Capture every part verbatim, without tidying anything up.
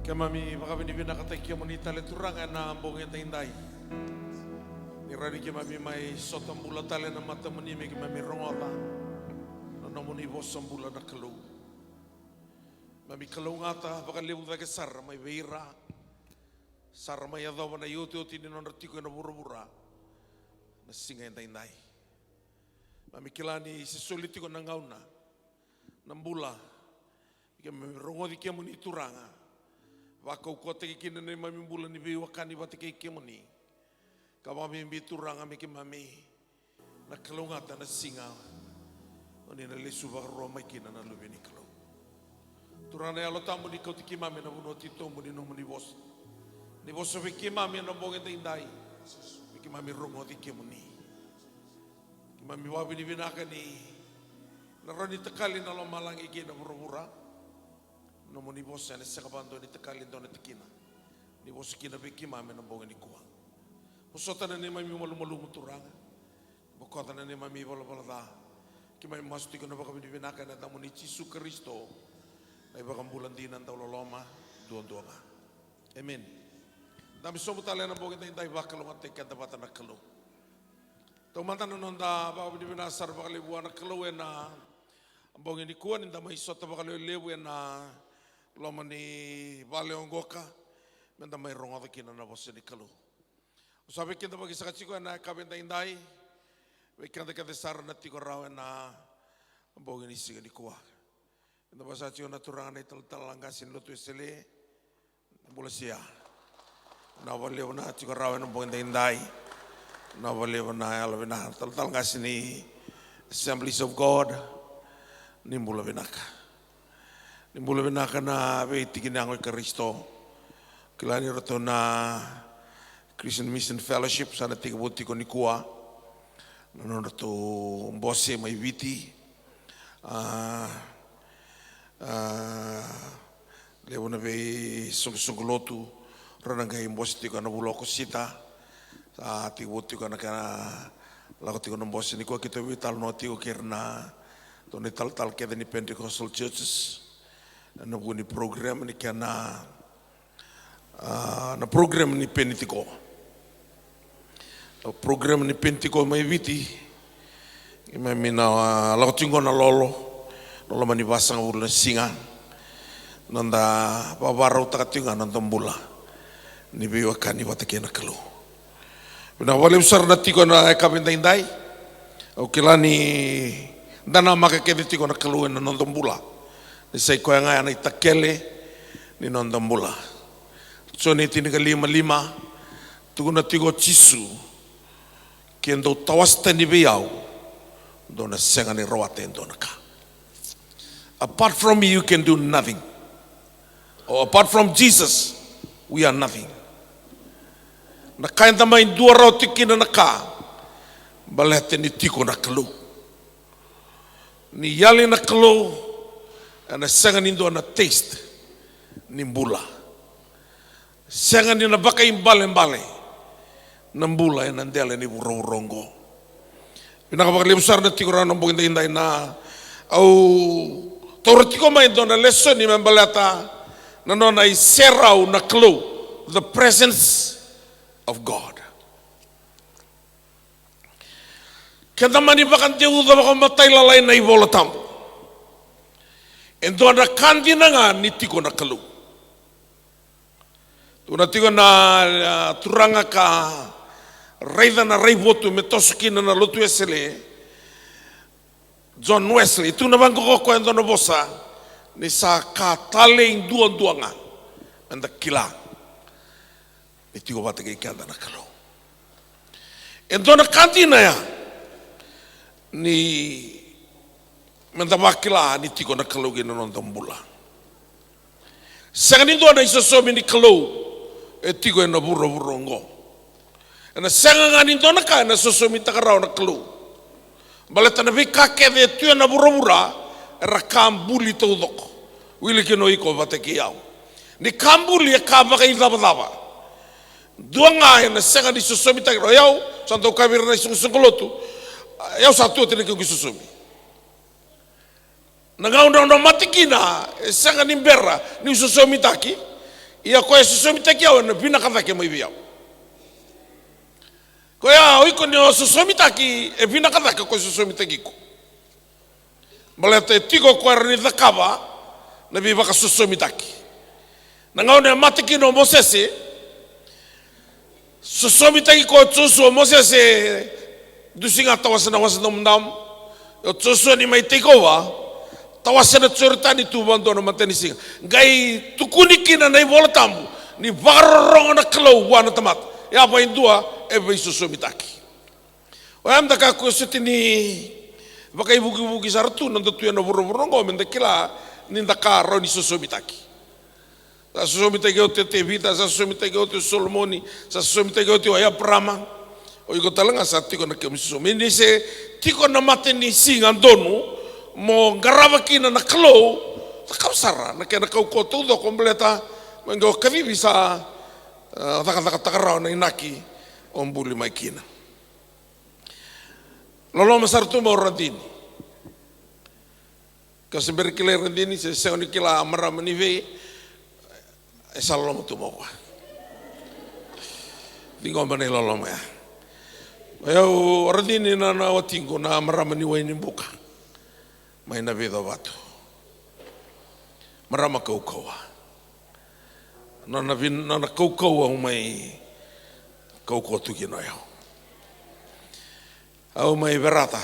Keimami vakavinavinakataki kemuni tale Turaga ena bogi edaidai. Ni rawa ni keimami mai sota bula tale ena matamuni me keimami rogoca na nomuni vosa bula na Kalou. Keimami kalougata vakalevu cake sara mai vei ira sara mai yacova na iotioti ni nodra tiko ena vuravura na siga edaidai. Keimami kila ni se soli tiko na gauna, na bula, keimami rogoci kemuni Turaga. Vakaukauwataki kina na neimami bula ni veiwekani vata kei kemuni. Ka vakabibi Turaga me keimami na kalougata na siga o ni na lesu vakarua mai kina na Luve ni Kalou. Turaga na Yalo Tabu ni kauti keimami ena vanua titobu ni nomuni vosa. Ni vosa vei keimami ena bogi edaidai. Me keimami rogoci kemuni. Keimami vakavinavinaka ni na rawa ni takali na lomalagi kei na vuravura. Nomuni vosa ena sega vakadua ni takali e dua na tikina. Ni vosa kina vei keimami ena bogi nikua. Vosota na neimami malumalumu Turaga. Bokoca na neimami ivalavala ca. Keimami masu tiko ena vakavinavinaka ena yacamuni Jisu Karisito, na iVakabula dina dauloloma duadua ga. Emeni. Dabe sobu tale ena bogi edaidai, vakalougatataki keda vata na Kalou. Taumada na noda vakavinavinaka sara vakalevu vua na Kalou ena bogi nikua ni da mai sota vakalevulevu ena loma ni vale oqo ka me da mai rogoca kina na vosa ni Kalou. Au sa veikidavaki saka tiko ena yakavi edaidai vei keda kece sara na tiko rawa ena bogi ni siga nikua. Eda vasa tiko na turaga na italatala qase ni Lotu Wesele, bula sia. Na vakalevu na tiko rawa ena bogi edaidai. Na vakalevu na yalo vinaka, talatala qase ni Assemblies of God. Ni bula vinaka. Ni bula vinaka na veitiki ni yago i Karisito. Kila ni ratou na Christian Mission Fellowship sa na tekivu tiko nikua na nodratou bose mai Viti. A, a, levu na veisoqosoqo lotu ra na qai bose tiko ena vula o Okosita. Sa tekivu tiko na kena lako tiko na bose nikua, keitou veitalanoa tiko kei ira na tou na italatala kece ni Pentecostal churches ena vuku ni program ni kena, a, na program ni Penitiko. Na program ni Penitiko mai Viti, keimami na, a, lako tiko na lolo na loma ni vasagavulu na siga. Noda vakavakarautaka tiko ga na noda bula ni veiwekani vata kei na Kalou. Vinaka vakalevu sara na tiko ena yakavi edaidai. Au kila ni da namaka kece tiko na Kalou ena noda bula, ni sa i koya ga ya na itakele ni noda bula. Joni tinikalima lima, tukuna tiko o Jisu, ke dou tawase tani vei au, dou na sega ni rawata e dua na ka. Apart from me, you can do nothing. Or apart from Jesus, we are nothing. Na ka eda mai dua rawa tiko kina na ka, baleta ni tiko na Kalou. Ni yali na Kalou, ena sega ni dua na taste ni bula. Sega ni na vakaibalebale na bula ena dela ni vuravura oqo. Vinaka vakalevu sara na tiko rawa na bogi edaidai. Na, au taura tiko mai e dua na lesoni me baleta na nona iserau na Kalou, the presence of God. Keda mani vakadeuca vakamatailalai na iVola Tabu, e dua na ka dina ga ni tiko na Kalou. Tukuna tiko na, a, turaga ka raica na raivotu me toso kina na Lotu Wesele, John Wesley, tukuna vaqo o koya e dua na vosa, ni sa ka talei duadua ga meda kila ni tiko vata kei keda na Kalou. E dua na ka dina ya ni meda vakila ni tiko na Kalou kina noda bula. Sega ni dua na isosomi ni Kalou e tiko ena vuravura oqo. Ena sega ga ni dua na ka ena sosomitaka rawa na Kalou. Baleta na veika kece e tu ena vuravura era ka buli taucoko. Wili kina o iko vata kei au. Ni ka buli e ka vakaicavacava. Dua ga ena sega ni sosomitaki rawa. O yau, sa dau kaya vei ira na isoqosoqo lotu, o yau sa tu oti na kequ isosomi. Na gauna au na mate kina, e sega ni bera niu sosomitaki, Ia ko e sosomitaki au ena vinaka cake mai vei au. Koya o iko ni o sosomitaki, e vinaka cake ko e sosomitaki iko. Baleta e tiko ko era ni cakava na veivakasosomitaki. Na gauna e mate kina o Mosese, sosomitaki ko Josua o Mosese, dusi ga tawase na Wasa Damudamu. O Josua ni mai take over, tawase na Joritani, tu vakadua na matanisiga. Qai tukuni kina na iVola Tabu ni vakarorogo na Kalou vua na tamata. Ia vaka e dua e veisosomitaki. Oya mada ka ko e soti ni vakaivukivuki sara tu na da tu ena vuravura oqo, me da kila ni da ka rawa ni sosomitaki. Sa sosomitaki oti o Tevita, sa sosomitaki oti o Solomoni, sa sosomitaki oti o Eparama. O iko tale ga sa tiko na kemu sosomi. Ni se tiko na matanisiga donu mo qarava kina na Kalou, cakava sara na kena kaukauwa taucoko baleta me qai o kacivi sa, ah, cakacakataka rawa na inaki o buli mai kina. Loloma sara tu mai o Radini. Ka se bera ni kilai Radini, se sega ni kila marama ni vei, e sa loloma tu mai o koya. Ciqoma na iloloma ya. O yau, o Radini na, na watiqu na marama ni Wainibuka mai Navicovatu. Marama kaukauwa. Nona vin-, nona kaukauwa au mai kaukauwa tu kina o yau. Au mai Verata.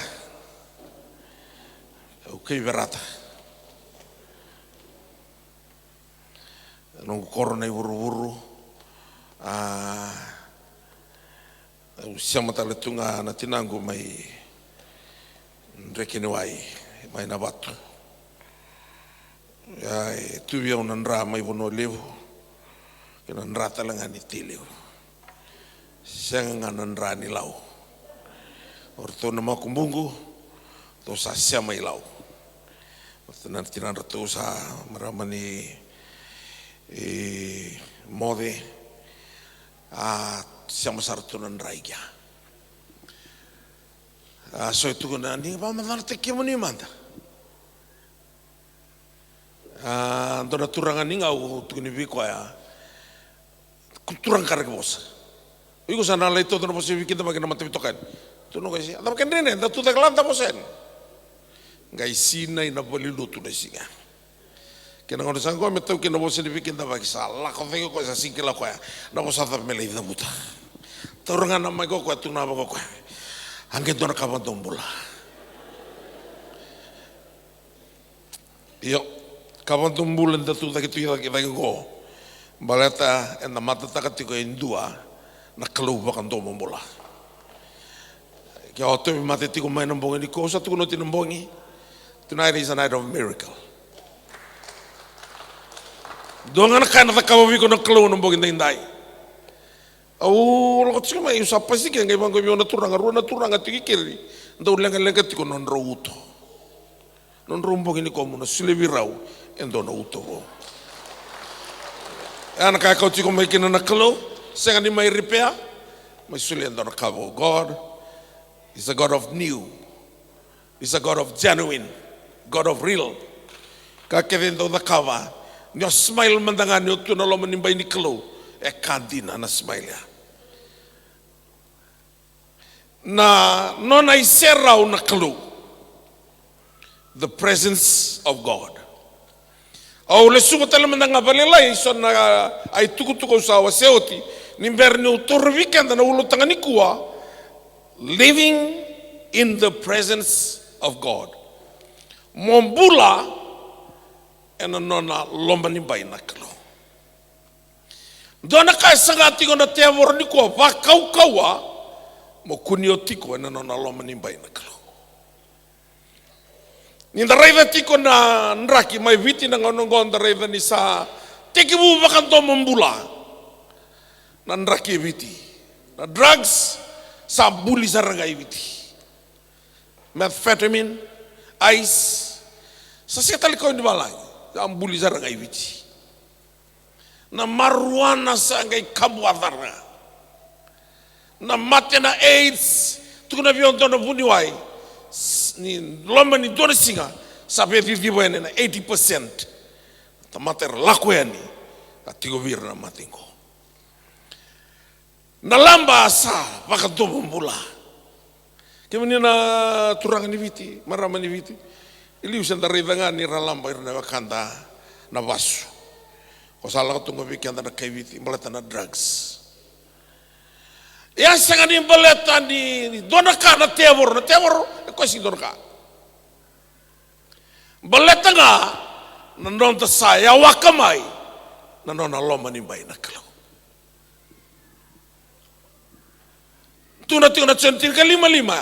Au kai Verata. Noqu koro na ivuruvuru. A, au sema tale tu ga na tinaqu mai Drekeniwai, mai Navatu. Ia, e tu vei au na dra mai Vanua Levu, kei na dra tale ga ni Tailevu. Sega ga na dra ni Lau. O ratou na makubuqu, ratou sa sema i Lau. O ratou na tinadratou sa marama ni, e, moce, a sema sara tu na dra i kea. A, so e tukuna, ni vakamacalataki kemuni mada. A, dua na turaga ni Gau, tukuni vei koya, ko turaga ka reki vosa. O iko sa na lai tauca na vosa ni veikidavaki na mataveitokani. Tukuna o koya, se a cava kena dredre, da tucake la da vosa yani. Qai sinai na valenilotu na siga. Kei na gauna sa qo me taukei na vosa ni veikidavaki, sa lako cake o koya, sa sega ni kila o koya na vosa cava me lai cavuta. Taura ga na maiki o koya, tukuna vaka o koya, a qai dua na ka vakadomobula. Io, ka vakadomobula eda tu cake tu i cake, cake qo. Baleta eda matataka tiko e dua na Kalou vakadomobula. Ke o tauvimate tiko mai na bogi nikua, au sa tukuna oti na bogi. Tonight is a night of miracle. Dua ga na ka ena cakava vei iko na Kalou na bogi daidai. Au lako tiko mai, au sa pasiki, qai vaqo vei au na turaga, rua na turaga tiko i keri, dau leqaleqa tiko nodrau uto. Nodrau bogi nikua mo na solia vei rau e dua na uto vou. Ia na ka e kauti iko mai kina na Kalou, sega ni mai repair, mai solia e dua na ka vou. God is a God of new. He's a God of genuine, God of real. Ka kece e dau cakava, ni o smile mada ga ni o tu na loma ni bai ni Kalou, e ka dina na smile ya. Na nona iserau na Kalou. The presence of God. Au lesuva tale mada ga vakalailai eso na itukutuku au sa wasea oti, ni bera niu taura vei keda na ulutaga nikua, living in the presence of God. Mo bula ena nona loma ni bai na Kalou. Dua na ka e saga tiko na tevoro nikua, vakaukauwa mo kunea tiko ena nona loma ni bai na Kalou. Ni da raica tiko na draki mai Viti na gauna oqo, da raica ni sa tekivu vakadomobula na draki e Viti. Na drugs sa buli sara ga i Viti. Methamphetamine, ice, sa sega tale ni kau i valagi, sa buli sara ga i Viti. Na marijuana sa qai kabu a cara. Na mate na AIDS, tukuna vei au dua na vuniwai, s-, ni loma ni dua na siga sa via ciciva yani na eighty percent. Tamata era lako yani Ka tiko vei ira na mate qo. Na laba sa vakadomobula. Kemuni na turaga ni Viti, marama ni Viti, e liu se da raica ga ni ra laba ira na wekada na vasu. Ko sa lako tu qo vei keda na kai Viti, baleta na drugs. Ia sega ni baleta ni dua na ka na tevoro, na tevoro e koya sega ni dua na ka. Baleta ga na noda sa yawaka mai na nona loma ni bai na Kalou. Tukuna tiko na Joni tinikalima lima,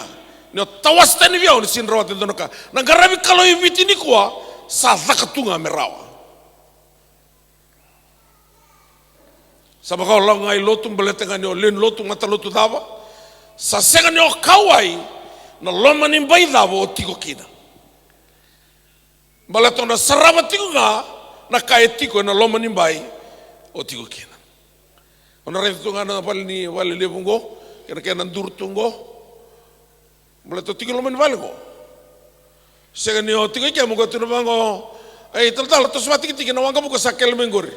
ni o tawase tani vei au ni sega ni rawata e dua na ka. Na qaravi Kalou e Viti nikua sa caka tu ga me rawa. Sa vaka o lako ga i lotu, baleta ga ni o lewe ni lotu, matalotu cava. Sa sega ni o kauwai na loma ni bai cava o tiko kina. Baleta o na sarava tiko ga na ka e tiko ena loma ni bai o tiko kina. O na raica tu ga na vale ni, vale levu qo, kei na kena duru tu qo. Baleta o tiko i loma ni vale qo. Sega ni o tiko i ke mo qo tu na vaqo. Ei, talatala, toso vakatikitiki na waqavuka sa kele mai qori.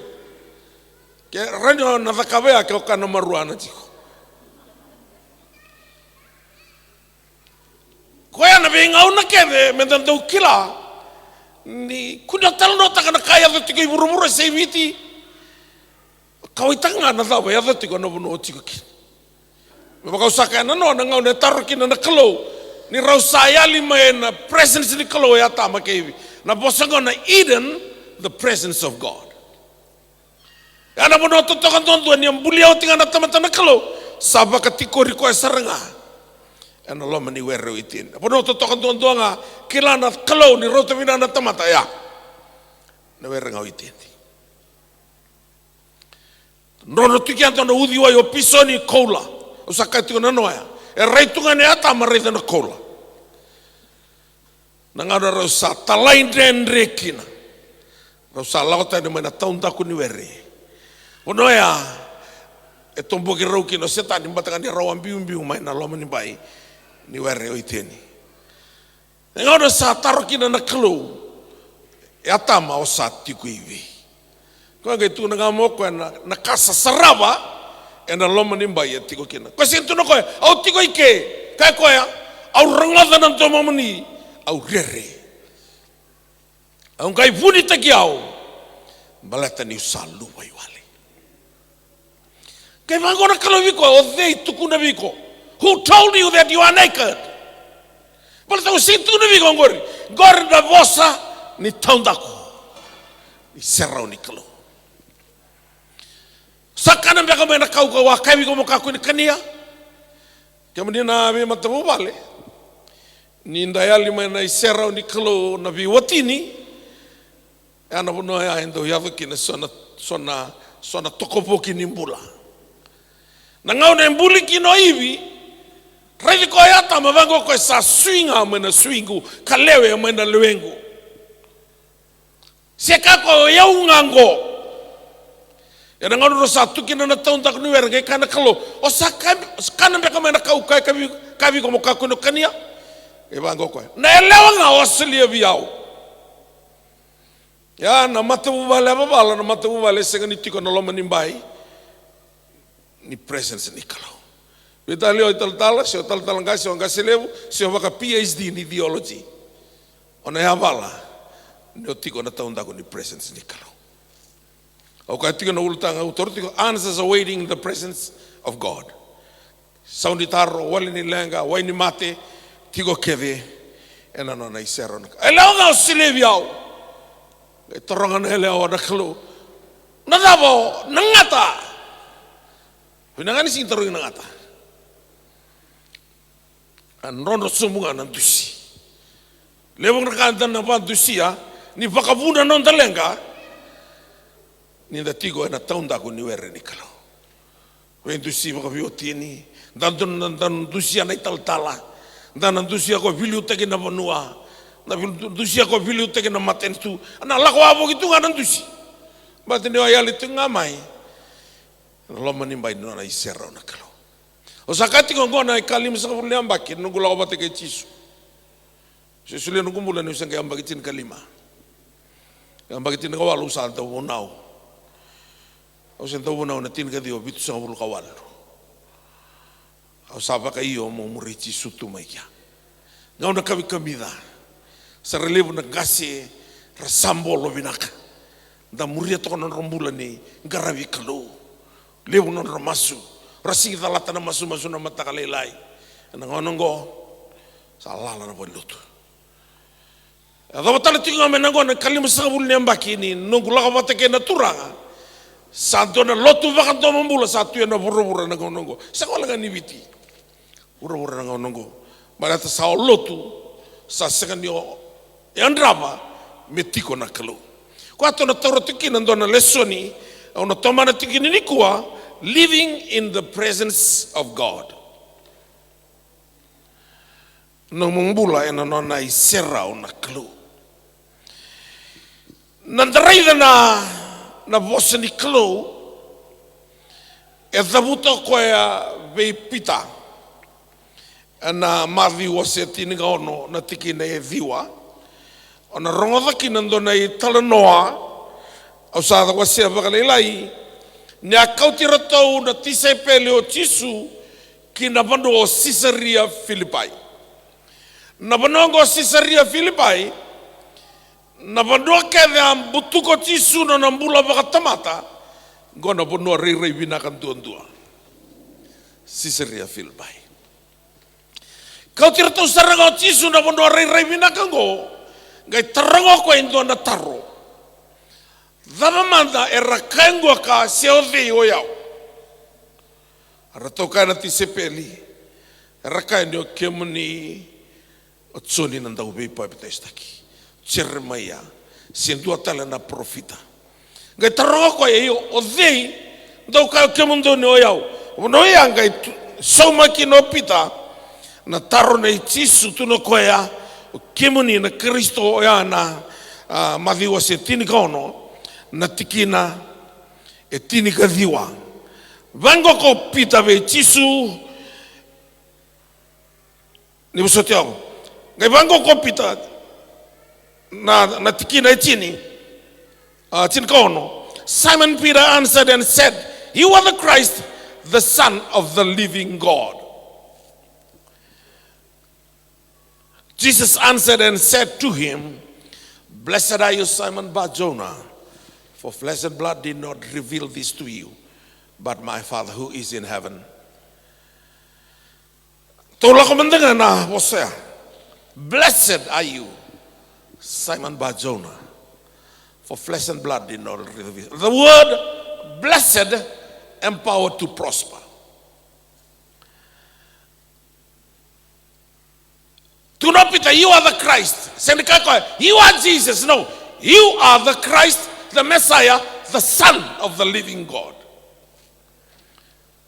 Ke rawa ni o na cakava ya ke o kana marua na tiko. Koya na veigauna kece me da dau kila ni kua ni o talanoataka na ka e yaco tiko i vuravura se i Viti. Kauwaitaka ga na cava e yaco tiko na vanua o tiko kina. Me vaka au sa kaya na noa, na gauna e taro kina na Kalou ni rau sa yali mai na presence ni Kalou e Atama kei Ivi. Na vosa qo na Eden, the presence of God. Ya na vanua totoka duadua ni a bulia oti ga na tamata na Kalou, sa vakatikori koya sara ga ena loma ni were o Iteni. Na vanua totoka duadua ga kila na Kalou ni rauta vina na tamata, ya na were ga o Iteni. Drodro tu kea dua na uciwai o Pisoni, koula. Au sa kaya tiko na noa ya, e rai tu ga na Atama raica na koula. Na gauna rau sa talaidredre kina, rau sa lako tani mai na taudaku ni were. Vanua ya e toboki rau kina o Setani, baleta ga ni rau a biubiu mai na loma ni bai ni were o Iteni. Na gauna sa taro kina na Kalou, e Atama, o sa tiko i vei? Koya qai tukuna ga mo koya na, na ka sa sarava ena loma ni bai e tiko kina. Koya sega ni tukuna o koya, au tiko i ke. Kaya o koya, au rogoca na domomuni, au rere. Au qai vunitaki au, baleta niu sa luvaiwale. Kevaka o na Kalou vei iko, o cei tukuna vei iko? Who told you that you are naked? Baleta o sega ni tukuna vei iko oqori. Qori na vosa ni taudaku ni serau ni Kalou. Sa kana beka mai na kaukauwa, kaya vei iko mo kakua ni kania? Kemuni na veimatavuvale, ni da yali mai na iserau ni Kalou na veiwatini, ya na vanua ya e dau yaco kina so na, so na, so na tokovoki ni bula. Na gauna e buli kina o Ivi, raici koya o Atama, vaqo, koya sa sui ga mai na suiqu, ka lewe mai na lewequ. Se kaya o koya, o yau ga qo. Ena gauna rau sa tu kina na taudaku ni were, qai kaya na Kalou, o sa ka, kana beka mai na kau ka e kaya vei iko mo kakua ni kania? Qai vaqo o koya, na yalewa ga o a solia vei au. Ia na matavuvale yavavala, na matavuvale e sega ni tiko ena loma ni bai ni presence ni Kalou. Veitalia o italatala, se o talatala qase, se o qase levu, se o vaka P H D ni theology, o na yavala ni o tiko ena taudaku ni presence ni Kalou. Au kaya tiko na ulutaga, au taura tiko, answers are waiting in the presence of God. Sau ni taro, wali ni leqa, wai ni mate, tiko kece ena nona iserau na Kalou. Yalewa ga o solia vei au. Qai taroga na yalewa na Kalou, na cava o na gata? Vinaka ni sega ni tarogi na gata. A drodro sobu ga na dusi. Levu na ka eda na vakadusia ni vakavuna na noda leqa ni da tiko ena taudaku ni were ni Kalou. Veidusi vakaveiwatini, da, da, da dusia na italatala, da na dusia ko veiliutaki na vanua, da veil-, dusia ko veiliutaki na matanitu. Na lako wavoki tu ga na dusi. Baleta ni o yali tu ga mai na loma ni bai ni nona iserau na Kalou. Au sa kaya tiko oqo na ikalimasagavulu ni yabaki na noqu lako vata kei Jisu. Se solia noqu bula niu se qai yabaki tinikalima. Yabaki tinikawalu au sa dau vunau. Au se dau vunau na tinikaciwa vitusagavulu ka walu. Au sa vakaio mo muri Jisu tu mai kea. Gauna kamikamica. Sa ra levu na qase ra sa bolo vinaka. Da muria toka na nodra bula ni qaravi Kalou. Levu na nodra masu. Ra sigi calata na masumasu na mataka lailai. Ena gauna oqo sa lala na valenilotu. E yacova tale tiko ga mai na gauna ka limasagavulu ni yabaki ni noqu lako vata kei na Turaga. Sa dua na lotu vakadomobula sa tu ena vuravura na gauna oqo. Sega wale ga ni Viti. Vuravura na gauna oqo. Baleta sa o lotu, sa sega ni o yadrava me tiko na Kalou. Koya tou na taura tiko kina dua na lesoni, au na tomana tiko kina nikua, living in the presence of God. Nomu bula ena nona iserau na Kalou. Na da raica na, na vosa ni Kalou, e cavuta o koya vei Pita. Ena Maciu wase tinikaono na tikina e ciwa. O na rogoca kina dua na italanoa, au sa wasea vakalailai, ni a kauti iratou na tisaipeli o Jisu ki na vanua o Sisaria Filipai. Na vanua oqo Sisaria Filipai, na vanua kece a butuka o Jisu na nona bula vakatamata, oqo na vanua rairai vinaka duadua. Sisaria Filipai. Kauti iratou sara ga o Jisu na vanua rairai vinaka oqo, qai taroga o koya e dua na taro. Cava mada era kaya oqo ka se o cei o yau? Eratou kaya na tisaipeli, era kaya ni o kemuni o Joni na dauveipapitaisotaki, Jeremaia, se dua tale na parofita. Qai taroga o koya, io, o cei dou kaya o kemudou ni o yau? Vanua oya qai tu, sauma kina o Pita na taro nei Jisu, tukuna o koya, o kemuni na Karisito, oya na, a, Maciu wase tinikaono na tikina e tinikaciwa. Vaqo ko Pita vei Jisu, ni vosoti au. Qai vaqo ko Pita na, na tikina e tini, a, tinikaono. Simon Peter answered and said, "You are the Christ, the Son of the living God." Jesus answered and said to him, "Blessed are you, Simon Bar-Jonah, for flesh and blood did not reveal this to you, but my Father who is in heaven." Tou lako mada ga na vosa ya. "Blessed are you, Simon Bar-Jonah, for flesh and blood did not reveal." The word blessed, empowered to prosper. Tukuna o Pita, "You are the Christ." Sega ni kaya o koya, "You are Jesus." No, "You are the Christ, the Messiah, the Son of the living God."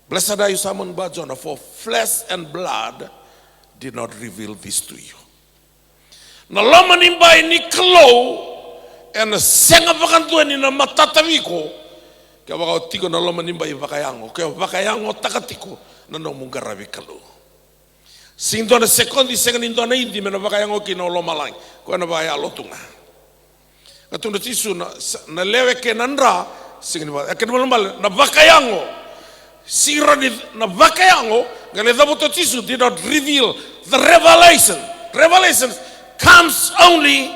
"Blessed are you, Simon Bar-Jonah, for flesh and blood did not reveal this to you." Na loma ni bai ni Kalou ena sega vakadua ni na matata vei iko kevaka o tiko na loma ni bai vakayago, ke o vakayagotaka tiko na nomu qaravi Kalou. Sega ni dua na sekodi, sega ni dua na idi me na vakayago kina o lomalagi, koya na vakayalo tu ga. Ka tukuna o Jisu na, sa, na lewe kei na dra, sega ni vaka, e kena ibalebale na vakayago. Sega ni na vakayago, qai lai cavuta o Jisu, did not reveal the revelation. Revelation comes only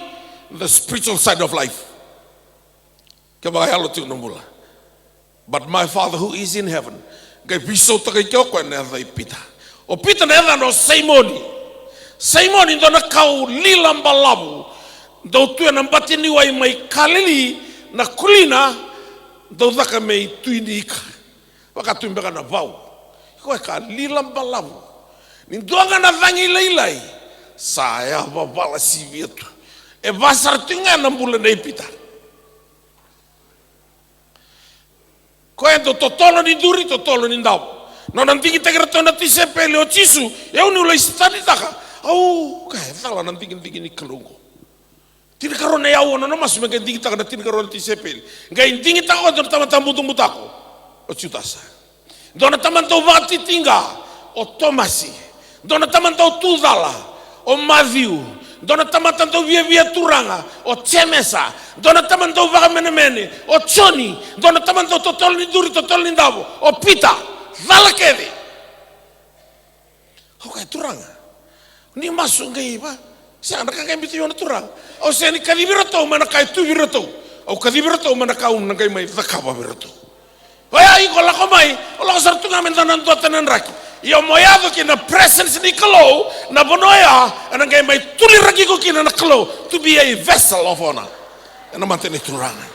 the spiritual side of life. Ke vakayalo tiko na bula. But my Father who is in heaven. Qai veisautaka i ke o koya na yaca i Pita. O Pita na yacana o Saimoni. Saimoni, dua na kau lila balavu. Dau tu ena bati ni wai mai Kalili, na kulina, dau caka me i tui ni ika. Vaka tu beka na vau. Koya ka lila balavu. Ni dua ga na cagi lailai, sa yavavala sivia tu. E va sara tu ga na bula nei Pita. Koya e dau totolo ni duri, totolo ni davo. Nona digitaki iratou na tisaipeli o Jisu, e au niu lai staditaka. Au, ka e cala na digidigi ni Kalou oqo. Tinikarua na yaua nona masu me qai digitaka na tinikarua na tisaipeli. Qai digitaka o dua na tamata butobutako, o Jutasa. Dua na tamata dau vakatitiqa, o Tomasi. Dua na tamata dau tu cala, o Maciu. Dua na tamata dau viavia turaga, o Jemesa. Dua na tamata dau vakamenemene, o Joni. Dua na tamata dau totolo ni duri, totolo ni davo, o Pita. Cala kece. Au kaya, Turaga, ni masu qai va. Sega, na ka qai biuta vei au na Turaga. Au sega ni kacivi iratou mai na ka e tu vei iratou. Au kacivi iratou mai na ka au na qai mai cakava vei iratou. Oya, iko lako mai, o lako sara tu ga me da na duatani na draki. Ia mo yaco ki na presence ni Kalou, na vanua oya, ena qai mai tuliraki iko kina na Kalou, to be a vessel of honor. Ena mata ni Turaga.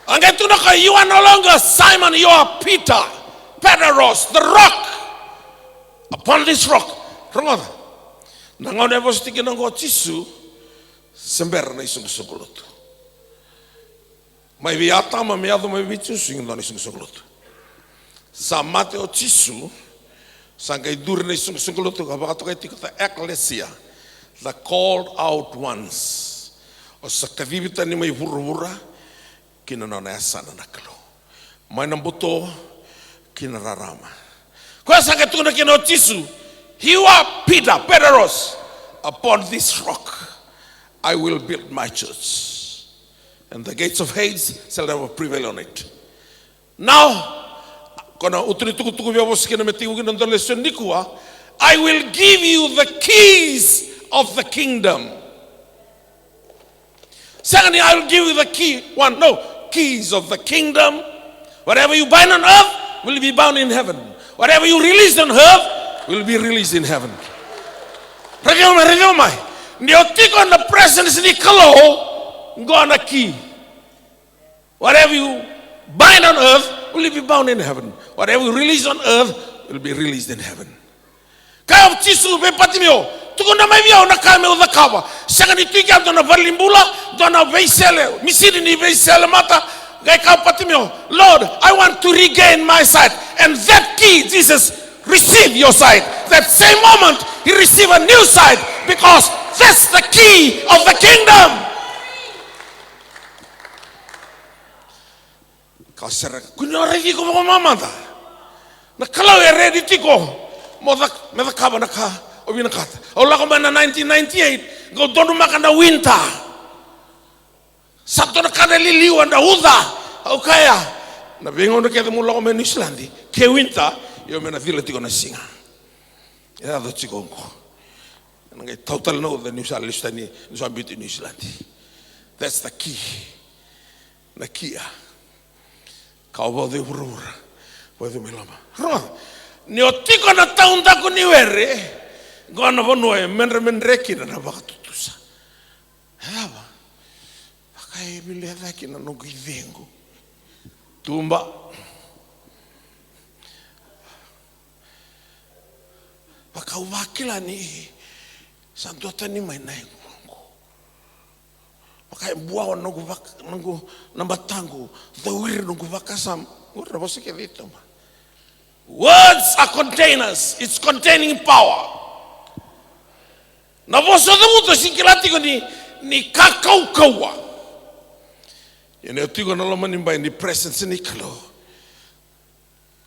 A qai tukuna o koya, you are no longer Simon, you are Peter, Petros, the rock. Upon this rock. Rogoca. Na gauna e vosa tiko kina oqo o Jisu, se bera na isoqosoqo lotu. Mai vei Atama me yaco mai vei Jisu, e dua na isoqosoqo lotu. Sa mate o Jisu, sa qai duri na isoqosoqo lotu, ka vakatokai tiko the ecclesia, the called out ones. O sa kacivi tani mai vuravura ki na nona yasana na Kalou. Mai na buto ki na rarama. Koya sa qai tukuna kina o Jisu, you are Peter, Petros, upon this rock I will build my church. And the gates of Hades shall never prevail on it. Now, ko na utu ni tukutuku via vosa kina me tekivu kina na lesoni nikua, I will give you the keys of the kingdom. Secondly, I will give you the key. One, no, keys of the kingdom. Whatever you bind on earth will be bound in heaven. Whatever you release on earth will be released in heaven. Raica mai, raica mai. Ni o tiko na presence ni Kalou, qo na key. Whatever you bind on earth will be bound in heaven. Whatever you release on earth will be released in heaven. Kaya o Jisu vei Patimeo, tukuna mai vei au na ka meu cakava. Sega ni tu i kea dua na valenibula, dua na veisele, misini ni veisele mata. Qai kaya o Patimeo, Lord, I want to regain my sight. And that key, Jesus, receive your sight. That same moment, he received a new sight because that's the key of the kingdom. Ka sereka, kua ni o raici iko vakamamada. Na Kalou e redi tiko mo cak-, me cakava na ka o vinakata. Au lako mai na nineteen ninety-eight, qai donumaka na winter. Sa dua na ka na liliwa, na uca. Au kaya, na veigauna kece meu lako mai Niusiladi, ke winter, io me na cila tiko na siga. E yaco tiko oqo. Ena qai tau tale na uca niu sa lesu tani, niu sa biuti Niusiladi. That's the key. Na kia. Ka o vauci vuravura, vauci mai loma. Rogoca, ni o tiko na taudaku ni were, qo na vanua e medremedre kina na vakatutusa. E cava? Vaka e vilecaki na noqu icegu. Tuba. Vaka au vakila ni sa duatani mai na yagoqu. Vaka e buawa noqu vak-, noqu, na mataqu, cowiri noqu vakasama. Qori na vosa kece i Toba. Words are containers. It's containing power. Na vosa o cavuta o sega ni kila tiko ni, ni ka kaukauwa. Ia ni o tiko na loma ni bai ni presence ni Kalou.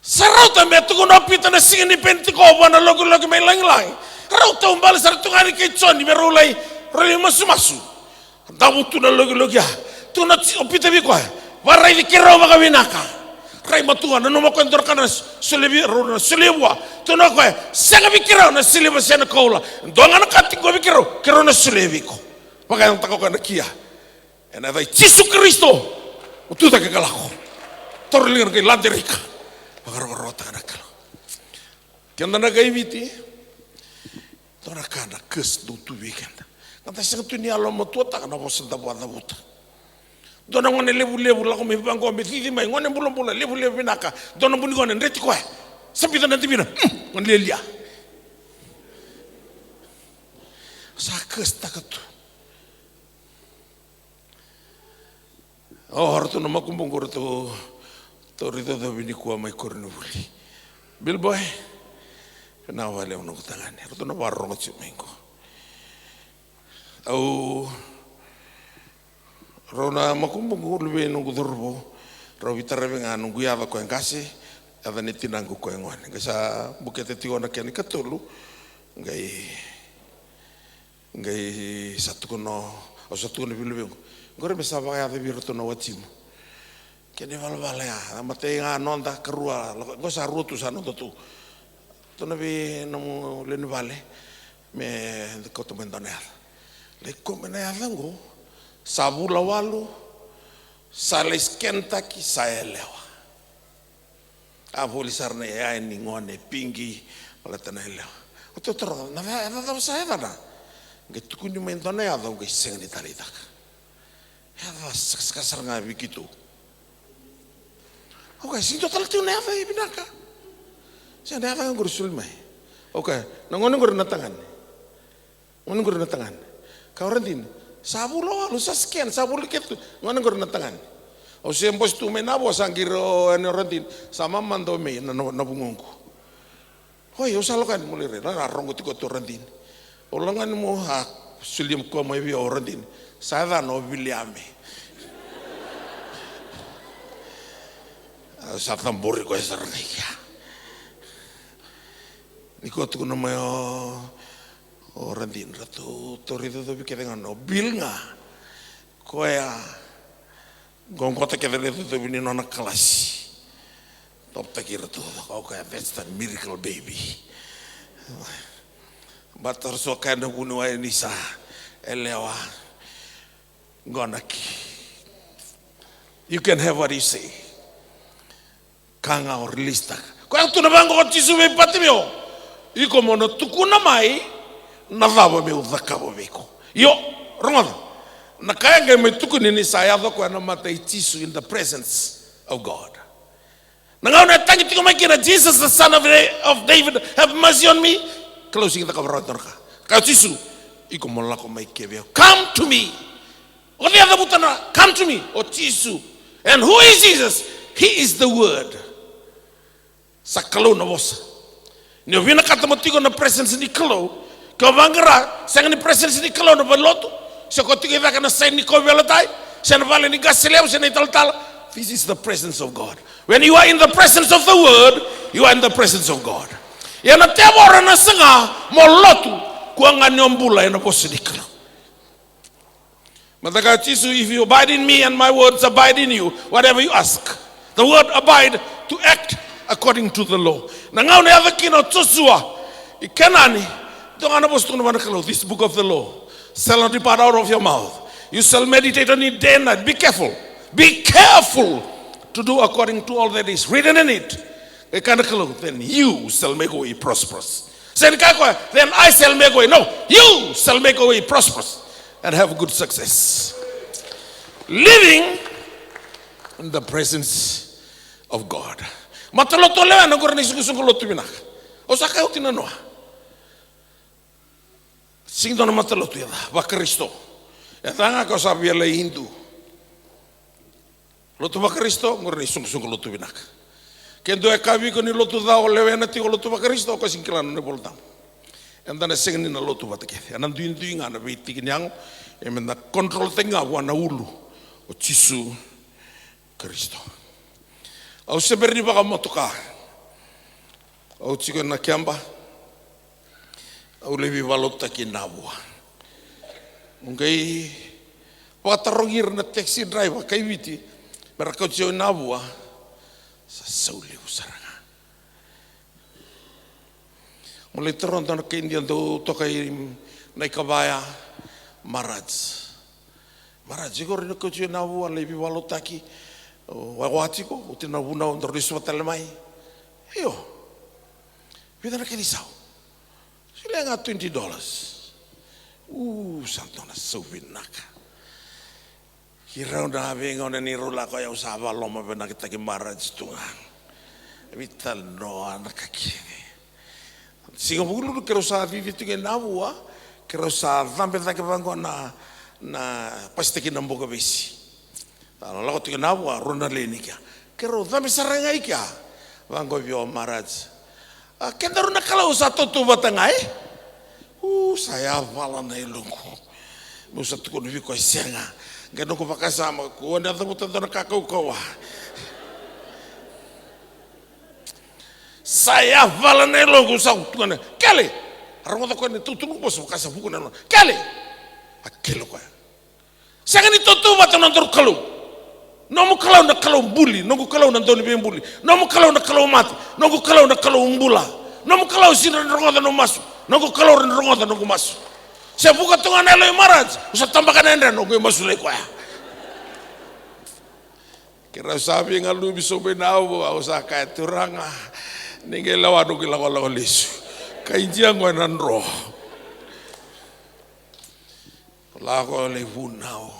Sa rauta me tukuna o Pita na siga ni Penitiko vua na lokiloki mai lagilagi. Rau taubale sara tu ga yani kei Joni me rau lai, rau lai masumasu. Davo tu na lokiloki ya. Tukuna o Pita vei koya, vakaraici keirau vakavinaka. Rai matua, nanuma o koya e dua na ka na solia vei rau, na solia vua. Tukuna o koya, sega vei keirau na siliva se na koula. Dua ga na ka tiko vei keirau, keirau na solia vei iko. Vakayagataka o koya na kia. Ena yaca i Jisu Karisito, mo tucake ka lako. Taura na liga qai lade rai ka. Vakarokorokotaka na Kalou. Keda na kai Viti, dua na ka na curse dau tu vei keda. Keda sega tu ni yalomatuataka na vosa da vakacavuta. Dua na gone levulevu lako mai vaqo me cici mai, gone bulabula levulevu vinaka. Dua na buni gone dreti koya. Sa bica na divina. Hmm, gone lialia. Sa curse taka tu. O, ratou na makubuqu, ratou, ratou raicocavi nikua mai koronivuli. Bilboy, vinaka vakalevu noqu tagane. Ratou na vakarorogo tiko mai qo. Au, rau na makubuqu, luvei noqu cauravou. Rau veitaravi ga noqu yaca koya qase, yaca ni tinaqu koya gone. Qai sa bukete tiko na kena ikatolu. Qai, qai sa tukuna, au sa tukuna vei luvequ, qori me sa vakayaco vei iratou na watimu. Kena ivalavala ya, na matai ga noda, karua, qo sa rua tu sa noda tu. Tukuna vei nomu lewe ni vale me kauta mai dua na yaca. Lai kau mai na yaca qo, sa vula walu, sa lai scan-taki, sa yalewa. A voli sara na yaya ni gone, Pigi, baleta na yalewa. Au taroga, na yaca cava sa yacana? Qai tukuni mai dua na yaca, au qai sega ni taleitaka. Yaca sakasaka sara ga vei keitou. Okay, sega ni dua tale tiko na yaca e vinaka. Sega, na yaca ga qori soli mai. Okay, na gone qori na tagane. Gone qori na tagane. Ka o Radini, sa vula walu, sa scan, sa vuli kece tu. Gone qori na tagane. Au se bose tu mai Navua, sa qiri o yani o Radini. Sa mamada o Mei na, na, na vugoqu. Oi, au sa lako yani, mo lai rai. Na rogo tiko tu o Radini. Au lako yani mo, a, solia mai koya mai vei au o Radini. Sa yacana o Viliame. Au sa cabori koya sara ga i kea. Ni koya tukuna mai o, o Radini, ratou tauri cocovi kece ga, o Bill ga. Koya qoqota kece na icocovi ni nona kalasi. Toptaki iratou. Okay, that's the miracle baby. Baleta ra sa kaya na vuniwai ni sa yalewa. Qo na key. You can have what you say. Ka ga o release-taka. Koya e tukuna vaqo o Jisu vei Patimeo. Iko mo na tukuna mai na cava meu cakava vei iko. Io, rogoca. Na ka e qai mai tukuni ni sa yaco koya na mata i Jisu in the presence of God. Na gauna e tagi tiko mai kina, "Jesus, the Son of, of David, have mercy on me." Kalou sega ni cakava rawa e dua na ka. Kaya o Jisu, "Iko mo lako mai kivei au. Come to me." O cei e cavuta na come to me? O Jisu. And who is Jesus? He is the Word. Sa Kalou na vosa. Ni o vinakata mo tiko na presence ni Kalou, ke o vaqara, sega ni presence ni Kalou na valenilotu. Se ko tiko i cake na sign ni kauveilatai, se na vale ni qase levu, se na italatala. This is the presence of God. When you are in the presence of the Word, you are in the presence of God. Ia na tevoro na saga mo lotu, kua ga ni o bula ena vosa ni Kalou. Mata kaya o Jisu, "If you abide in me and my words abide in you, whatever you ask." The word abide, to act according to the law. Na gauna e yaco kina o Josua i Kenani, dua ga na vosa tukuna vua na Kalou, "This book of the law shall not depart out of your mouth. You shall meditate on it day and night." Be careful. Be careful to do according to all that is written in it. E kaya na Kalou, "Then you shall make your way prosperous." Sega ni kaya o koya, "Then I shall make way." No, you shall make your way prosperous and have good success. Living in the presence of God. Matalotu o lewena, qori na isoqosoqo lotu vinaka. Au sa kaya oti na noa. Sega ni dua na matalotu e ca, vaKarisito. E ca ga ka o sa via lai Hindu. Lotu vaKarisito, qori na isoqosoqo lotu vinaka. Ke dua e kaya vei iko ni lotu ca o lewena tiko, lotu vaKarisito, o koya sega ni kila na nona iVolatabu. Eda na sega ni na lotu vata kece. Ena duidui ga na veitiki ni yago, ia meda control-taki ga vua na Ulu, o Jisu Karisito. Au se bera ni vakamotoka. Au tiko ena keba. Au lai veivakalotutaki e Navua. Au qai vakatarogi ira na taxi driver kai Viti me ra kauti au i Navua. Sa sau levu sara ga. Au lai taroga e dua na kai Idia dau toka i Naikavaya, Maharaj. Maharaj, iko rawa ni kauti au i Navua, lai veivakalotutaki. Au wawa tiko, oti na vunau, daru lesu vata tale mai. Io. Vica na kena isau? Solia ga twenty dollars. U, sa dua na sau vinaka. Keirau na veigauna ni rau lako, au sa vakalomavinakataki Maharaj tu ga. Veitalanoa na ka kece. Siga Vukelulu keirau sa cici tu ga i Navua, keirau sa cabe cake vaqo na, na pasitaki na Bokavesi. Sa lako tiko i Navua, rua na lane i kea. Keirau cabe sara ga i kea. Vaqo vei au o Maharaj. A, kedaru na Kalou sa tautauvata ga, e? U, sa yavala na yaloqu. Meu sa tukuna vei koya, sega. Qai noqu vakasama, kua ni cavuta e dua na ka kaukauwa. Sa yavala na yaloqu, sa tukuna, Kele! Rogoca koya na itukutuku ni vosa vaka sa vuku na nona. Kele! A kele koya. Sega ni tautauvata na nodaru Kalou. Nomu Kalou na Kalou buli, noqu Kalou na dauniveibuli. Nomu Kalou na Kalou mate, noqu Kalou na Kalou bula. Nomu Kalou sega ni rogoca nomu masu, noqu Kalou na rogoca noqu masu. Se vuka tu ga na yalo i Maharaj, au sa tabaka na yadrena, noqu imasulaki koya. Keirau sa veigaluvi sobu ena avu, au sa kaya, Turaga, ni qai lewa noqu ilakolako lesu. Kai Jia qo ena dro. Lako lai vunau.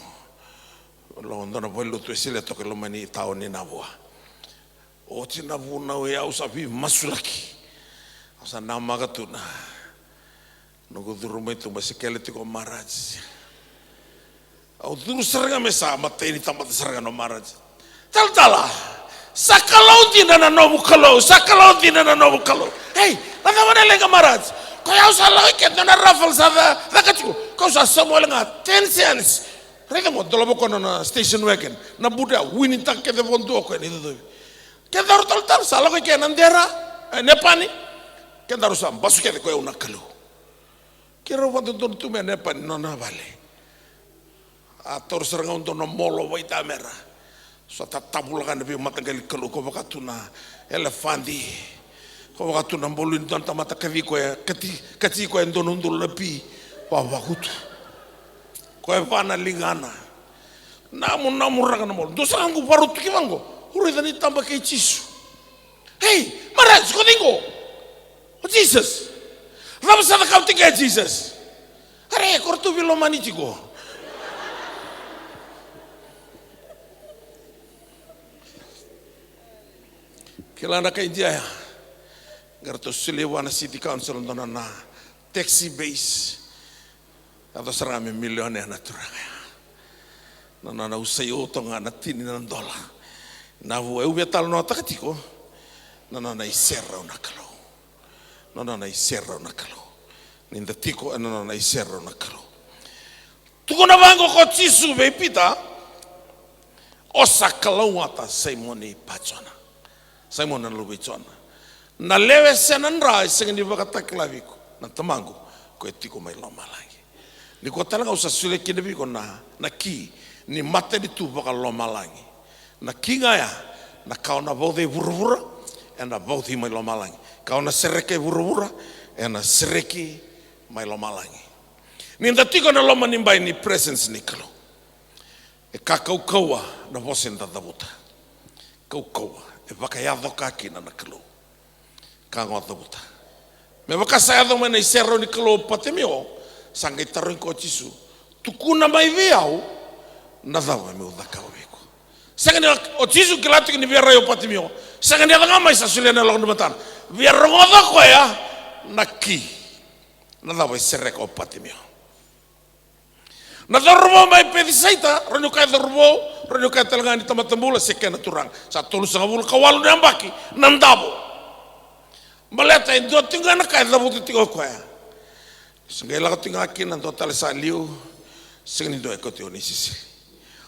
Lako dua na valenilotu e Sele toka e loma ni taoni Navua. Oti na vunau e, au sa veimasulaki. Au sa namaka tu na noqu curu mai tu, ma se kele tiko o Maharaj. Au curu sara ga me sa matai ni tamata sara ga na Maharaj. Talatala, sa Kalou dina na nomu Kalou, sa Kalou dina na nomu Kalou. Ei, na cava na leqa Maharaj? Ko au sa lako i ke dua na raffle sa ca-, caka tiko. Ko au sa sauma wale ga ten cents. Raica mo, dolava ko na, na station wagon. Na buda, winitaka kece vakadua o koya na icocovi. Kedaru talatala sa lako i ke na dera, e, Nepani. Kedaru sa basu kece ko au na Kalou. Keirau vakadodonu tu mai Nepani nona vale. A taura sara ga dua na molo vaitamera. Sa tatavulaka na veimataqali kalou, ko vaka tu na elefadi. Ko vaka tu na bolu ni dua na tamata kaci koya, kaci, kaci koya e dua na udolu na pi. Vavakutu. Koya va na ligana. Namu, namu raka na molo. Dua sara ga qu varautu ki vaqo. Au raica na itaba kei Jisu. Ei, Maharaj, ko cei qo? O Jesus. Cava sa cakava tiko kei Jesus? Are, ko ratou veilomani tiko. Kila na kai Idia ya. Qai ratou solia vua na city council dua na taxi base. Yaco sara ga me milioni na turaga ya. Na nona usai oto ga na tini na dola. Na vua e au via talanoataka tiko. Na nona iserau na Kalou. Na nona iserau na Kalou. Ni da tiko ena nona iserau na Kalou. Tukuna vaqo ko Jisu vei Pita, o sa kalaugata Saimoni Pajona. Saimoni na luve i Jona. Na lewe se na dra e sega ni vakatakila vei iko na Tamaqu ko e tiko mai lomalagi. Nikua tale ga au sa solia kina vei iko na, na ki ni matanitu vakalomalagi. Na ki ga ya, na ka o na vauca e vuravura, ena vauci mai lomalagi. Ka o na sereka e vuravura, ena sereki mai lomalagi. Ni da tiko ena loma ni bai ni presence ni Kalou. E ka kaukauwa na vosa eda cavuta. Kaukauwa, e vakayaco ka kina na Kalou. Ka ga o cavuta. Me vaka sa yaco mai na iserau ni Kalou o Patimio, sa qai tarogi koya o Jisu, tukuna mai vei au, na cava meu cakava vei iko? Sega ni o Jisu kila tiko ni via rai o Patimio, sega ni yaco ga mai sa solia na yaloka ni matana. Via rogoca koya na ki. Na cava e sereka o Patimio? Na cauravou mai Pecisaita, rawa ni o kaya cauravou, rawa ni o kaya tale ga ni tamata bula se kena turaga. Sa tolusagavulu ka walu na yabaki na davo. Baleta e dua tiko ga na ka e cavuta tiko o koya. Se qai lako tiko ga kina dua tale sa liu, sega ni dua e kauti au ni sisili.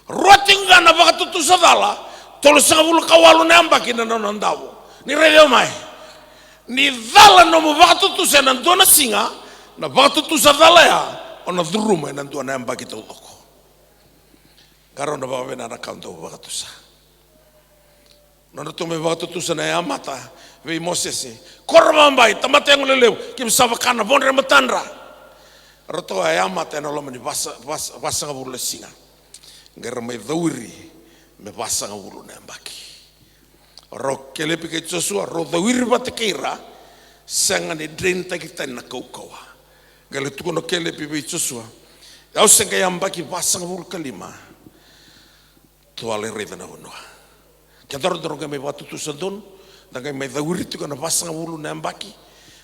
Rua tiko ga na vakatutusa cala, tolusagavulu ka walu na yabaki na nona davo. Ni raici au mai. Ni cala nomu vakatutusa ena dua na siga, na vakatutusa cala ya, o na curuma ena dua na yabaki taucoko. Qarauna vakavinaka na ka o dau vakatusa. Nodratou mai vakatutusa na yamata vei Mosese. Koro vabai, tamata yago lelevu, keimami sa vaka na vodre matadra. Ratou a yamata ena loma ni vasa, vasa, vasagavulu na siga. Qai ra mai cawiri me vasagavulu na yabaki. Rau Kelepi kei Josua, rau cawiri vata kei ira, sega ni drainitaki tani na kaukauwa. Qai lai tukuna o Kelepi vei Josua, au se qai yabaki vasagavulu ka lima. Tou a lai raica na vanua. Kedaru daru qai mai vakatutusa donu, da qai mai cawiri tiko na vasagavulu na yabaki.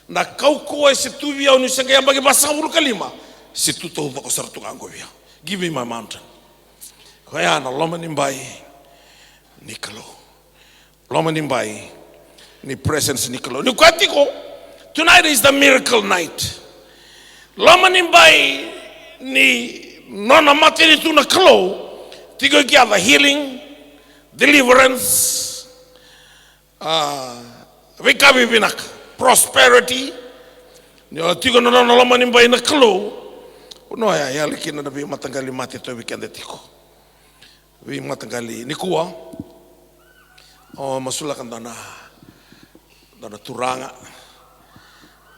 Na kaukauwa e se tu vei au niu se qai yabaki vasagavulu ka lima, se tu taucoko sara tu ga qo vei au. Give me my mountain. Koya na loma ni bai ni Kalou. Loma ni bai ni presence ni Kalou. Ni koya tiko, tonight is the miracle night. Loma ni bai ni nona matanitu na Kalou, tiko i kea the healing, deliverance, ah, veika vivinaka, prosperity, Ni o tiko na nona loma ni bai na Kalou, vanua ya e yali kina na veimataqali mate e tauvi keda tiko. Veimataqali nikua, o masulaka dua na, dua na turaga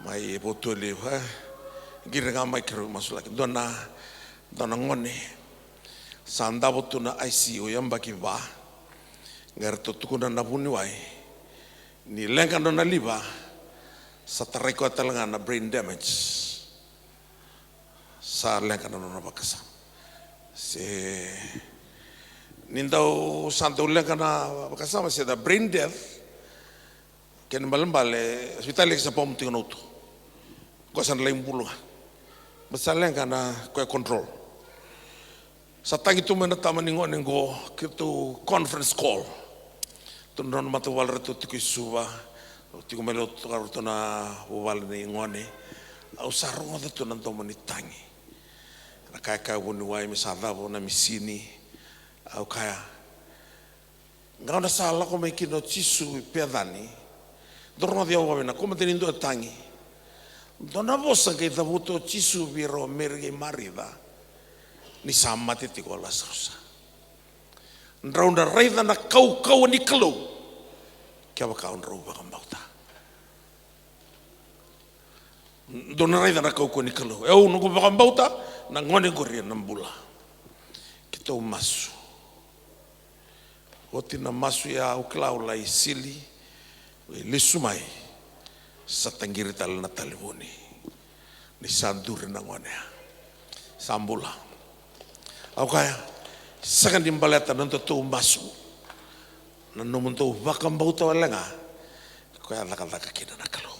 mai Votoli, e, qiri ga mai keirau masulaki dua na, dua na gone. Sa davo tu na I C U yabaki va, qai ratou tukuna na vuniwai ni leqa nona liva, sa tarai koya tale ga na brain damage. Sa leqa na nona vakasama. Se ni dau sa dau leqa na vakasama se na brain death, kena ibalebale, hospitali sa pamu tiko na uto. Ko sa na lai bulu ga. But sa leqa na koya control. Sa tagi tu mai na tama ni gone qo, keitou conference call. Tu na nona matavuvale ratou tiko i Suva, tiko mai lotu ratou na vuvale ni gone. Au sa rogoca tu na domo ni tagi. Na kaya kaya vuniwai me sa cava na misini. Au kaya, gauna sa lako mai kina o Jisu i Pecani, dou rogoci au vakavinaka, ko mata ni dua tagi. Dua na vosa qai cavuta o Jisu vei rau o Meri kei Marica, ni sa mate tiko o Lasarusa. Drau na raica na kaukauwa ni Kalou kevaka o drau vakabauta. Dou na raica na kaukauwa ni Kalou. E au noqu vakabauta, na gone qori ena bula. Keitou masu. Oti na masu ya au kila au lai sili, au lesu mai, sa taqiri tale na talevoni. Ni sa duri na gone ya. Sa bula. Au kaya, sega ni baleta na nodatou masu. Na nomudou vakabauta wale ga, koya cakacaka kina na Kalou.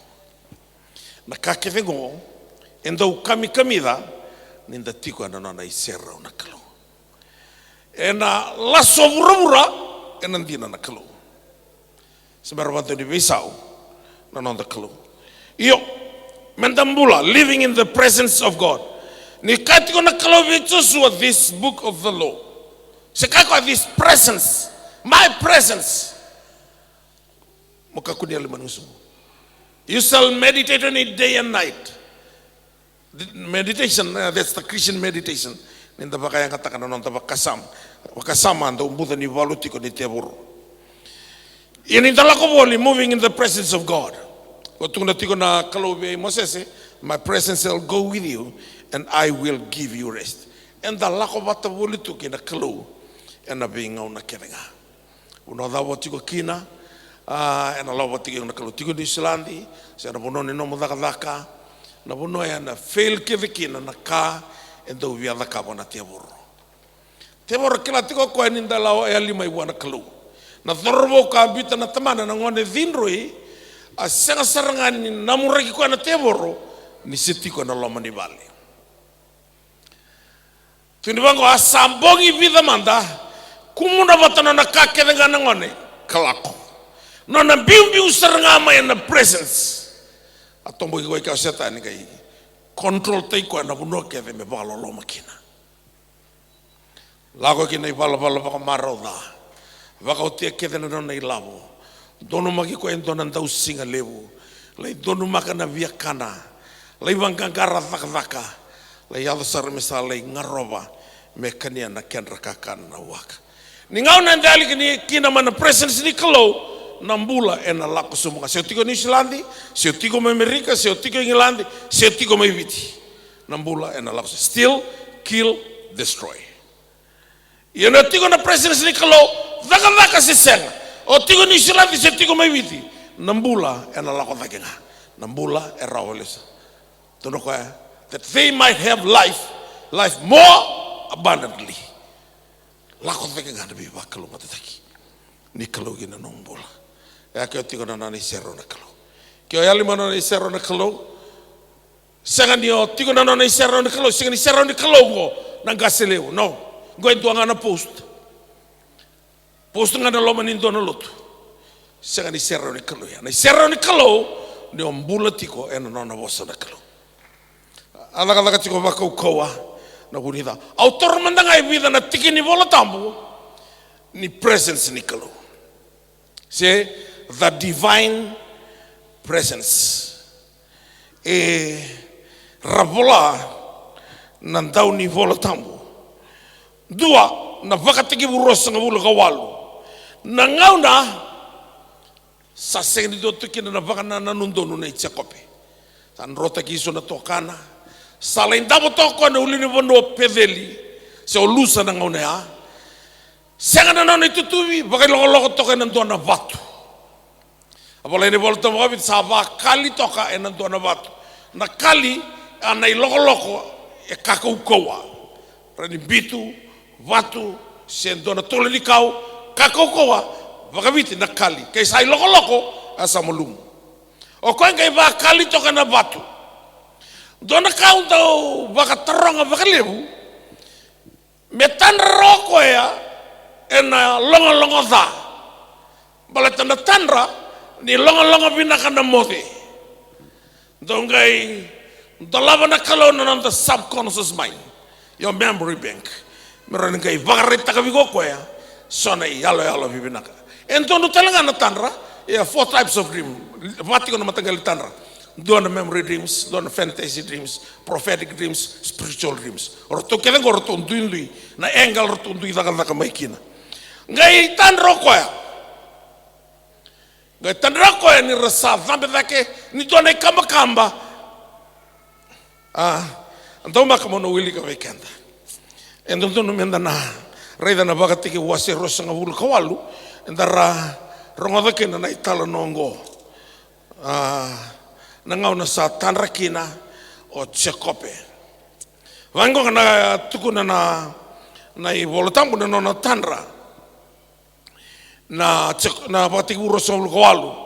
Na ka kece qo, e dau kamikamica ni da tiko ena nona iserau na Kalou. Ena lasu o vuravura, ena dina na Kalou. Se mera vakadua ni veisau na noda Kalou. Io, meda bula, living in the presence of God. Ni kaya tiko na Kalou vei Josua, this book of the law. Se kaya koya, this presence, my presence. Mo kakua ni yali mai na gusumu. You shall meditate on it day and night. Meditation, eh, that's the Christian meditation. Ni da vakayagataka na noda vakasama. Vakasama, dau buca ni valu tiko ni tevoro. Ia ni da lako voli, moving in the presence of God. Ko tukuna tiko na Kalou vei Mosese, my presence shall go with you and I will give you rest. Eda lako vata voli tu kei na Kalou ena veigauna kece ga. Vanua cava o tiko kina, a, ena lako vata kei na Kalou, tiko Niusiladi, se na vanua ni nomu cakacaka, na vanua ena fail kece kina na ka e dau via cakava na tevoro. Tevoro kila tiko o koya ni da lako yali mai vua na Kalou. Na cauravou ka biuta na tamana na gone cidroi, a sega sara ga ni namuraki koya na tevoro, ni se tiko ena loma ni vale. Tukuni vaqo, a sa bogi vica mada, kumuna vata nona ka kece ga na gone, ka lako. Nona biubiu sara ga mai ena presence. A toboki koya kea o Setani qai control taki koya na vanua kece me vakaloloma kina. Lako kina ivalavala vakamarau ca. Vakaotia kece na nona ilavo. Donumaki koya e dua na dausiga levu. Lai donumaka na viakana. Lai vaqaqara cakacaka. Lai yaco sara me sa lai garova me kania na kedra kakana na waka. Ni gauna eda yali kina mai na presence ni Kalou, na bula ena lako sobu ga. Se o tiko Niusiladi, se o tiko mai Amerika, se o tiko Igiladi, se o tiko mai Viti. Na bula ena lako sobu. Steal, kill, destroy. Ia ni o tiko na presence ni Kalou, cakacaka se sega. O tiko Niusiladi se tiko mai Viti, na bula ena lako cake ga. Na bula e rawa lesu. Tukuna o koya, that they might have life, life more abundantly. Lako cake ga na veivakalougatataki ni Kalou ki na nomu bula. Ia ke o tiko na nona iserau na Kalou. Ke o yali mai na nona iserau na Kalou, sega ni o tiko na nona iserau ni Kalou, sega ni serau ni Kalou qo na qase levu, no. Qo e dua ga na post. Post ga na loma ni dua na lotu. Sega ni serau ni Kalou ya. Na iserau ni Kalou ni o bula tiko ena nona vosa na Kalou. A cakacaka tiko vakaukauwa na vunica. Au taura mada ga e vica na tiki ni Vola Tabu ni presence ni Kalou. Se the divine presence. E ra vola na dau ni Vola Tabu. Dua na Vakatekivu ruasagavulu ka walu. Na gauna sa sega ni dua tu kina na vakanananu donu nei Jekope. Sa drotaki eso na tokana. Sa lai davo toka o koya na ulunivanua o Peceli, se o Lusa na gauna ya. Sega na nona itutuvi, vakailokoloko toka ena dua na vatu. A volai na iVola Tabu vakaViti, sa vakali toka ena dua na vatu. Na kali, a na ilokoloko e kakaukauwa. Rawa ni bitu, vatu, se dua na tolo ni kau, kakaukauwa, vakaViti na kali. Ke sa ilokoloko, a sa malumu. O koya qai vakali toka na vatu. Dua na ka au dau vakataroga vakalevu, me tadra o koya ena logaloga ca. Baleta na tadra ni logaloga vinaka na moce. Dau qai dolava na Kalou na noda subconscious mind, your memory bank, me rawa ni qai vakaraitaka vei iko o koya so na iyaloyalo vivinaka. E donu tale ga na tadra, e four types of dream. Va tiko na mataqali tadra. Dua na memory dreams, dua na fantasy dreams, prophetic dreams, spiritual dreams. O ratou kece qo o ratou duidui, na angle o ratou dui cakacaka mai kina. Qai tadra o koya. Qai tadra o koya ni ra sa cabe cake ni dua na ikabakaba. A, daumaka mo na wilika vei keda. E dodonu meda na raica na Vakatekivu wase ruasagavulu ka walu, eda ra rogoca kina na italanoa oqo. A, na gauna sa tadra kina o Jekope. Vaqo na tukuna na, na iVola Tabu na nona tadra. Na Jek-, na Vakatekivu ruasagavulu ka walu,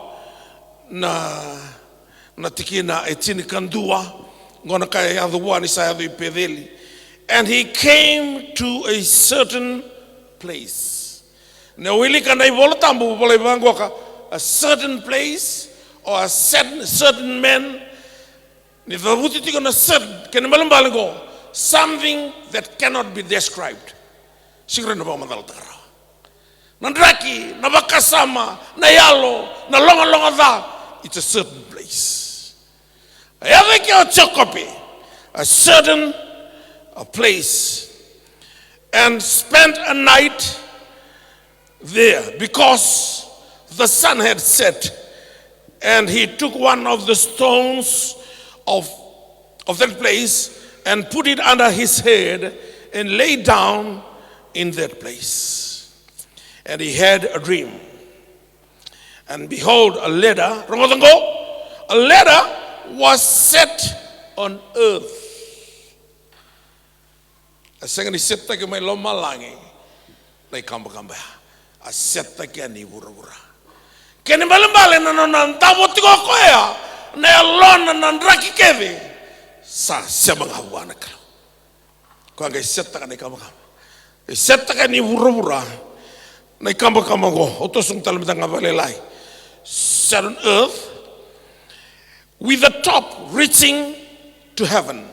na, na tikina e tinikadua, qo na ka e yaco vua ni sa yaco i Peceli. And he came to a certain place. Na wilika na iVola Tabu, volai vaqoka, a certain place, or a certain, certain man. Ni cavuti tiko na certain, kena ibalebale qo, something that cannot be described. Sega ni na vakamacalataka rawa. Na draki, na vakasama, na yalo, na logaloga ca, it's a certain place. A yaco i ke o Jekope, a certain, a place, and spent a night there, because the sun had set, and he took one of the stones of, of that place and put it under his head and lay down in that place. And he had a dream. And behold, a ladder, rogoca qo, a ladder was set on earth. A sega ni settaki mai lomalagi na ikabakaba ya. A settaki yani i vuravura. Kena ibalebale na nona davo tiko o koya, na yalona na draki kece sa sema ga vua na Kalou. Koya qai settaka na ikabakaba. E settaka yani i vuravura na ikabakaba oqo. Au toso tale mada ga vakalailai. Set on earth, with the top reaching to heaven.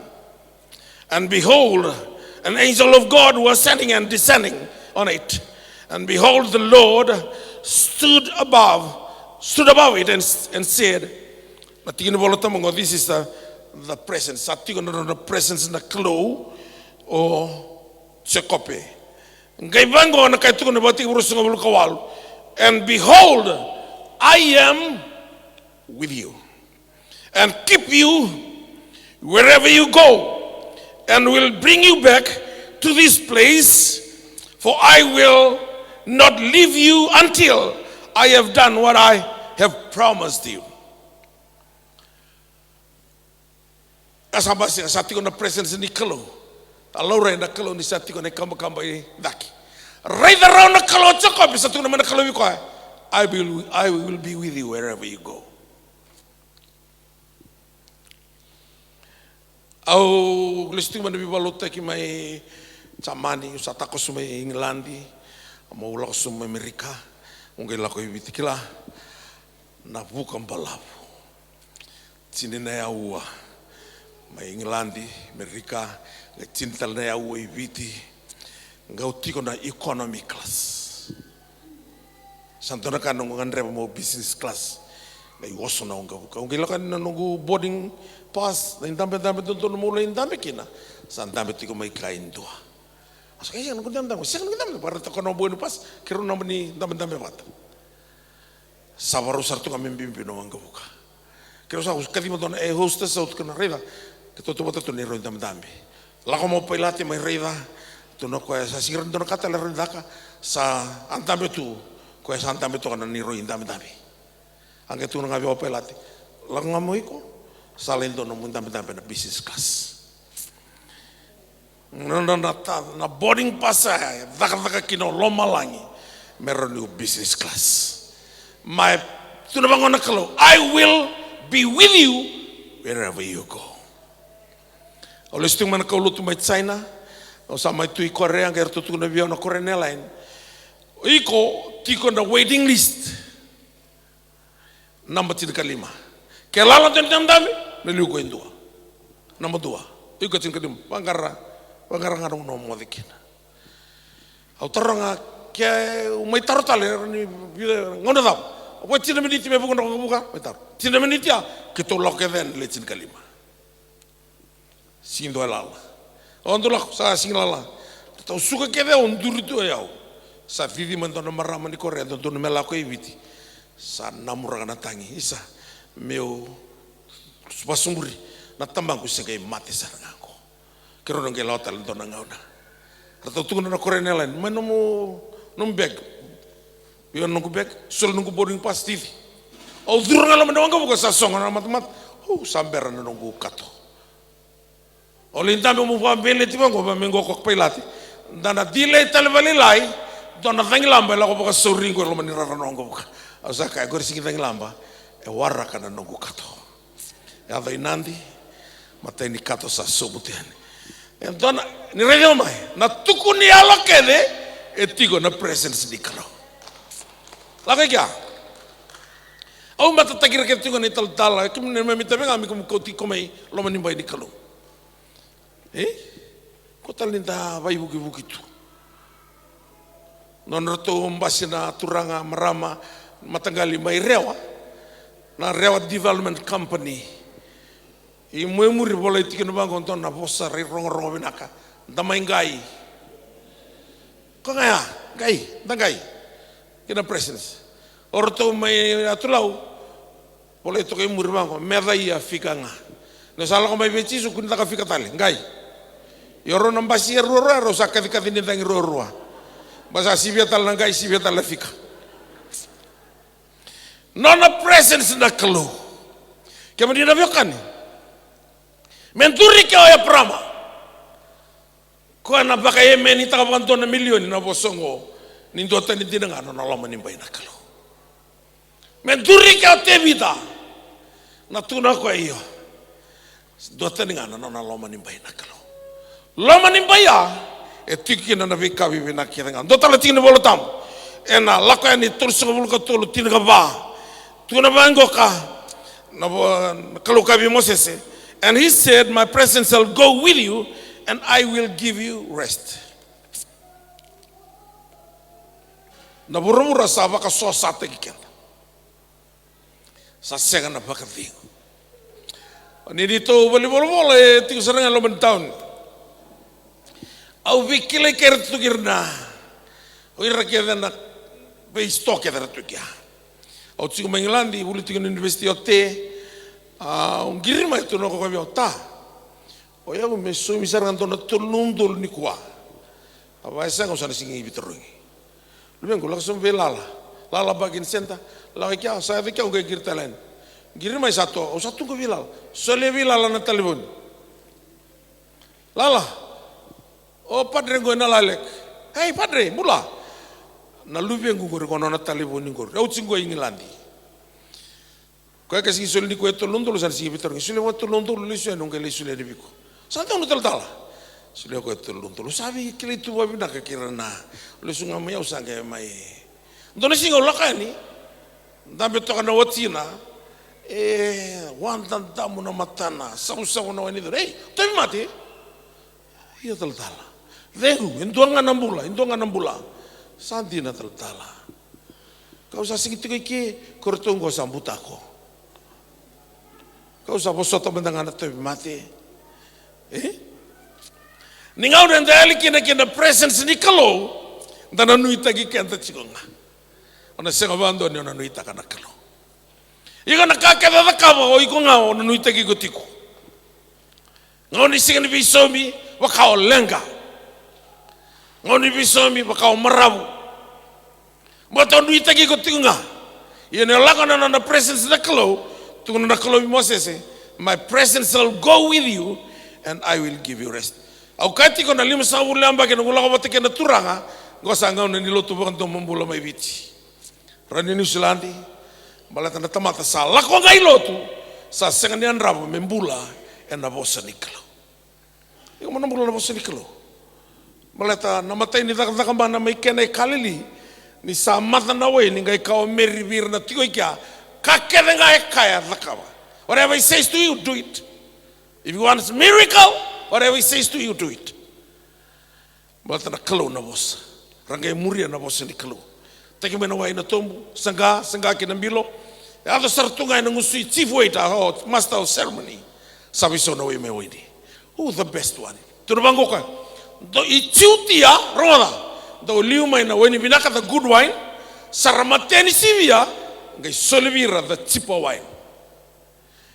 And behold, an angel of God was ascending and descending on it. And behold, the Lord stood above, stood above it and, and said, na tiki ni Vola Tabu qo, this is the, the presence. Sa tiko na, na presence na Kalou o Jekope. Qai vaqo na ka e tukuna na Vakatekivu ruasagavulu ka walu. And behold, I am with you and keep you wherever you go, and will bring you back to this place, for I will not leave you until I have done what I have promised you. A sa basika, sa tiko na presence ni Kalou. A laurai na Kalou ni sa tiko na ikabakaba i cake. Raica rawa na Kalou o Jekope, sa tukuna mai na Kalou vei koya, I will, I will be with you wherever you go. Au lesu tiko mai na veivakalotutaki mai Jamani, au sa takoso mai Igiladi, au lako sobu mai Amerika, au qai lako i Viti, kila, na vuka balavu. Tini na aua mai Igiladi, Amerika, qai tini tale na aua i Viti. Qai au tiko na economy class. Sa dua na ka noqu gadreva meu business class. Na ivosa na waqavuka. Au qai lako yani na noqu boarding pass, na idabedabe dodonu meu lai dabe kina, sa dabe tiko mai ka e dua. Au sa kaya, "Sega noqu dabedabe, sega noqu dabedabe." Vakaraitaka o koya na boarding pass, keirau na naba ni dabedabe vata. Sa vakarau sara tu ga me biubiu na waqavuka. Keirau sa kaciva dua na air hostess, au tukuna, "Raica, keitou tautauvata tu na neirau idabedabe. Lako mai o pailate mai raica." Tukuna o koya, "Sa sega ni dua na ka tale e rawa ni caka, sa a dabe tu." O koya sa dabe toka na neirau idabedabe. A qai tukuna ga vei au o pailate, "Lako ga mai o iko, sa lai dua nomu idabedabe na business class." Na, na, na, ta-, na boarding pass e cakacaka kina o lomalagi me rawa ni o business class. Mai, tukuna vaqo na Kalou, "I will be with you wherever you go." Au lesu tiko mai na kaulotu mai China, au sa mai tu i Korea, qai ratou tukuna vei au na Korean Airline, "O iko tiko na waiting list naba tinikalima. Ke lala dua na idabedabe, na liu ko e dua. Naba dua. Iko tinikalima. Vaqara, vaqara ga na gauna o moce kina." Au taroga, "Ke au mai taro tale, e rawa ni vica, gauna cava? Au vaka tini na miniti me vuka na waqavuka, mai taro." Tini na miniti ya, keitou lako kece yani le tinikalima. Sigi dua e lala. Au dau lako, sa sigi lala. Ratou suka kece au, duri tu o yau. Sa cici mai dua na marama ni Korea, dodonu me lako i Viti. Sa namuraka na tagi, "Isa, meu vakasuburi, na tamaqu se qai mate sara ga qo." Keirau na qai lako tale dua na gauna. Ratou tukuna na Korean Airline, "Mai nomu, nomu bag." Io, noqu bag, soli noqu boarding pass, cici. Au curu ga loma ni waqavuka, sa sogo na matamata. Au sa bera na noqu kato. Au lai dabe, au vakabeleti vaqo, vaka me qo ko pailate. Da na delay tale vakalailai, dua na cagilaba e lako vakasauri qo e loma ni rara na waqavuka. Au sa kaya, "Qori sigi cagilaba, e waraka na noqu kato." Yaco i Nadi, matai ni kato sa sobu tu yani. E dua na, ni raici au mai, na tuku ni yalo kece, e tiko na presence ni Kalou. Lako i kea. Au matataki ira kece tiko na italatala, kemuni na neimami itavi ga, me kemu kauti iko mai loma ni bai ni Kalou. E? Ko tale ni da vaivukivuki tu. Nodratou basi na turaga, marama, mataqali mai Rewa. Na Rewa Development Company. I muri, muri volai tiko na vaqo dua na vosa rai rogorogo vinaka. Da mai qai. Ko ga ya, qai, da qai. Kina presence. O ratou mai Atulau. Volai toka i muri vaqo, meca ia fika ga. Ni sa lako mai vei Jisu, kua ni caka fika tale, qai. Ia rau na basi e ruarua, rau sa kacikaci ni cagi ruarua. Ba sa sivia tale na qai, sivia tale na fika. Nona presence na Kalou. Kemuni na veiwekani. Me duri ke o Eparama. Koya na vakaemenitaka vakadua na milioni na vosa oqo, ni duatani dina ga na nona loma ni bai na Kalou. Me duri ke o Tevita, na tukuna o koya, io, duatani ga na nona loma ni bai na Kalou. Loma ni bai ya e tiko kina na veika vivinaka kece ga. Dua tale tiki ni Vola Tabu, ena Lako Yani tolusagavulu ka tolu, tinikava. Tukuna vaqo ka, na vo-, na Kalou kaya vei Mosese, "And he said, 'My presence shall go with you, and I will give you rest.'" Na vuravura sa vakasosataki keda. Sa sega na vakacegu. Ni neitou valenivolavola e tiko sara ga e loma ni tauni. Au veikilai kei ira tu kei ira na, o ira kece na veisitoa kece era tu kea. Au tiko mai Igiladi, vuli tiko na univesiti o Te. Au qiri mai, tukuna o koya vei au, "Ta, o yau me saumi sara ga dua na tolu na udolu nikua. A vakasega au sa na sega ni veitarogi." Luvequ, lako sobu vei Lala. Lala Bargain Centre, lako i kea, sa yaco i kea, au qai qiri tale yani. Qiri mai sa toka, au sa tu qo vei Lala. Solia vei Lala na talevoni. "Lala, o padre qo ena lalek." "Ei, padre, bula." "Na luvequ qori, qo nona talevoni qori. Au tiko qo i Igiladi." Koya ka sega ni solia nikua e tolu na udolu, sa na sega ni veitarogi. Solia vua e tolu na udolu, lesu yani, au qai lai solia yani vei iko. Sa donu talatala. Solia koya e tolu na udolu. Sa veikilai tu vakavinaka kei ira na, lesu ga mai, au sa qai mai. Dua na siga au lako yani, dabe toka na watina. E wadadamu na matana, savusavu na wai ni cudru. "Ei, tauvimate." "Io talatala." "Cegu, e dua ga na bula, e dua ga na bula." "Sa dina talatala. Kau sa sega ni tiko i ke, ko iratou qo sa butako." Kau sa vosota mada ga na tauvimate. E? Ni gauna eda yali kina kina presence ni Kalou, da na nuitaki keda tiko ga. O na sega vakadua ni o na nuitaka na Kalou. Iko na ka kece o cakava o iko ga o na nuitaki iko tiko. Gauna ni siga ni veisaumi vaka o leqa. Gauna ni veisaumi vaka o maravu. Baleta o nuitaki iko tiko ga. Ia ni o lako na nona presence na Kalou, tukuna na Kalou vei Mosese, "My presence will go with you and I will give you rest." Au kaya tiko na limasagavulu na yabaki na gulako vata kei na Turaga, qo sa gauna ni lotu vakadomobula mai Viti. Ra ni Niusiladi, baleta na tamata sa lako ga i lotu, sa sega ni yadrava me bula ena vosa ni Kalou. Iko mo na bula na vosa ni Kalou. Baleta na matai ni cakacaka mana mai Kena e Kalili, ni sa maca na waini, qai kaya o Meri vei ira na tiko i kea, ka kece ga e kaya cakava. Whatever he says to you, do it. If he wants miracle, whatever he says to you, do it. Baleta na Kalou na vosa. Ra qai muria na vosa ni Kalou. Teki mai na wai na tobu, saqa, saqa ki na bilo. Yaco sara tu ga ena gusu i chief waiter, o master of ceremony. Sa veisau na wai mai waini. Who the best one? Tukuna vaqo o koya. Dou i Jutia, rogoca. Dou liu mai na waini vinaka, the good wine. Sa ra matea ni sivia, qai soli vei ira the cheaper wine.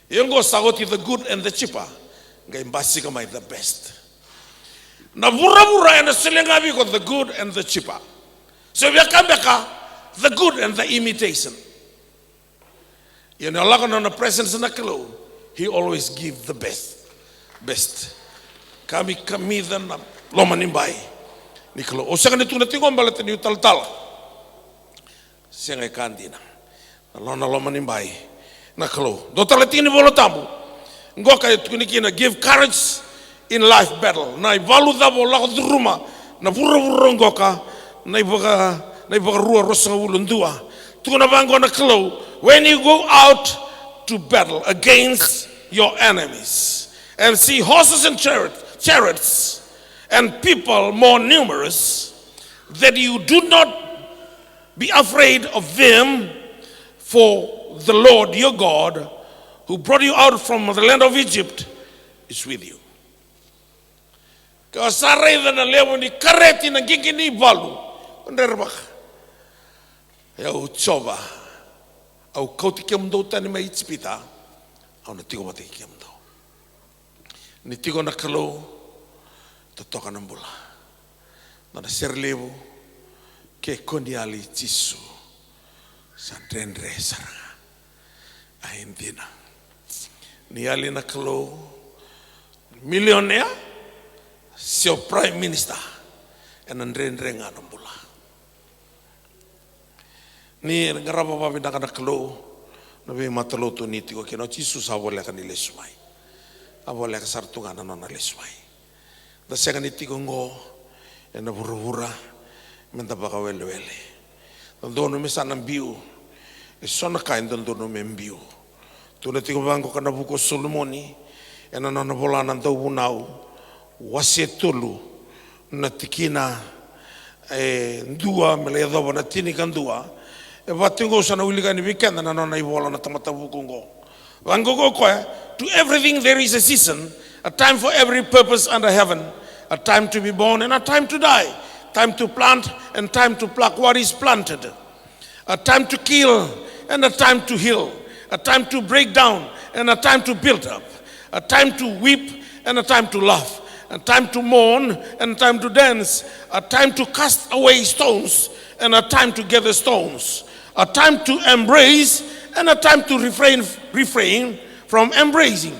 Ia oqo sa oti the good and the cheaper, qai basika mai the best. Na vuravura ena solia ga vei iko the good and the cheaper. Se via ka beka the good and the imitation. Ia ni o lako na nona presence na Kalou, he always give the best. Best. Kamikamica na loma ni bai ni Kalou. Au sega ni tukuna tiko baleta niu talatala. Sega e ka dina. Na lo-, na loma ni bai na Kalou. Dua tale tiki ni Vola Tabu. Qoka e tukuni kina, give courage in life battle. Na ivalu cava o lako curuma na vuravura qoka, na ivaka, na iVakarua ruasagavulu dua. Tukuna vaqo na Kalou, when you go out to battle against your enemies and see horses and chariot-, chariots and people more numerous, that you do not be afraid of them, for the Lord your God, who brought you out from the land of Egypt, is with you. Ke o sa raica na levu ni kareti, na qiqi ni valu, o drerevaka. E au Jiova, au kauti kemudou tani mai Ijipita, au na tiko vata kei kemudou. Ni tiko na Kalou, totoka na bula. Nona sere levu, ke ko ni yali Jisu, sa dredre sara ga. A, e dina. Ni yali na Kalou, milionea, se o prime minister, ena dredre ga na bula. Ni qarava vakavinaka na Kalou na veimatalotu ni tiko kina, o Jisu sa voleka ni lesu mai. A voleka sara tu ga na nona lesu mai. Da sega ni tiko oqo ena vuravura me da vakawelewele. Dodonu me sa na biu. E so na ka e dodonu me biu. Tukuna tiko vaqo ka na vuku o Solomoni ena nona vola na Dauvunau, wase tolu, na tikina e dua me lai yacova na tinikadua. E vaka tiko oqo sa na wilika yani vei keda na nona ivola na tamata vuku oqo. Vaqo o koya, to everything there is a season, a time for every purpose under heaven, a time to be born and a time to die, time to plant and time to pluck what is planted. A time to kill and a time to heal, a time to break down and a time to build up, a time to weep and a time to laugh, a time to mourn and a time to dance, a time to cast away stones and a time to gather stones, a time to embrace and a time to refrain, refrain from embracing,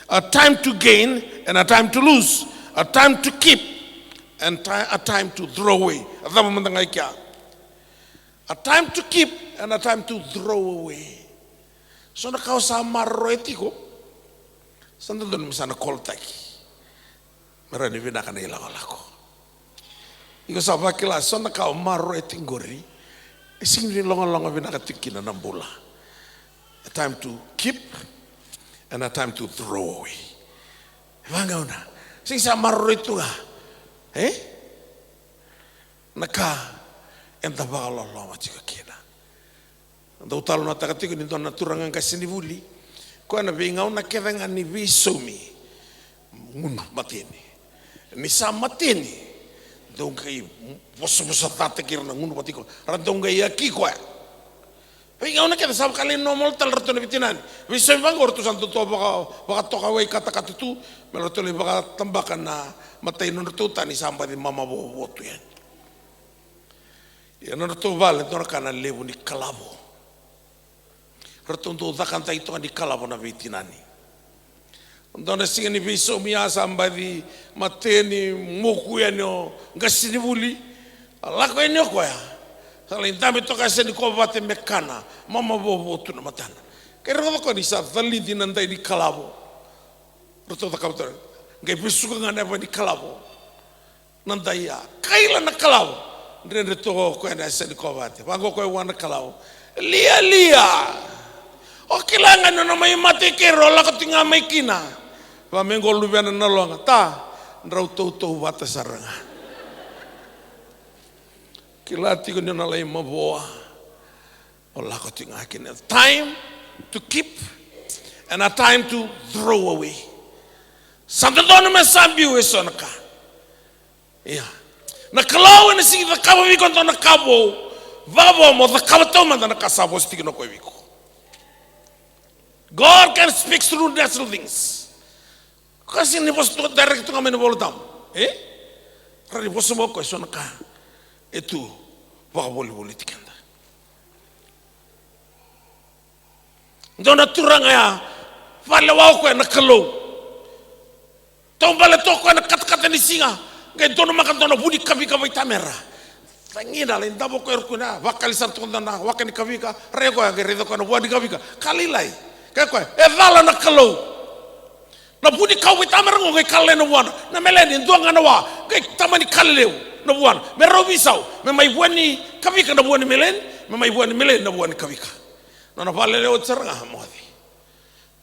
a time to gain and a time to lose, a time to keep and ti-, a time to throw away. A cava mada ga i kea? A time to keep and a time to throw away. So na ka o sa maroroya tiko, sa dodonu me sa na kolotaki me rawa ni vinaka na ilakolako. Iko sa vakila, so na ka o maroroya tiko qori, e sega ni logaloga vinaka tiko kina na bula. A time to keep and a time to throw away. E vagauna, sega ni sa maroroi tu ga, e? Na ka eda vakaloloma tiko kina. Dau talanoataka tiko ni dua na turaga qasenivuli, Koya na veigauna kece ga ni veisaumi, gunu mateni. Ni sa mateni, dau qai vosavosacataki ira na gunu vata tiko, ra dau qai yaki koya. Veigauna kece sa vakalei normal tale ratou na veitinani. Veisaumi vaqo ratou sa dau toka vaka, vakatoka wai katakata tu, me ratou lai vakatabaka na matai nodratou tani sa baci mama vovo tu yani. Ia nodratou vale dua na ka na levu ni kalavo. Ratou dau cakadai toka ni kalavo na veitinani. Dua na siga ni veisaumi a sa baci mateni, moku yani o qasenivuli. A lako yani o koya, sa lai dabe toka e yasa ni kovate me kana, mama vovo tu na matana. Ke rogoca koya ni sa calidi na dai ni kalavo. Ratou cakava toka, qai vesuka ga na yava ni kalavo. Na dai ya, kaila na kalavo. Dredre toka o koya na yasa ni kovate. Vaqo koya vua na kalavo. Lialia. O kila ga ni o na mai mate kei ira, o lako tiko ga mai kina. Va me qo luvena na loga. Ta, drau tautauvata sara ga. Kila tiko ni o na lai mavoa. O lako tiko ga kina. Time to keep and a time to throw away. Sa dodonu me sa biu eso na ka. Ia. Na Kalou ena sega ni cakava vei iko e dua na ka vou, vakavo mo cakava taumada na ka sa vosa tiko na koya vei iko. God can speak through natural things. Ka sega ni vosa tu direct tu ga mai na Vola Tabu. E? Rawa ni vosa mai o koya eso na ka e tu vakavolivoliti keda. Dua na turaga ya, valewa o koya na Kalou. Taubale toka o koya na katakata ni siga, qai donumaka dua na vu ni kavika vaitamera. Cagina, lai davo o koya, rukuna, vakali sara toka dua na waka ni kavika, rai o koya, qai raica o koya na vua ni kavika. Ka lailai. Kaya o koya, e cala na Kalou. Na vu ni kau vaitamera qo qai ka lailai na vuana. Na meleni e dua ga na wa, qai tamani ka lelevu na vuana. Me rau veisau, me mai vua ni kavika na vua ni meleni, me mai vua ni meleni na vua ni kavika. Nona valelewa oti sara ga, moce.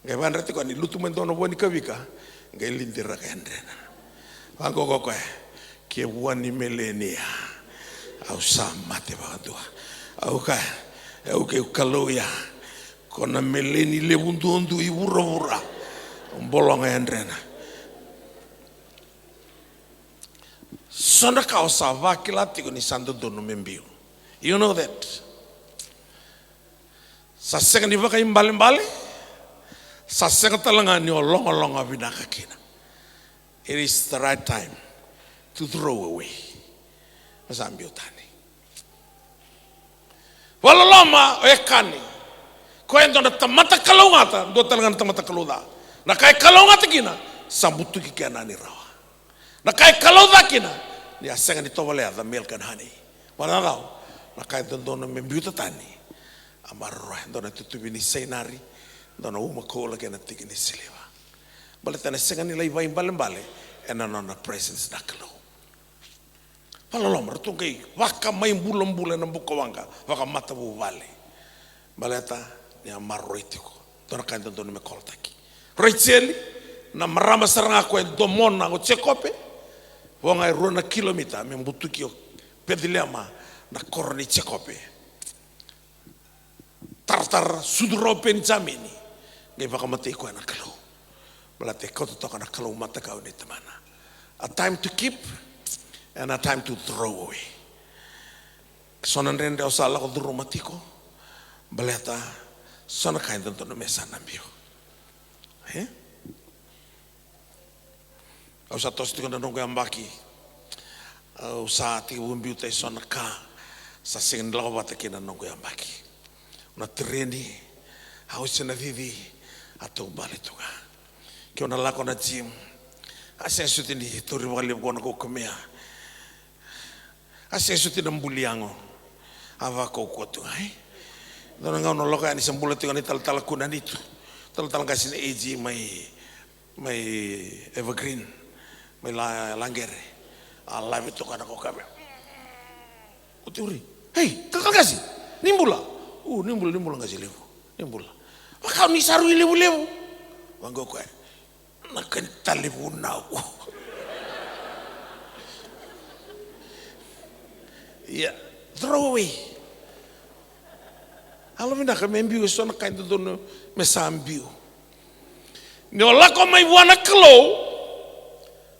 Qai vayadrati koya ni lutu mai dua na vua ni kavika, qai lidiraka yadrena. Vaqo o koya, ke vua ni meleni ya, au sa mate vakadua. Au kaya, e au kei Kalou ya, ko na meleni levu duadua i vuravura. Bologa yadrena. So na ka o sa vakila tiko ni sa dodonu me biu. You know that. Sa sega ni vakaibalebale, sa sega tale ga ni o logaloga vinaka kina. It is the right time to throw away. Sa biu tani. Vakaloloma o Ekani. Koya e dua na tamata kalougata, dua tale ga na tamata kalou ca. Na ka e kalougata kina, sa butuki kena ni rawa. Na ka e kalou ca kina, ni a sega ni tovolea the milk and honey. Vakacava? Na ka e dodonu me biuta tani. A maroroya, dua na tutuvi ni sainari, dua na uma koula kei na tiki ni siliva. Baleta ena sega ni lai vakaibalebale ena nona presence na Kalou. Vakaloloma, ratou qai vakamai bulabula ena buka waqa, vakamatavuvale. Baleta ni a maroroi tiko. Dua na ka e dodonu me kolotaki. Raicheli, na marama sara ga koya e domona o Jekope, vo ga e rua na kilomita me butuki o Peceliema, na koro ni Jekope. Taratara, sucu rawa o Penijamini, qai vakamatei koya na Kalou. Baleta e kauta toka na Kalou matakau nei tamana. A time to keep and a time to throw away. So na dredre au sa lako curuma tiko, baleta so na ka e dodonu me sa na biu. E? Au sa toso tiko na noqu yabaki. Au sa tekivu biuta e so na ka sa sega ni lako vata kei na noqu yabaki. Na tereni, au se na cici, a taubale tu ga. Ke au na lako na gym, a sega soti ni tauri vakalevu ko na kaukamea. A sega soti na buli yago. A vakaukauwa tu ga, e? Dua na gauna lako yani sa bula tiko na italatala kuna ni tu. Talatala qase na A G mai, mai Evergreen, mai La, Laqere. A lave toka na kaukamea. Oti uri. Hei, talatala qase. Ni bula. U, ni bula, ni bula qase levu. Ni bula. Vaka ni sa rui levulevu. Vaqo koya. Na ka ni talevunau. Ia, throw away. Yalovinaka me biu e so na ka e dodonu me sa biu. Ni o lako mai vua na Kalou,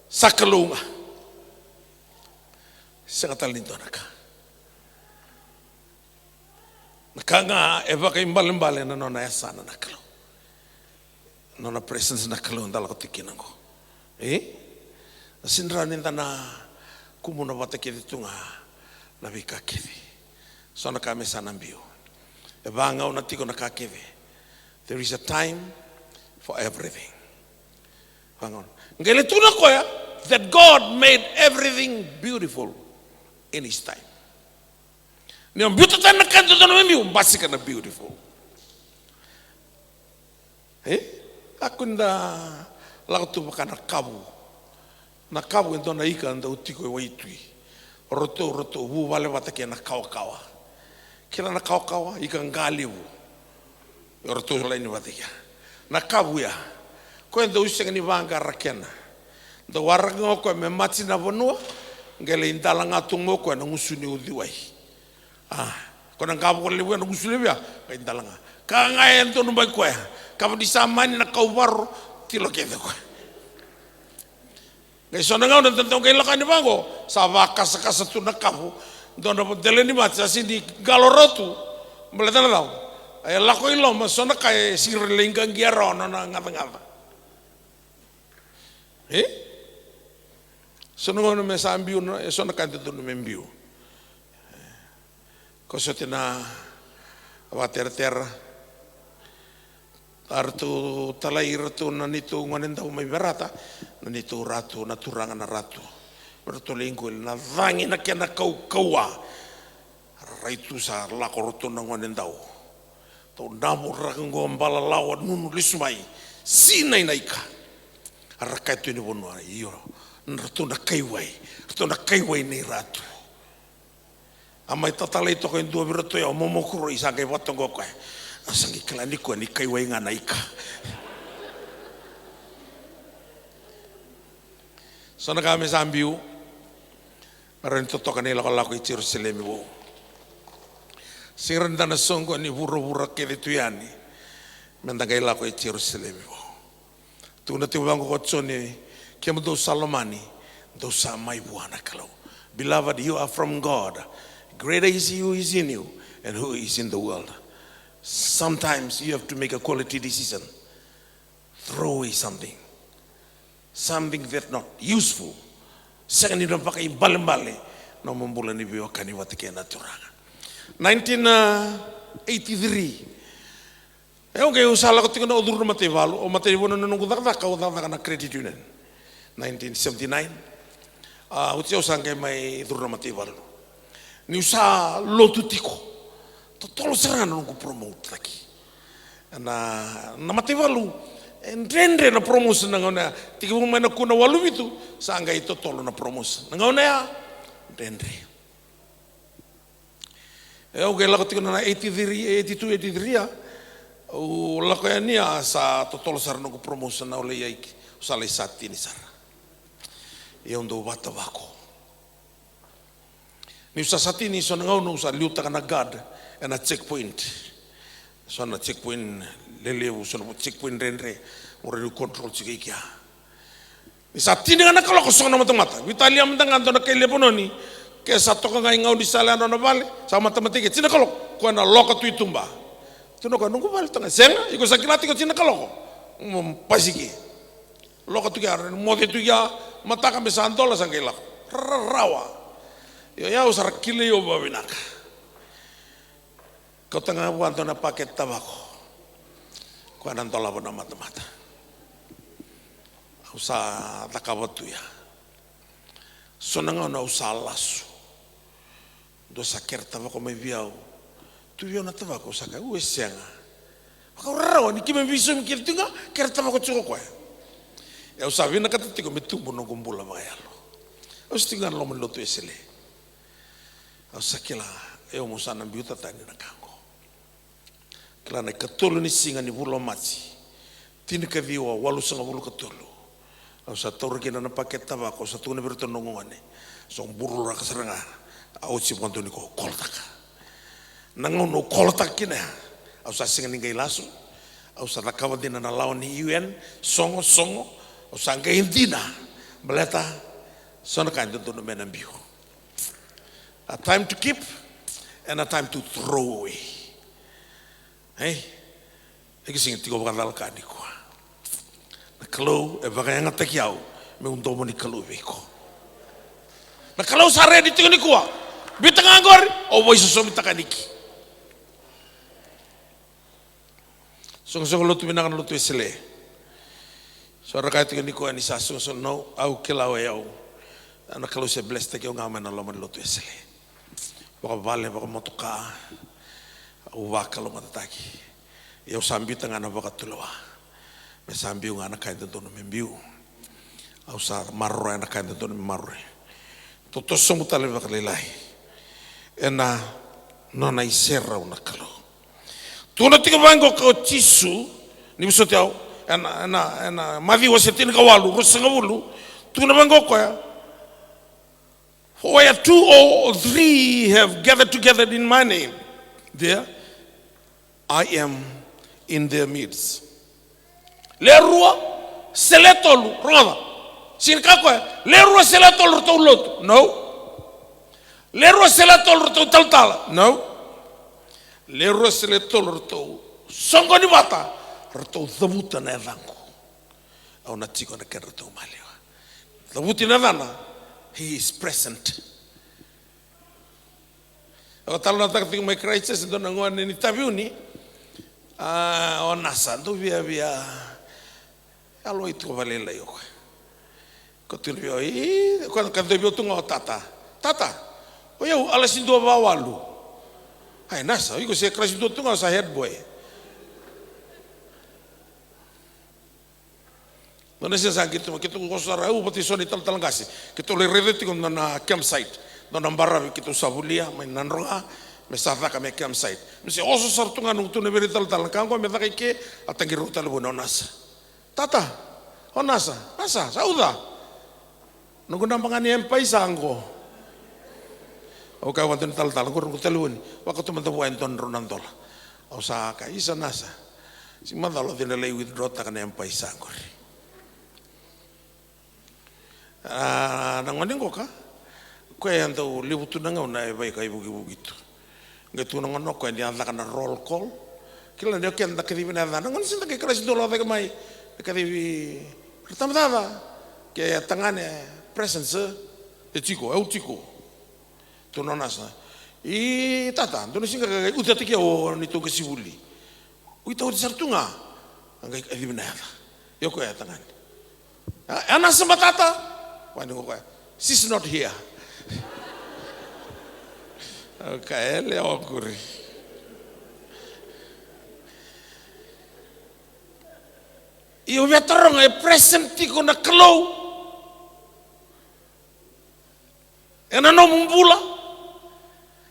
sa Kalou ga. Sega tale ni dua na ka. Na ka ga e vakaibalebale na nona yasana na Kalou. Nona presence na Kalou da lako tiko kina qo. E? Na sega ni da na kumuna vata kece tu ga na veika kece. So na ka me sa na biu. E vagauna tiko na ka kece. There is a time for everything. Vagauna. Qai le tukuna o koya that God made everything beautiful in his time. Ni o biuta tani na ka e dodonu me biu, basika na beautiful. E? A kua ni da lako tu vaka na kavu. Na kavu e dua na ika dau tiko e waitui. O ratou, ratou vuvale vata kei na kawakawa. Kila na kawakawa, ika qa levu. O ratou laini vata kei ya. Na kavu ya. Koya dau sega ni vaqara kena. Dau waraka ga o koya me maji na vanua, qai lai dala ga tu ga o koya na gusu ni uciwai. A, ko na qavo levu ya na gusu levu ya, qai dala ga. Ka ga e donu mai koya. Ka vadi sa mani na kauvaro, tilo kece koya. Qai so na gauna da dau qai lako yani vaqo, sa vakasakasa tu na kavu. Dua na dela ni maji, sa sega ni qalo rawa tu. Baleta na cava? E lako i loma, so na ka e sega ni lai qaqia rawa na nona gacagaca. E? So na gauna me sa biu, na, e so na ka e dodonu me biu. Ko sote na vakateratera. A ratou talai iratou na neitou gone dau mai Verata, na neitou ratu, na turaga na ratu. Me ratou lai qoli na cagi na kena kaukauwa. Rai tu sa lako ratou na gone dau. Tou na voraka qo balalawa nunu lesu mai. Sinai na ika. A ra kaya tu ni vanua, io. Na ratou na kaiwai. Ratou na kaiwai nei ratu. A mai tatalai toka e dua vei ratou ya, o momo kuroi sa qai vakatoqa o koya. A sa qai kila ni koya ni kaiwai ga na ika. So na ka me sa biu. Rawa ni totoka na ilakolako i Jerusalemi vou. Sega ni da na soqo ni vuravura kece tu yani. Me da qai lako i Jerusalemi vou. Tukuna tiko vaqo ko Joni, kemudou sa lomani, dou sa mai vua na Kalou. Beloved, you are from God. Greater is he who is in you and who is in the world. Sometimes you have to make a quality decision. Throw away something. Something that not useful. Sega ni na vakaibalebale na nomu bula ni veiwekani vata kei na Turaga. Nineteen eighty-three. E, au qai, au sa lako tiko na, au curu na mataivalu, au mataivalu na noqu cakacaka, au cakacaka na credit union. Nineteen seventy-nine. A, oti au sa qai mai curu na mataivalu. Niu sa lotu tiko, totolo sara ga na noqu promote taki. Na, na mataivalu, e dredre na promotion na gauna ya. Tekivu mai na kuna walu vitu, sa qai totolo na promotion. Na gauna ya, dredre. E, au qai lako tiko na eighty-three, eighty-two, eighty-three ya. Au lako yani ya sa totolo sara noqu promotion, au lai aiki, au sa lai satini sara. Ia au dau vatavako. Niu sa satini, so na gauna au sa liutaka na guard ena checkpoint. So na checkpoint lelevu, so na checkpoint dredre, mo rawa ni control tiko i kea. Ni sa tini ga na kaloko, sogo na matamata. Veitalia mada ga dua na kai Lepanoni, ke sa toka ga i gaunisala ya nona vale, sa matamata i ke, tini na kaloko, koya na loka tu i tuba. Tukuna o koya, noqu vale toka ga. Sega, iko sa kila tiko tini na kaloko. Mo pasiki. Loka tu kea, moce tu kea, mataka me sa dola sa qai lako. Rarawa. Io, ia au sa ra kilai au vakavinaka. Kauta ga vua dua na pakete tavako. Koya na dolava na matamata. Au sa cakava tu ya. So na gauna au sa lasu. Dua sa kere tavako mai vei au. Tu vei au na tavako, au sa kaya, u, e sega. Vakaurarawa ni keimami veisaumi kece tu ga, kere tavako tiko o koya. E, au sa vinakata tiko me tubu noqu bula vakayalo. Au sa tiko ga na loma ni lotu Wesele. Au sa kila, e, au mo sa na biuta tani na ka oqo. Kila na ikatolu ni siga ni vula o Maji, tinikaciwa walusagavulu ka tolu. Au sa taura kina na pakete tavako, au sa tukuna vei iratou na noqu gone. Sa bururaka sara ga, a oti vakadua ni ko kolotaka. Na gauna au kolotaka kina ya, au sa sega ni qai lasu. Au sa cakava dina na lawa ni U N, sogo, sogo, au sa qai dina. Baleta, so na ka e dodonu me na biu. A time to keep, and a time to throw away. Ei, e ki sigi tiko vakacalaka nikua. Na Kalou e vakayagataki au, meu domo ni Kalou vei iko. Na Kalou sa redi tiko nikua. Biuta ga qori, au vaisosomitaka niki. Soqosoqo lotu vinaka na lotu Wesele. So ra kaya tiko ni koya ni sa soqosoqo, no, au kila o yau. Na Kalou se bless taki au ga mai na loma ni lotu Wesele. Vakavale, vakamotoka, au vakalougatataki. Ia au sa biuta ga na vakatulewa. Me sa biu ga na ka e dodonu me biu. Au sa maroroya na ka e dodonu me maroroya. Toso sobu tale vakalailai ena nona iserau na Kalou. Tukuna tiko vaqo o Jisu, ni vosoti au, ena, ena, ena Maciu wase tinikawalu, ruasagavulu, tukuna vaqo o koya, for where two or three have gathered together in my name, there I am in their midst. Le rua, se le tolu, rogoca. Sega ni kaya o koya, le rua se le tolu ratou lotu. No. Le rua se le tolu ratou talatala. No. Le rua se le tolu ratou soqoni vata, ratou cavuta na yacaqu. Au na tiko ena kedratou maliwa. Cavuti na yacana, he is present. Au talanoataka tiko mai Christchurch, dua na gone ni Taveuni. A, o Nasa, dau viavia. Yalo i tiko vakalailai o koya. Ko tukuna vei au, i, ko ka dau vei au tu ga o tata. Tata, o yau a lasi dua vakawalu. Ai, Nasa, o iko se kalasi dua tu ga, o sa head boy. Dua na siga sa keitou, keitou oso sara, au vata i so na italatala qase. Keitou lai raica tiko na, na campsite. Dua na baravi keitou sa volia mai Nadroga, me sa caka me campsite. Me se oso sara tu ga noqu tu na vei ira italatala, na ka oqo me caka i ke, a taqiri au talevoni o Nasa. Tata, o Nasa, Nasa, sa uca. Noqu naba ga ni M-PAiSA qo. Au kaya vua na talatala, qori noqu talevoni, vakauta mada vua e dua na drau na dola. Au sa kaya, isa Nasa. Sega ni macala o cei na lai withdraw-taka na M-PAiSA qori. A, na gone qoka, koya e dau levu tu na gauna e vakaivukivuki tu. Qai tukuna gona o koya ni a caka na roll call. Kila ni o keda da kacivi na yacana. Gona sega ni da qai kalasi dua lako cake mai. E kacivi, Ratabacaca. Ke tagane, Presence, e? E tiko, au tiko. Tukuna o Nasa. I tata, dua na siga ka qai ucataki au o neitou qasenivuli. O itauri sara tu ga. A qai kacivi na yaca. Ia o koya e tagane. A, e a Nasa ba tata? Vani ko koya. She's not here. Okay, e lewa qori. Io, via taroga, e present tiko na Kalou ena nomu bula?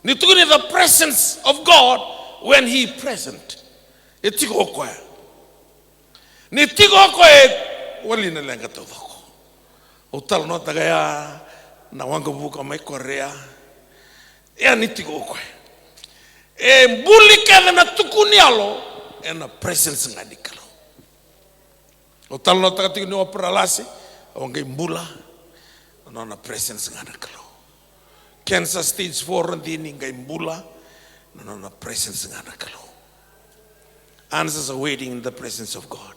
Ni tukuni the presence of God when he present. E tiko o koya. Ni tiko o koya e wali na leqa taucoko. Au talanoataka ya na waqavuka mai Korea. Ia ni tiko o koya. E buli kece na tukuni yalo ena presence ga ni Kalou. Au talanoataka tiko ni opera lasi, au qai bula na nona presence ga na Kalou. Cancer stage four, radini, qai bula na nona presence ga na Kalou. Answers are waiting in the presence of God.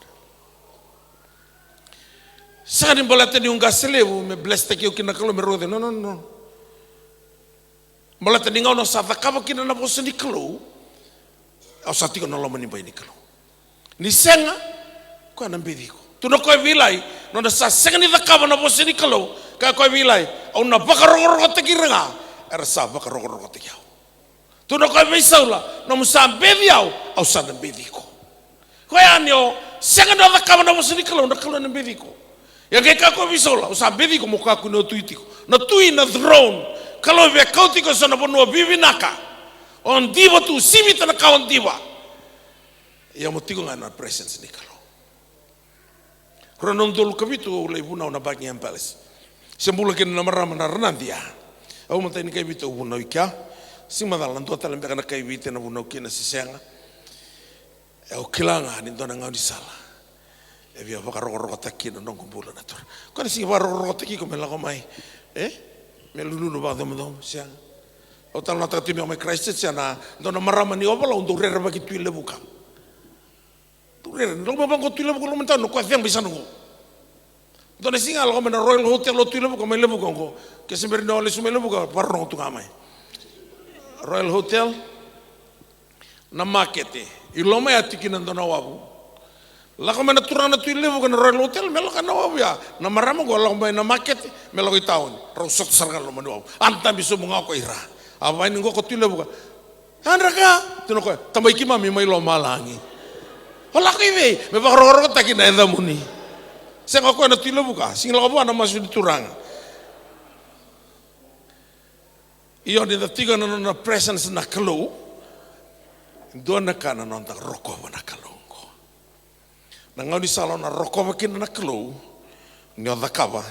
Sega ni baleta niu qase levu me bless-taki au kina na Kalou me rauta. No, no, no. Baleta ni gauna au sa cakava kina na vosa ni Kalou, au sa tiko na loma ni bai ni Kalou. Ni sega, koya na beci iko. Tukuna o koya vei Ilai, nona sa sega ni cakava na vosa ni Kalou, kaya o koya vei Ilai, au na vakarokorokotaki ira ga era sa vakarokorokotaki au. Tukuna o koya vei Saula, nomu sa beci au, au sa na beci iko. Koya ni o sega ni o cakava na vosa ni Kalou, na Kalou ena beci iko. Ia qai kaya o koya vei Saula, au sa beci iko, mo kakua ni o tui tiko. Na tui na throne. Kalou e via kauti iko e so na vanua vivinaka. O diva tu, sivita na ka o diva. Ia mo tiko ga ena presence ni Kalou. Rua na udolu ka vitu au lai vunau na Buckingham Palace. Se bula kina na marama na Ranadi ya. Au matai ni kai Viti au vunau i kea. Sega ni macala na dua tale beka na kai Viti ena vunau kina se sega. E, au kila ga ni dua na gaunisala e via vakarokorokotaki kina na noqu bula na Turaga. Ko na sega ni vakarokorokotaki iko me lako mai, e, me lululu vakacomocomo, sega. Au talanoataka tu mai Christchurch, ena dua na marama ni Ovalau, dau rerevaki Tui Levuka. Dau rere, dau mai vaqo Tui Levuka, lako mai tau, na koya ceba i sana qo. Dua na siga lako mai na Royal Hotel o Tui Levuka mai Levuka qo. Ke se bera ni o lesu mai Levuka, vakarorogo tu ga mai. Royal Hotel, na makete. I loma ya tiko kina dua na wavu. Lako mai na turaga na Tui Levuka na Royal Hotel me lako na wavu ya. Na marama qo lako mai na makete me lako i taoni. Rau sota sara ga na loma ni wavu. A dabe sobu ga o koya i ra. A vaini qo ko Tui Levuka. Yadra ka, tukuna o koya, tabai keimami mai lomalagi. O lako i vei? Me vakarokorokotaki na yacamuni. Sega o koya na Tui Levuka, sega ni lako vua na masu ni Turaga. Io, ni da tiko ena nona presence na Kalou, dua na ka na noda rokova na Kalou qo. Na gaunisala o na rokova kina na Kalou, ni o cakava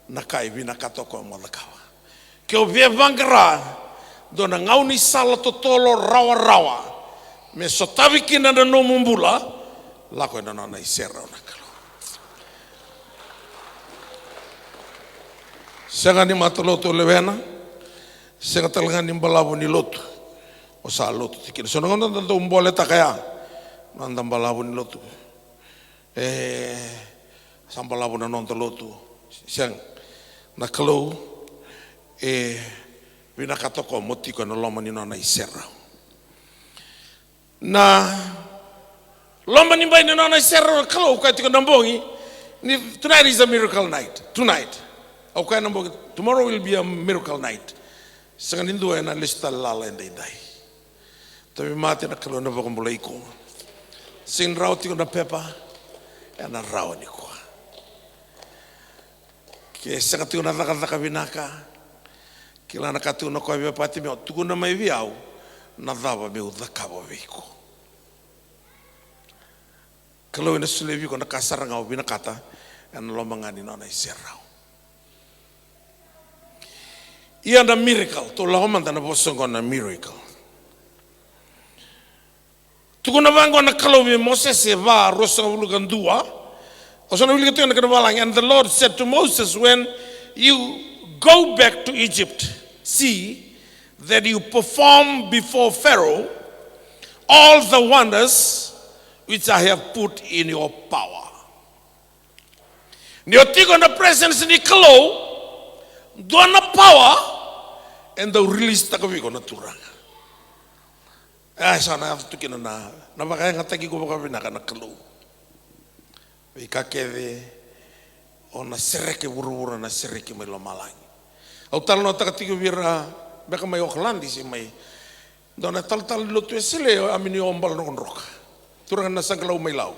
na ka e vinakata o koya mo cakava. Ke o via vaqara dua na gaunisala totolo rawarawa me sotavi kina na nomu bula, lako ena nona iserau na Kalou. Sega ni matalotu o lewena, sega tale ga ni balavu ni lotu. O sa lotu tiko kina. So na gauna da dau boletaka ya, noda balavu ni lotu. E, sa balavu na noda lotu. Sega. Na Kalou e vinakata o koya mo tiko ena loma ni nona iserau. Na loma ni bai ni nona iserau na Kalou, au kaya tiko na bogi ni, tonight is a miracle night. Tonight. Au kaya na bogi, tomorrow will be a miracle night. Sega ni dua ena lesu tale lala edaidai. Tauvimate, na Kalou ena vakabulai iko. Sega ni rawa tiko na pepa, ena rawa nikua. Ke sega tiko na cakacaka vinaka, kila na ka tiko na koya vei Patimeo, tukuna mai vei au na cava meu cakava vei iko. Kalou ena solia vei iko na ka sara ga o vinakata ena loma ga ni nona iserau. Ia na miracle, tou lako mada na vosa oqo na miracle. Tukuna vaqo na Kalou vei Mosese, va, ruasagavulu ka dua. O sa na wilika tiko na kena valagi. And the Lord said to Moses, "When you go back to Egypt, see that you perform before Pharaoh all the wonders which I have put in your power." Ni o tiko na presence ni Kalou, dua na power e dau release taka vei iko na Turaga. E sa na yaco tu kina na, na vakayagataki iko vakavinaka na Kalou. Veika kece o na sereki vuravura, na sereki mai lomalagi. Au talanoataka tiko vei ira beka mai Okaladi se mai dua na talatala ni lotu Wesele, o Amini Obala Nokadroka. Turaga na Saqalau mai Lau.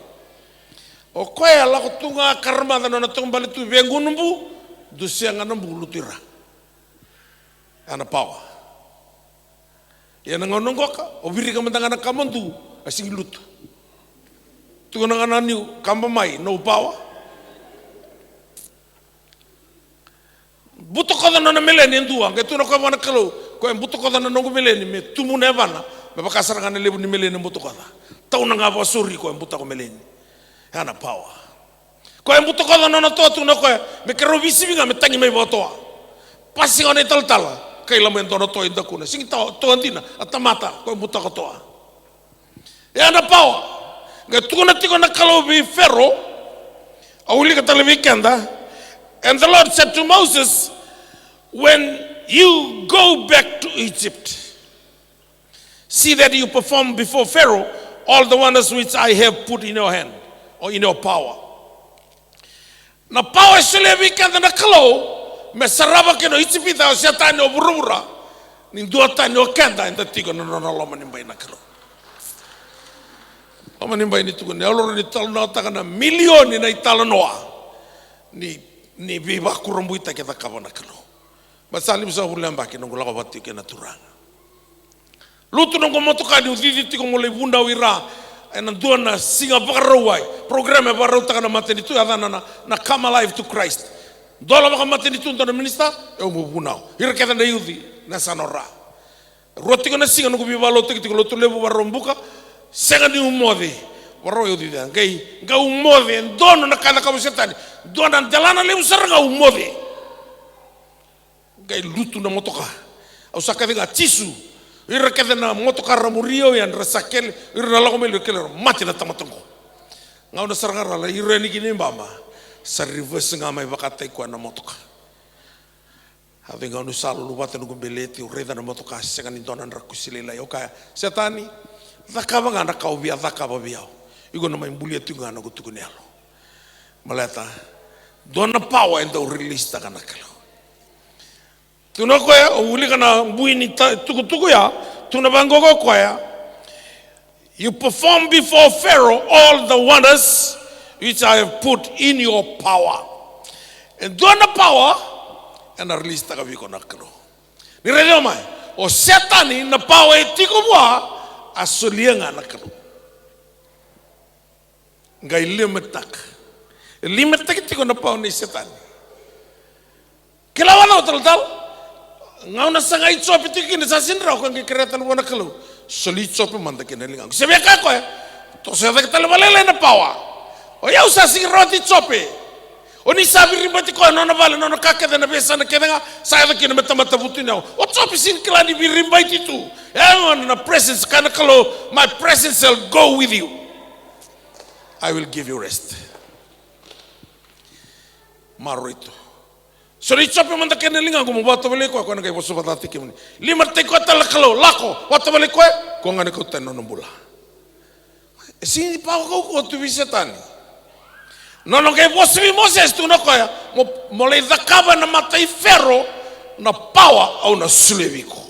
O koya lako tu ga karamaca nona taubale tu vei Gunubu, dusia ga na bu lutu i ra. Ya na power. Ia na gauna qoka, o virika mada ga na ka madu, a sigi lutu. Tukuna ga na niu, kaba mai, no power. Butakoca nona meleni e dua, qai tukuna o koya vua na Kalou, koya e butakoca na noqu meleni me tubu na yavana, me vaka sara ga na levu ni meleni e butakoca. Tauna ga vakasauri koya e butako meleni. Ya na power. Koya e butakoca nona toa, tukuna o koya, me keirau veisivi ga me tagi mai vakatoa. Pasi ga na italatala, kaila mai e dua na toa i dakuna. Sigi toa, toa dina, a tamata, koya e butako toa. Ya na power. Qai tukuna tiko na Kalou vei Fero, au wilika tale vei keda. And the Lord said to Moses, "When you go back to Egypt, see that you perform before Pharaoh all the wonders which I have put in your hand, or in your power." Na power e solia vei keda na Kalou me sarava kina o Ijipita, o Setani, o vuravura, ni duatani o keda eda tiko ena nona loma ni bai na Kalou. Loma ni bai ni tukuni, au lako ni talanoataka na milioni na italanoa ni, ni veivakurabuitaki e cakava na Kalou. Baleta sa limasagavulu na yabaki noqu lako vata tiko kei na Turaga. Lutu noqu motoka niu cici tiko meu lai vunau i ra ena dua na siga Vakarauwai. Program e vakarautaka na matanitu, yacana na, na Come Alive to Christ. Dola vakamatanitu dua na minisita, au meu vunau. Ira kece na youth na yasana o Ra. Rua tiko na siga noqu veivakalotutaki tiko, Lotulevu, Vakaraubuka, Sega ni umoce. Varau e uciucia. Qai, qai umoce. E donu na ka e cakava o Setani. Dua na delana levu sara ga umoce. Qai lutu na motoka. Au sa kece ga, Jisu. Ira kece na motoka ra muri au ya, ra sa kele, ira na lako mai liu, kele ra mate na tamata qo. Gauna sara ga ra lai ira yani kina i baba. Sa reverse ga mai vakataki koya na motoka. A vei gauna au sa luluvata noqu beleti, au raica na motoka sega ni dua na drakusi lailai. Au kaya, Setani, cakava ga na ka o via cakava vei au. Iko na mai bulia tiko ga noqu tuku ni yalo. Baleta dua na power e dau release taka na Kalou. Tukuna o koya, au wilika na bui ni ta-, tukutuku ya, tukuna vaqo o koya, "You perform before Pharaoh all the wonders which I have put in your power." E dua na power ena release taka vei iko na Kalou. Ni raica mai, o Setani na power e tiko vua, a solia ga na Kalou. Qai limit taka. E limit taki tiko na power nei Setani. Kila vata o talatala. Gauna sa qai Jope tiko kina, sa sega ni rawa, o koya qai kerea tale vua na Kalou, "Soli Jope mada ki na ligaqu." Se via kaya o koya, "Toso cake tale vakalailai na power. O yau sa sega ni rawati Jope. O ni sa viribaiti koya, nona vale, nona ka kece, na veiyasana kece ga sa yaco kina me tamata vutuniyau. O Jope sega ni kila ni viribaiti tu." E gona na presence, kaya na Kalou, "My presence shall go with you. I will give you rest." Maroroi tu. "Soli Jope mada ki na ligaqu, meu vakatovolei koya, koya na qai vosa vata kei kemuni." Limit taki koya tale na Kalou, "Lako, vakatovolei koya, koya ga na kauta na nona bula." E sega ni power kaukaua tu vei Setani. Nona qai vosa vei Mosese, tukuna o koya, "Mo, mo lai cakava ena mata i Fero na power au na solia vei iko."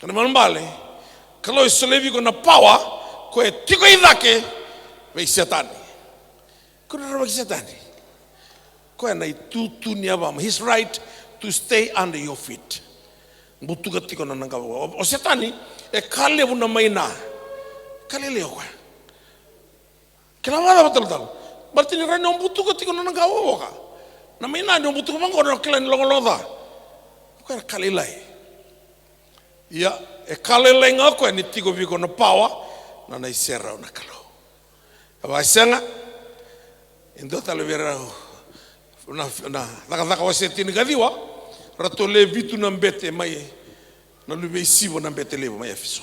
Kena ibalebale, Kalou e solia vei iko na power, koya e tiko i cake vei Setani. Ko na rawaki Setani. Koya na itutu ni yavama. His right to stay under your feet. Butuka tiko na noqu ivakavuvuli. O, o Setani, e ka levu na maina. Ka lailai o koya. Kila vata o talatala. Baleta ni rawa ni o butuka tiko na noqu ivakavuvuli. Na maina ni o butuka vaqo, na kila ni logologo ca. O koya na ka lailai. Ia, e ka lailai ga o koya ni tiko vei iko na power, na nona iserau na Kalou. E vakasega, e dua tale vei rau na, na Cakacaka wase tinikaciwa, ratou le vitu na bete mai, na luve i Siva na bete levu mai Efeso.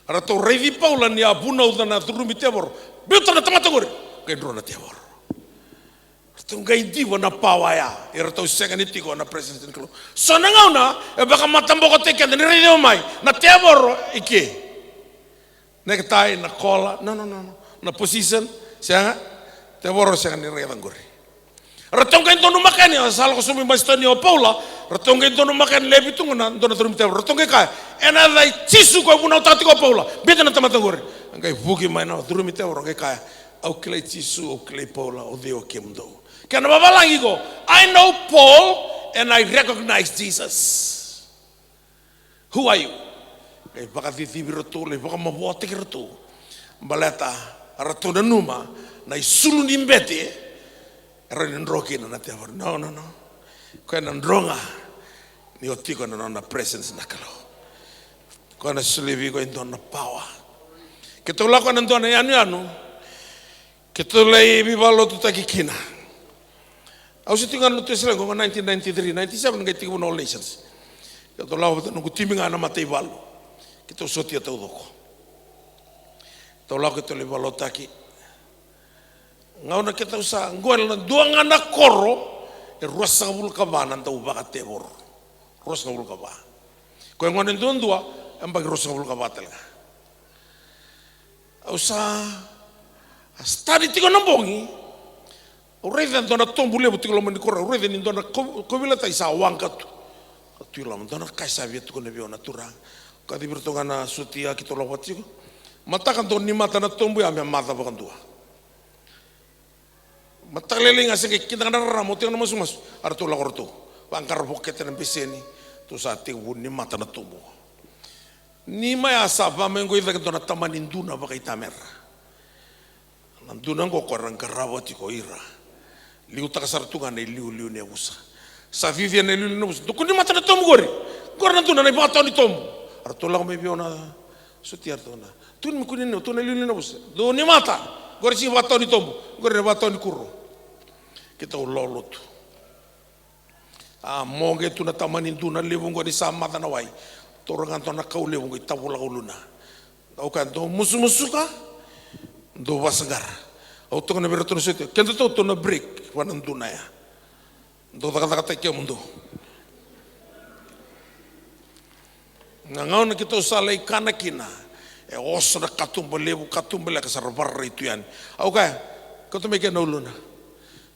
Ratou raici Paula ni a vunauca na curumi tevoro. Biuta na tamata qori, qai dro na tevoro. Ratou qai diva na power ya, ia ratou sega ni tiko na presence ni Kalou. So na gauna e vakamatabokotaki keda, ni raici au mai, na tevoro i ke. Necktie, na kola, no, no, no, no. Na position, sega. Tevoro sega ni raica qori. Ratou qai donumaka yani, sa lako sobu i basitonia o Paula, ratou qai donumaka yani, lewe vitu gona, dua na curumi tevoro. Ratou qai kaya, "Ena yaca i Jisu ko vunautaka tiko o Paula, biuta na tamata qori." Qai vuki mai na curumi tevoro, qai kaya, "Au kilai Jisu, au kilai Paula, o cei o kemudou?" Kena vavalagi qo, "I know Paul and I recognize Jesus. Who are you?" Qai vakacicivi iratou, qai vakamavoataki iratou. Baleta ratou nanuma na isulu ni bete e rawa ni dro kina na tevoro. No, no, no. Koya na dro ga ni o tiko na nona presence na Kalou. Koya na solia vei iko e dua na power. Keitou lako ena dua na yanuyanu, keitou lai veivakalotutaki kina. Au se tiko ga na Lotu Wesele qo, nineteen ninety-three, ninety-seven qai tekivu na All Nations. Keitou lako vata noqu timi ga na mataivalu. Keitou sotia taucoko. Keitou lako, keitou lai veivakalotutaki. Gauna keitou sa qo, e na dua ga na koro e ruasagavulu ka va na dauvakatevoro. Ruasagavulu ka va. Koya gona e duadua, e yabaki ruasagavulu ka va tale ga. Au sa study tiko na bogi. Au raica e dua na tobu levu tiko loma ni koro. Au raica ni dua na kau-, kauveilatai sa waqa tu. Ka tu i loma, dua na ka e sa via tukuna vei au na Turaga. Kacivi iratou ga na sotia, keitou lako vata tiko. Mataka dau ni mata na tobu ya me maca vakadua. Mataka lailai ga se qai kida ga na rarama, oti ga na masumasu, a ratou lako ratou. Vaqara vokete na beseni, tou sa tekivu ni mata na tobu. Ni mai a sa va mai qo i cake dua na tamani duna vakaitamera. Na duna qo ko era qarava tiko ira. Liutaka sara tu ga na iliuliu ni yavusa. Sa cicia na iliuliu ni yavusa. Dou kua ni mata na tobu qori. Qori na duna na ivakatawa ni tobu. A ratou lako mai vei au na Sotia ratou na. Tukuni me kua ni, tukuna na iliuliu na vosa. Dou ni mata. Qori sega ni vakatawa ni tobu. Qori na vakatawa ni kuro. Keitou lolotu. A, mo qai tu na tamani duna levu qo ni sa maca na wai. Taura ga dua na kau levu qo i tavulaka uluna. Au kaya dou musumusuka, dou vasaqara. Au tukuna vei iratou na sotia, kedatou tou na break vua na duna ya. Dou cakacakataki kemudou. Na gauna keitou sa lai kana kina, e oso na katuba levu, katuba levu ka sa ra vararai tu yani. Au kaya, kauta mai kina na uluna.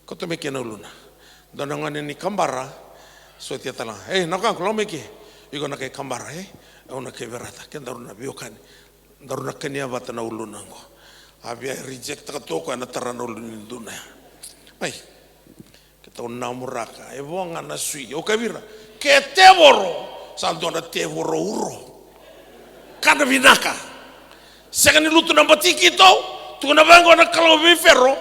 Kauta mai kina na uluna. Dua na gone ni Kabara, sotia tale ga. Ei, na wekaqu, lako mai ke. Iko na kai Kabara, e? Au na kai Verata. Kedaru na veiwekani. Daru na kania vata na uluna oqo. A via reject-taka tu o koya na tara na uluna ni duna ya. Mai. Keitou namuraka, e vo ga na sui, au kaya vei ira, ke tevoro, sa dua na tevoro uro. Kana vinaka. Sega ni lutu na batiki keitou, tukuna vaqo na Kalou vei Fero,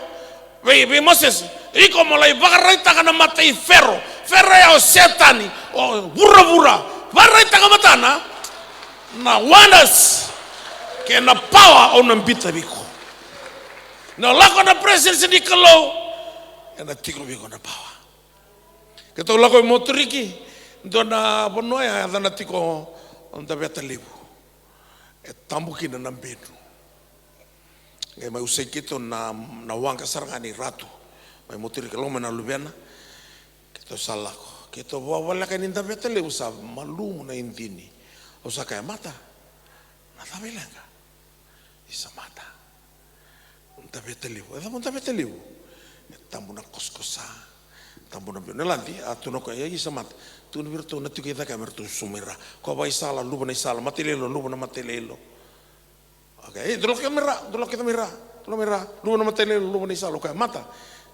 vei, vei Mosese, iko mo lai vakaraitaka na mata i Fero. Fero ya o Setani, o vuravura. Vakaraitaka matana, na wonders, kei na power au na biuta vei iko. Na lako na presence ni Kalou, ena tiko vei iko na power. Keitou lako i Moturiki, dua na vanua ya, yacana tiko o Daveta Levu. E tabu kina na benu. Qai mai usai keitou na, na waqa sara ga ni Ratu. Mai Moturiki, lako mai na luvena. Keitou sa lako. Keitou vakavoleka ni Daveta Levu sa malumu na idini. Au sa kaya, mata. Na cava e leqa? Isa mata. Daveta Levu. E cava Daveta Levu? E tabu na kosakosa. Tabu na benu. Na ladi, a tukuna o koya, ia isa mata. Tukuna vei iratou na tiko i cake me ratou susumu i ra. Koya vakaisala, luva na isala, matailoilo, luva na matailoilo. Okay, e, dou lako kece mai ra, dou lako kece mai ra, dou lako mai ra, luva na matailoilo, luva na isala, o koya mata.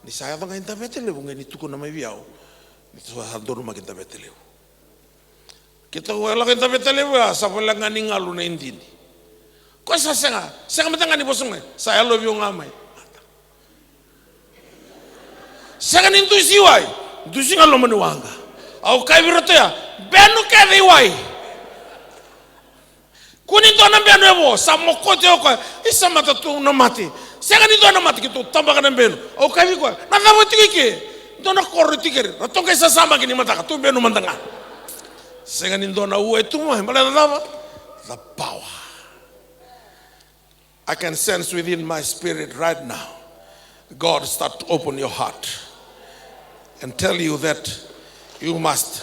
Ni sa yaco ga i Daveta Levu, qai ni tukuna mai vei au. Ni sa donumaki Daveta Levu. Keitou lako i Daveta Levu ya, sa voleka ga ni galu na idini. Koya sa sega, sega mada ga ni vosa mai, sa yalovi au ga mai. Mata. Sega ni dusi wai, dusi ga loma ni waqa. Au kaya vei iratou ya, benu kece i wai. Kua ni dua na benu e vo, sa mokoti o koya, isa mata tou na mate. Sega ni dua na mate, keitou tabaka na benu. Au kaya vei koya, na cava tiko i ke? Dua na koro tiko keri, ratou qai sasamaki ni mataka, tou benu mada ga. Sega ni dua na ua e tu mai, baleta na cava? The power. I can sense within my spirit right now, God start to open your heart and tell you that you must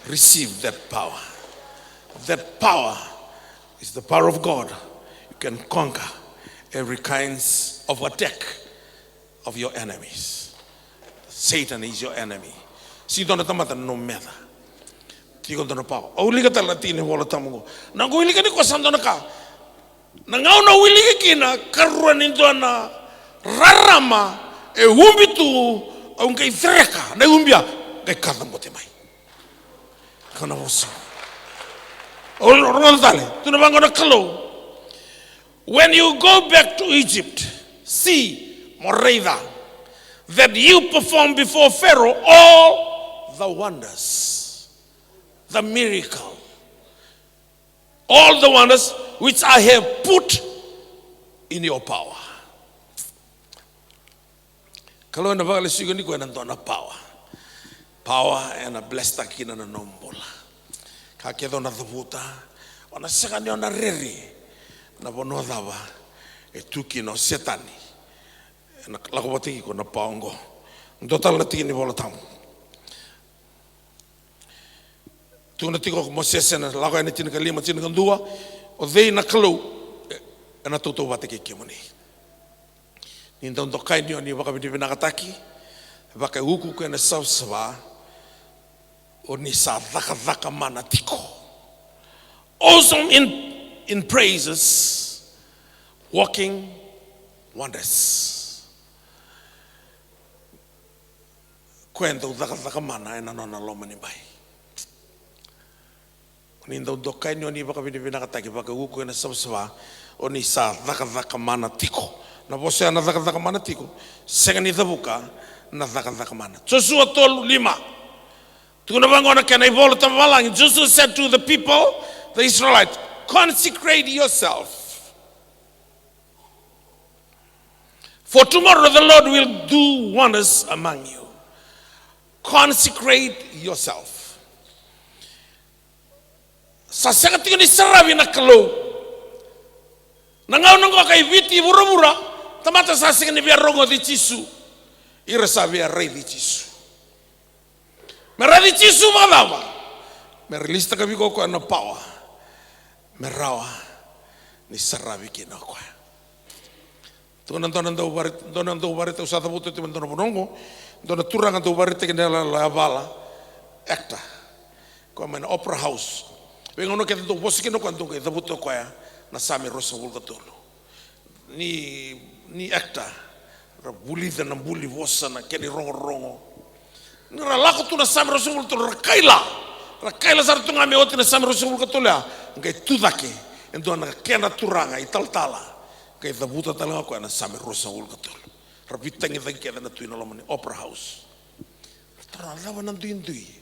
receive that power. That power is the power of God. You can conquer every kinds of attack of your enemies. Satan is your enemy. Sega ni dua na tamata na nomu meca. Tiko dua na power. Au wilika tale na tikina ni Vola Tabu oqo. Na noqu wilika ni koya sa dua na ka. Na gauna au wilika kina, karua ni dua na rarama e ubi tu, au qai cereka na iubi ya, qai kacabote mai. Ka na vosa. Au rogoca tale, tukuna vaqo na Kalou. When you go back to Egypt, see, mo raica, that you perform before Pharaoh all the wonders, the miracle, all the wonders which I have put in your power. Kalou ena vakalesui iko nikua ena dua na power. Power ena bless-taka kina na nomu bula. Ka kece o na cavuta, o na sega ni o na rere na vanua cava e tu kina o Setani. Ena lako vata kei iko na power oqo. Dua tale na tikina ni Vola Tabu. Tukuna tiko o Mosese ena Lako Yani tinikalima, tinikadua, o cei na Kalou ena tautauvata kei kemuni? Ni dau dokai ni o ni vakavinavinakataki, vakaiukuuku ena savasava, o ni sa cakacaka mana tiko. Awesome in, in praises, working wonders. Koya e dau cakacaka mana ena nona loma ni bai. O ni dau dokai ni o ni vakavinavinakataki, vakaiukuuku ena savasava, o ni sa cakacaka mana tiko. Na vosa ya na cakacaka mana tiko, sega ni cavuka na cakacaka mana. Josua tolu, lima. Tukuna vaqo na kena iVola Tabu vavalagi. Joshua said to the people, the Israelites, Consecrate yourself. For tomorrow the Lord will do wonders among you. Consecrate yourself. Sa sega tiko ni saravi na Kalou. Na gauna oqo kai Viti, vuravura, tamata sa sega ni via rogoci Jisu. Ira sa via raici Jisu. Me raici Jisu vakacava? Me release-taka vei iko o koya na power. Me rawa ni saravi kina o koya. Tukuna dua na dau vare-, dua na dau vare-, au sa cavuta tiko mai dua na vanua oqo, dua na turaga dau vakaraitaki na yaloyalo yavala, actor. Koya mai na Opera House. Veigauna kece dau vosa kina o koya, dau qai cavuta o koya na Same ruasagavulu ka tolu. Ni, ni actor, ra vulica na buli vosa, na kena irogorogo. Ni ra lako tu na Same ruasagavulu ka tolu, ra kaila. Ra kaila sara tu ga me oti na Same ruasagavulu ka tolu ya, qai tu cake e dua na kena turaga italatala, qai cavuta tale ga o koya na Same ruasagavulu ka tolu. Ra veitagicaki kece na tui na loma ni Opera House. Ra taroga, cava na duidui?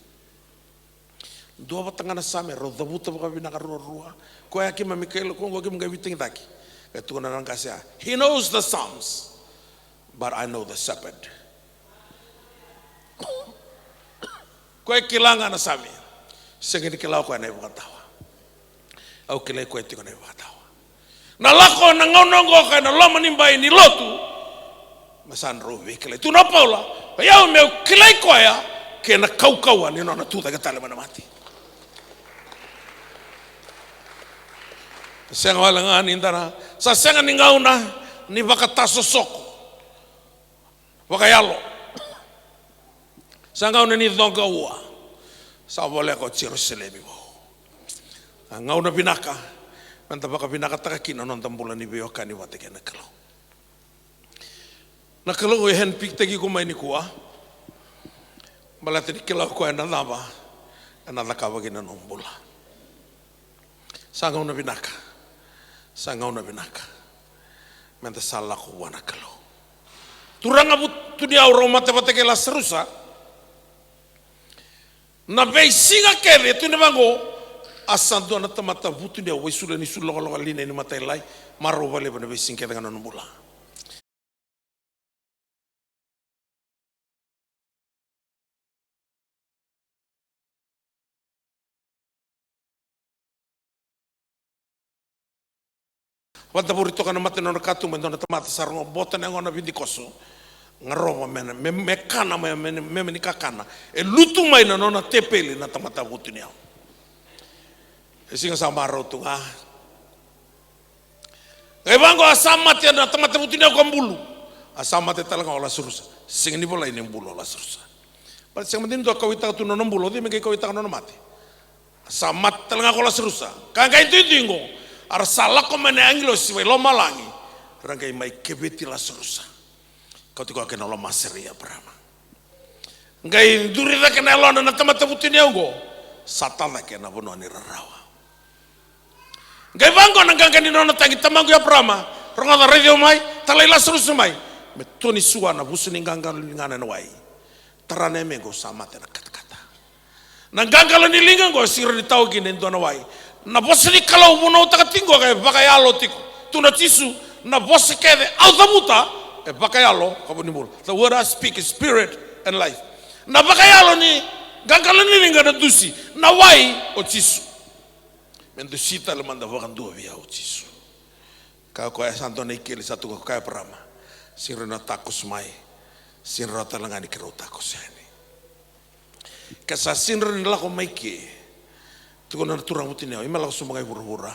Dua vata ga na Same rau cavuta vakavinaka ruarua. Koya keimami kaila, ko qo keimami qai veitagicaki. Qai tukuna na qase ya, "He knows the Psalms, but I know the shepherd." Koya e kila ga na Same. Sega ni kila o koya na ivakatawa. Au kilai koya tiko na ivakatawa. Na lako na gauna oqo ka ena loma ni bai ni lotu. Me sa drau veikilai. Tukuna o Paula, o yau meu kilai koya, kei na kaukauwa ni nona tucake tale mai na mate. Sega wale ga ni dana, sa sega ni gauna ni vakatasosoko vakayalo. Sa gauna ni coqa ua. Sa voleka o Jerusalemi vou. A gauna vinaka meda vakavinakataka kina na noda bula ni veiwekani vata kei na Kalou. Na Kalou e handpick-taki iko mai nikua. Baleta ni kila o koya na cava ena cakava kina na nomu bula. Sa gauna vinaka. Sa gauna vinaka. Meda sa lako vua na Kalou. Turaga vutuniyau rau mate vata kei Lasarusa. Na veisiga kece e tukuni vaqo, a sa dua na tamata vutuniyau, vaisuleni sulu lokaloka, lineni matailalai, marau vakalevu ena veisiga kece ga na nona bula. Vakadavori toka na mata ni nona katuba e dua na tamata sa rogo bota na yagona vidikoso. Garova me, me, me kana mai, me, me, me ni kakana. E lutu mai na nona tepeli na tamata vutuniyau. E siga sa marau tu ga. Qai vaqo a sa mate na tamata vutuniyau ka bulu. A sa mate tale ga o Lasarusa. Sega ni volai ni bulu o Lasarusa. Baleta sega mada ni dua kauwaitaka tu na nona bulu, o cei me qai kauwaitaka na nona mate? A sa mate tale ga ko Lasarusa. Ka qai duidui qo, a ra sa lako mai na agilosi mai lomalagi. Ra qai mai keveti Lasarusa. Kauti koya ki na lomasere i Eparama. Qai duri cake na yalona na tamata vutuniyau oqo, sa ta cake ena vanua ni rarawa. Qai vaqo na qaqa ni nona tagi, tamaqu Eparama, rogoca, raici au mai, talai Lasarusa mai. Me toni sua na vusu ni qaqalo ni ligana ena wai. Tara na yame qo, sa mate na katakata. Na qaqalo ni liga oqo e sega ni tawa kina e dua na wai. Na vosa ni Kalou vunautaka tiko oqo e vakayalo tiko. Tukuna o Jisu, na vosa kece au cavuta e vakayalo ka vu ni bula. The word I speak is spirit and life. Na vakayalo ni qaqalo ni liga na dusi, na wai o Jisu. Me dusi tale mada vakadua vei au o Jisu. Kaya o koya, sa dua na ikeli sa tu, kaya o Eparama, sega ni rawa ni takoso mai, sega ni rawa tale ga ni keirau takoso yani. Ke sa sega ni rawa ni lako mai ke, tukuna na turaga vutuniyau, me lako sobu ga i vuravura.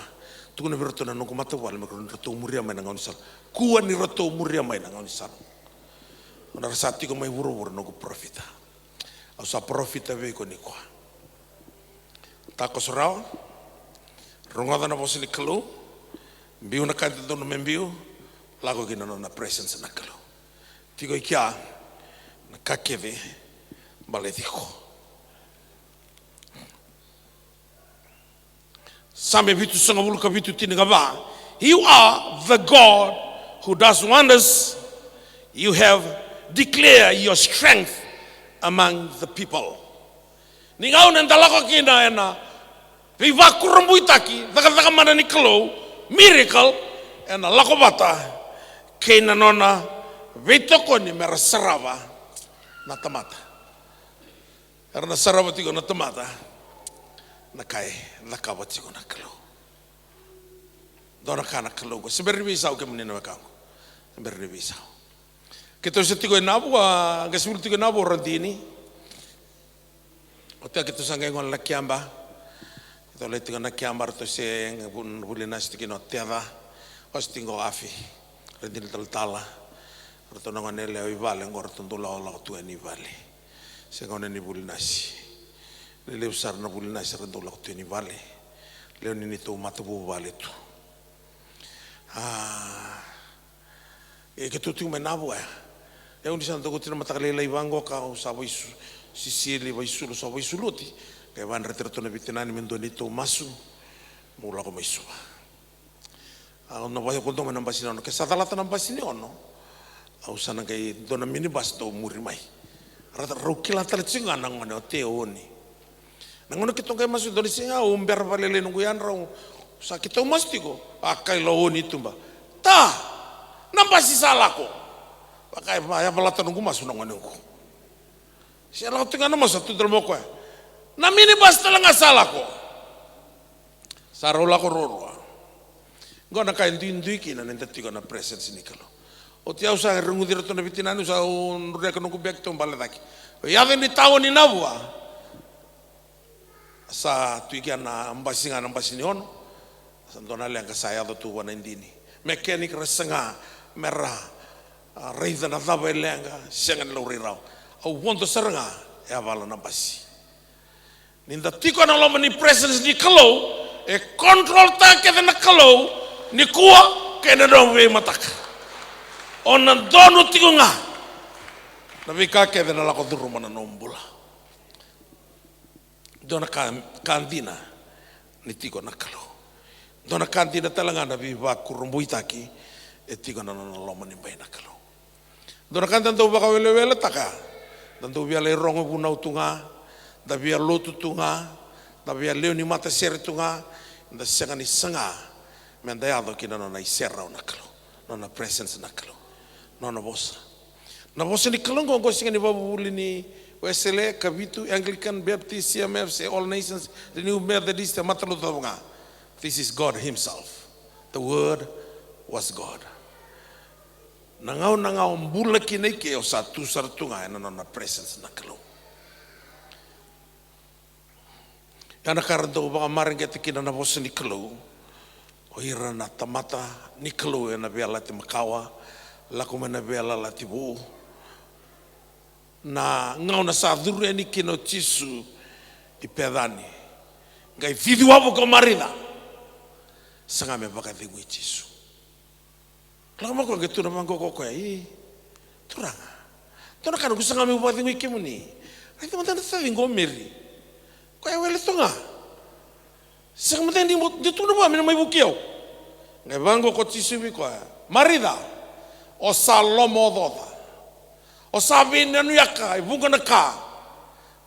Tukuna vei iratou na noqu matavuvale me ratou muria mai na gaunisala. Kua ni ratou muria mai na gaunisala. Ra sa tiko mai vuravura noqu parofita. Au sa parofita vei iko nikua. Takoso rawa. Rogoca na vosa ni Kalou. Biu na ka e dodonu me biu. Lako ki na nona presence na Kalou. Tiko i kea na ka kece baleti iko. Same vitusagavulu ka vitu, tinikava. You are the God who does wonders. You have declared your strength among the people. Ni gauna eda lako kina ena Veivakurabuitaki, cakacaka mana ni Kalou, miracle, ena lako vata kei na nona veitokoni me ra sarava na tamata. Era na sarava tiko na tamata na ka e cakava tiko na Kalou. Dua na ka na Kalou qo. Se bera ni veisau kemuni na wekaqu. Se bera ni veisau. Keitou se tiko e Navu, a, qai se vuli tiko e Navu o Radini. Oti ya keitou sa qai gole Nakiaba. Keitou lai tiko Nakiaba, ratou se vu-, vuli nasi tiko kina o Teca. O se tiko o Afi. Radini talatala. Ratou na gone yalewa i vale, qo ratou dau lakolako tu yani i vale. Se gauna ni vuli nasi. Lelevu sara na vuli nasi era dau lako tu yani i vale. Lewe ni neitou matavuvale tu. A, e keitou tiko mai Navu ya. E au ni sa dau oti na mataka lailai vaqo ka au sa vaisu-, sisili, vaisulu, sa vaisulu oti. Qai vakayadrati iratou na veitinani me dua neitou masu. Meu lako mai Suva. Au na vakayakodua mai na basi ni ono. Ke sa calata na basi ni ono, au sa na qai dua na minibus dau muri mai. Ra, rau kila tale tiko ga na gone o Te o Oni. Na gauna keitou qai masu, dua ni siga au bera vakalailai noqu yadra, au sa keitou masu tiko. A kaila o Oni i tuba. Ta! Na basi sa lako! Vaka e va-, e yavalata noqu masu na gone oqo. Se lako tiko ga na masu, sa tu tale mai o koya. Na minibus tale ga sa lako. Sa rau lako ruarua. Qo na ka e duidui kina ni da tiko na presence ni Kalou. Oti au sa reguci iratou na veitinani, au sa drudrua noqu beki, tou bale cake. Yaco ni taoni Navu, sa tu i kea na basi ga, na basi ni ono. Sa dua na leqa sa yaco tu vua na idini. Mechanic ra saga me ra, a, raica na cava e leqa, sega ni laurai rawa. Au vodo sara ga, e yavala na basi. Ni da tiko ena loma ni presence ni Kalou, e control taka kece na Kalou, nikua kei na nomu veimataka. O na donu tiko ga na veika kece na lako curuma na nomu bula. Dua na ka, ka dina ni tiko na Kalou. Dua na ka dina tale ga na veivakurabuitaki e tiko na nona loma ni bai na Kalou. Dua na ka da dau vakaweleweletaka, da dau via lai rogo vunau tu ga, da via lotu tu ga, da via lewe ni matasere tu ga, da sega ni saga me da yaco ki na nona iserau na Kalou, nona presence na Kalou, nona vosa. Na vosa ni Kalou oqo, oqo sega ni vakavuvuli ni Wesele, Kavitu, Anglican, Baptist, C M F, se All Nations, Renew Methodist, e Mataluca cava ga. This is God himself. The Word was God. Na gauna ga o bula kina i ke, o sa tu sara tu ga ena nona presence na Kalou. Ya na ka ra dau vakamareqeta kina na vosa ni Kalou o ira na tamata ni Kalou ena Veiyalayalati Makawa, lako mai na Veiyalayalati Vou. Na gauna sa curu yani kina o Jisu i Pecani, qai cici wavoki o Marica. Saga me vakacegui Jisu. Lako mai o koya qai tukuna vaqo o koya, "I Turaga, dua na ka noqu saga meu vakacegui kemuni. Raica mada na taciqu o Meri. Koya e wele tu ga. Sega mada ni mo-, ni tukuna vua me na mai vukei au." Qai vaqo o Jisu vei koya, "Marica, o sa lomaocaoca. O sa veinanuyaka e vuqa na ka.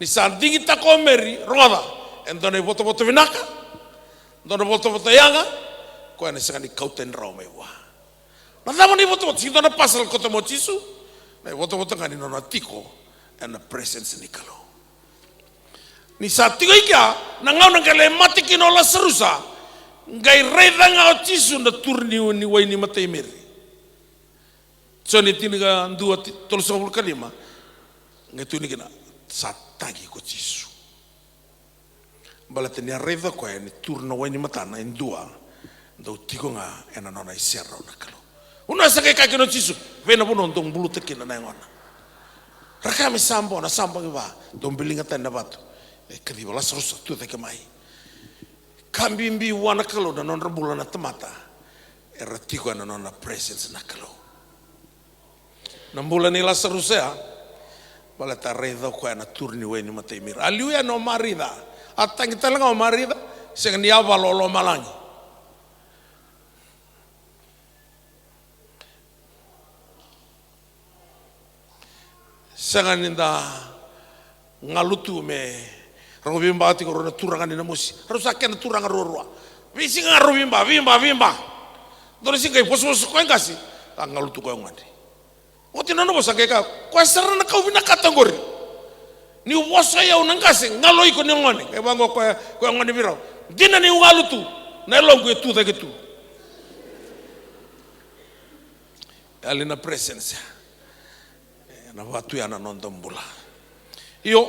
Ni sa digitaka o Meri, rogoca, e dua na ivotavota vinaka, dua na ivotavota yaga, koya ena sega ni kau tani rawa mai vua." Na cava na ivotavota? Sega ni dua na parcel kauta mai o Jisu. Na ivotavota ga ni nona tiko ena presence ni Kalou. Ni sa tiko i kea, na gauna qai lai mate kina o Lasarusa, qai raica ga o Jisu na turi ni, ni wai ni matai Meri. Joni tinikadua, ti-, tolusagavulu ka lima, qai tukuni kina, sa tagi ko Jisu. Baleta ni a raica o koya ni turi na wai ni matana e dua dau tiko ga ena nona iserau na Kalou. Vanua sa qai kaya kina o Jisu, "Vei na vanua dou buluta kina na yagona." Ra kaya me Sabo, na Sabo qai va, dau biliga tani na vatu. E kaciva, "Lasarusa, tucake mai." Ka bibi vua na Kalou na nodra bula na tamata era tiko ena nona presence na Kalou. Na bula nei Lasarusa ya, baleta a raica o koya na turi ni wai ni matai Meri. A liu yani o Marica, a tagi tale ga o Marica, sega ni yavala o lomalagi. Sega ni da galu tu me Rau veiba tiko rau na turaga ni Namosi. Rau sa kena turaga ruarua. Veisiga ga rau veiba, veiba, veiba. Dua na siga qai vosavosa koya e qase, a galu tu koya e gone. Oti na nona vosa qai kaya, koya sara na ka au vinakata oqori. Niu vosa o yau na qase, galu o iko ni gone. Qai vaqo koya, koya gone vei rau. Dina niu galu tu, na yaloqu e tu cake tu. Yali na presence. E na vaka tu ya na noda bula. Io,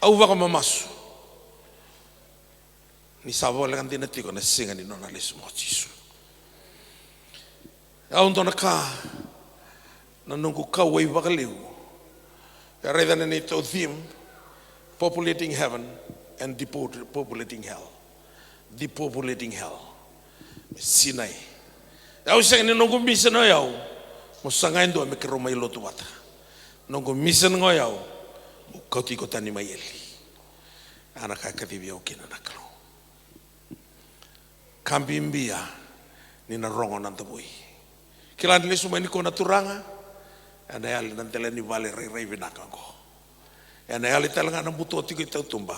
au vakamamasu ni sa voleka dina tiko na siga ni nona lesu mai o Jisu. Au dua na ka, na noqu kauwai vakalevu. E raica na neitou theme, populating heaven and depopulating hell. Depopulating hell. Me sinai. Au sega ni noqu mission o yau mo saga e dua me keirau mai lotu vata. Noqu mission ga o yau mo kauti iko tani mai eli. A na ka e kacivi au kina na Kalou. Ka bibi ya ni na rogo na davui. Kila ni lesu mai nikua na Turaga, e na yali na dela ni vale rairai vinaka oqo. E na yali tale ga na buto tiko i tautuba.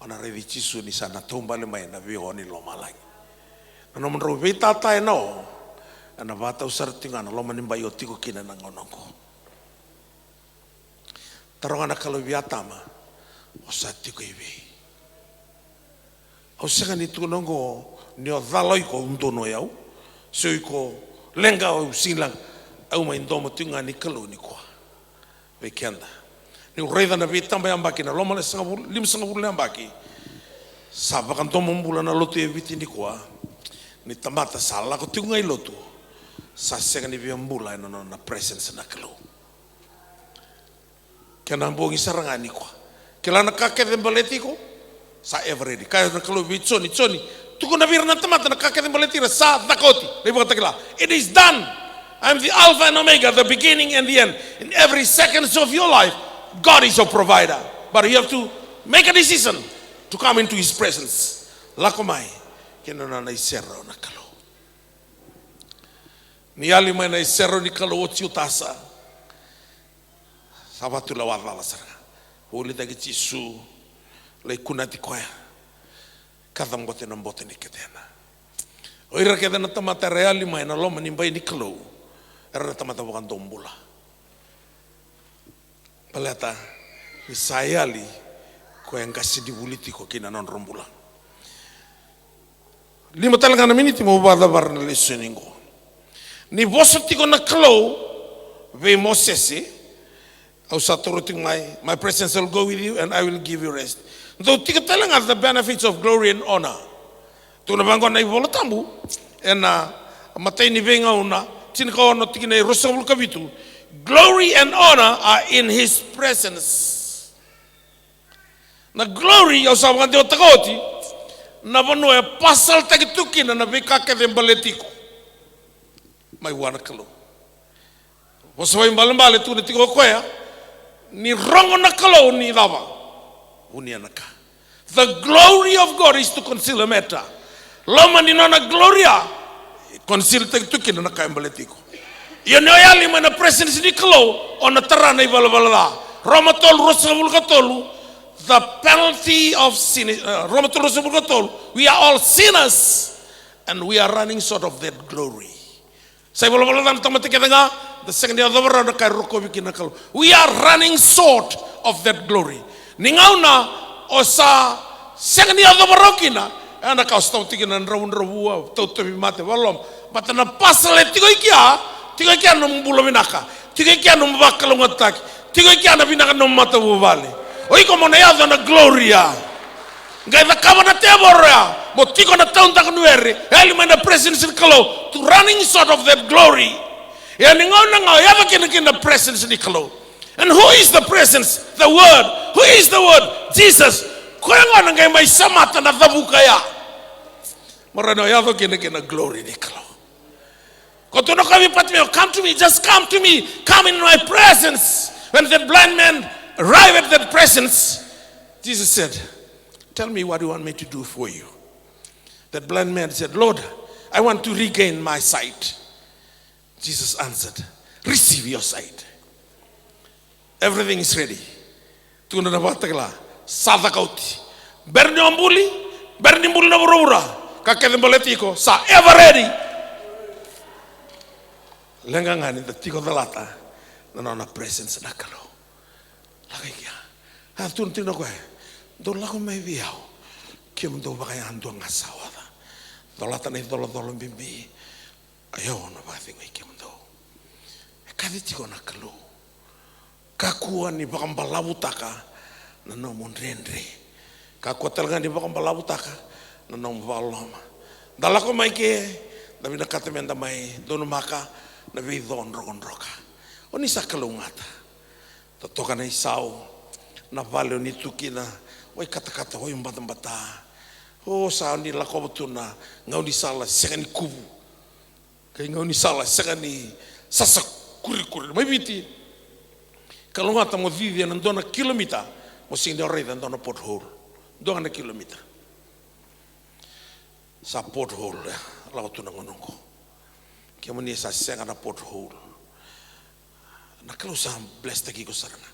O na raici Jisu ni sa na taubale mai na veigauna ni lomalagi. Na nomudrau veitata e na o, e na vakatau sara tiko ga na loma ni bai o tiko kina na gauna oqo. Taroga na Kalou vei Atama, o sa tiko i vei? Au sega ni tukuna oqo ni o cala o iko, au donu o yau. Se o iko leqa, au sega ni leqa. Au mai domo tiko ga ni Kalou nikua vei keda. Niu raica na veitabayabaki na loma na sagavulu, limasagavulu na yabaki, sa vakadomobula na lotu e Viti nikua. Ni tamata sa lako tiko ga i lotu, sa sega ni via bula e na nona presence na Kalou. Kena bogi sara ga nikua. Kila na ka kece baleti iko, sa ever ready. Kaya na Kalou vei Joni, Joni, tukuna vei ira na tamata na ka kece baleti ira sa caka oti. Na iVakatakila. It is done. I am the Alpha and Omega, the beginning and the end. In every seconds of your life, God is your provider. But you have to make a decision to come into His presence. Lako mai kina na nona iserau na Kalou. Ni yali mai na iserau ni Kalou o Jutasa. Sa vatu lewa cala sara ga. Volitaki Jisu, lai kunati koya. Kacabote na boto ni ketena. O ira kece na tamata era yali mai na loma ni bai ni Kalou, era na tamata vakadomobula. Baleta ni sa yali koya e qasenivuli tiko ki na nodra bula. Lima tale ga na miniti mo vakacavara na lesoni qo. Ni vosa tiko na Kalou vei Mosese, au sa taura tiko mai, my presence will go with you and I will give you rest. Dou tiko tale ga the benefits of glory and honor. Tukuna vaqo na iVola Tabu ena Matai ni Veigauna tinikaono, tikina e ruasagavulu ka vitu. Glory and honor are in his presence. Na glory au sa vakadewataka oti, na vanua e pasaltaki tu kina na veika kece e baleti iko mai vua na Kalou. Vosa vakaibalebale tukuna tiko o koya, ni rogo na Kalou ni cava? Vunia na ka. The glory of God is to conceal a matter. Loma ni nona glory a, conceal taki tu kina na ka e baleti iko. Ia ni o yali mai na presence ni Kalou, o na tara na ivalavala ca. Roma tolu ruasagavulu ka tolu, the penalty of sin, uh, Roma tolu ruasagavulu ka tolu, we are all sinners and we are running short of that glory. Sa ivalavala ca na tamata kece ga, da sega ni yacova rawa na ka e rokovi kina na Kalou. We are running short of that glory. Ni gauna o sa sega ni yacova rawa kina, e na ka o sa tau tiko na dravudravua, tautovi mate, vakaloloma. Baleta na pasala e tiko i kea, tiko i kea na nomu bula vinaka, tiko i kea na nomu vakalougatataki, tiko i kea na vinaka ni nomu matavuvale. O iko mo na yaco na glory ya. Qai cakava na tevoro ya, mo tiko na taudaku ni were, yali mai na presence ni Kalou, to running short of that glory. Ia ni gauna ga o yaco kina kina na presence ni Kalou. And who is the presence? The Word. Who is the Word? Jesus. Koya ga na qai mai samata na cavuka ya. Mo rawa ni o yaco kina kina glory ni Kalou. Ko tukuna o koya vei Patimeo, come to me, just come to me, come in my presence. When that blind man arrived at that presence, Jesus said, tell me what you want me to do for you. That blind man said, Lord, I want to regain my sight. Jesus answered, receive your sight. Everything is ready. Tukuna na Vakatakila, Sa caka oti. Bera ni o buli, bera ni buli na vuravura, ka kece baleti iko sa ever ready. Leqa ga ni da tiko calata na nona presence na Kalou. Lako i kea. A tukuna tiko o koya, dou lako mai vei au, kemudou vakayadua ga sa oca. Colata na icolacola bibi, o yau au na vakacegui kemudou. E kaci tiko na Kalou. Kakua ni vakabalavutaka na nomu dredre. Kakua tale ga ni vakabalavutaka na nomu vakaloloma. Da lako mai ke, da vinakata me da mai donumaka na veico drokadroka. O ni sa kalougata. Totoka na isau, na vale o ni tu kina, o i katakata, o i batabata. O sa ni lakova tu na gaunisala sega ni kuvu. Kei gaunisala sega ni sasa kurikuri. Mai Viti, kalougata mo cici ena dua na kilomita, mo sega ni raica e dua na pothole. Dua ga na kilomita. Sa pothole, e, lako tu na gauna oqo. Kemuni sa sega na pothole. Na Kalou sa blesstaki iko sara ga.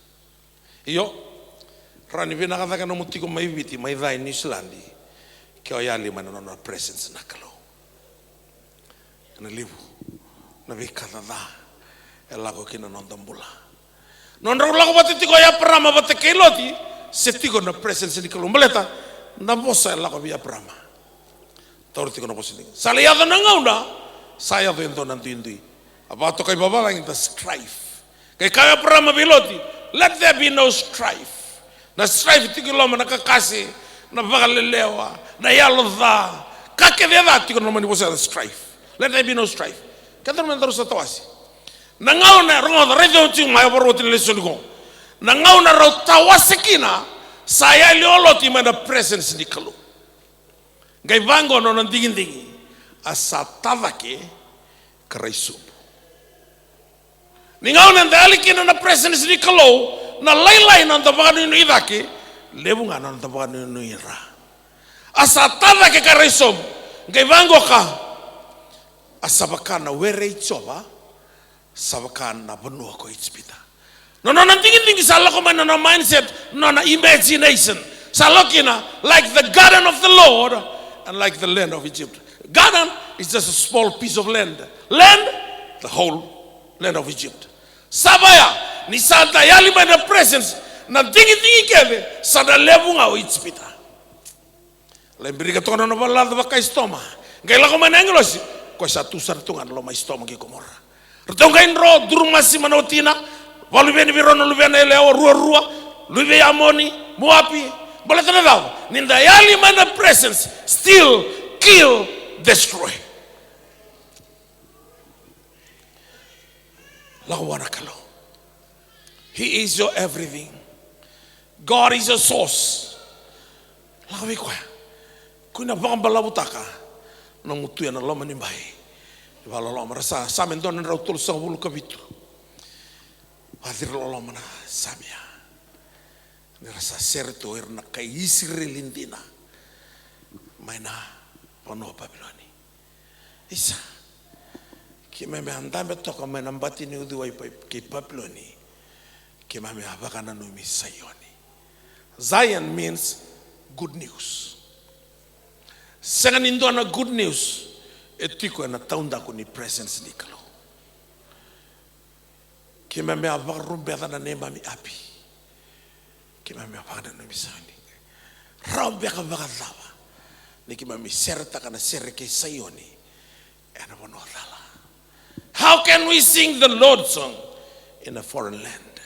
Io, rawa ni vinaka cake nomu tiko mai Viti, mai ca i Niusiladi, ke o yali mai na nona presence na Kalou. Ena levu na veika ca e lako kina na noda bula. Nodrau lako vata tiko o Eparama vata kei Loti, se tiko na presence ni Kalou. Baleta na vosa e lako vei Eparama. Taura tiko na vosa ni, sa lai yaco na gauna, sa yaco e dua na duidui. A vakatokai vavalagi the strife. Qai kaya o Eparama vei Loti, let there be no strife. Na strife tiko i loma, na kakase, na vakalelewa, na yalo ca, ka kece e ca tiko na loma ni vosa na strife. Let there be no strife. Keda na me daru sa tawase. Na gauna, rogoca, raica tiko mai, au vakarau oti na lesoni qo. Na gauna rau tawase kina, sa yali o Loti mai na presence ni Kalou. Qai vaqo na nona digidigi, a sa ta cake ka rai sobu. Ni gauna eda yali kina na presence ni Kalou, na lailai na noda vakanuinui cake, levu ga na noda vakanuinui ra. A sa ta cake ka rai sobu, qai vaqo ka, a sa vaka na were i Jiova, sa vaka na vanua ko Ijipita. Na nona digidigi sa lako mai na nona mindset, na nona imagination. Sa lako kina, like the garden of the Lord and like the land of Egypt. Garden is just a small piece of land. Land, the whole land of Egypt. Sa vaya, ni sa da yali mai na presence, na digidigi kece, sa na levu ga o Ijipita. Lai birika toka na nona valelaca vakaisitoma. Qai lako mai na agilosi, koya sa tu sara tu ga na loma i Sotoma kei Komora. Ratou qai dro, Durumasi ma na watina, vakaluveni vei rau na luvena yalewa ruarua, luve i Amoni, Moapi, baleta na cava? Ni da yali mai na presence, steal, kill, destroy. Lako vua na Kalou. He is your everything. God is your source. Lako vei koya. Ko na vakabalavutaka na nomu tu ena loma ni bai. Vakaloloma, ra sa, Same dua na drau tolusagavulu ka vitu. Vacira loloma na Same ya. Ni ra sa sere tu o ira na kai Isireli dina mai na vanua o Papiloni. Isa, keimami a dabe toka mai na bati ni uciwai pa-, kei Papiloni, keimami a vakananumi Saioni. Zion means good news. Sega ni dua na good news e tiko ena taudaku ni presence ni Kalou. Keimami a vakarubeca na neimami api. Keimami a vakananumi Saioni. Rawa beka vakacava ni keimami seretaka na sere kei Saioni ena vanua cala? How can we sing the Lord's song in a foreign land?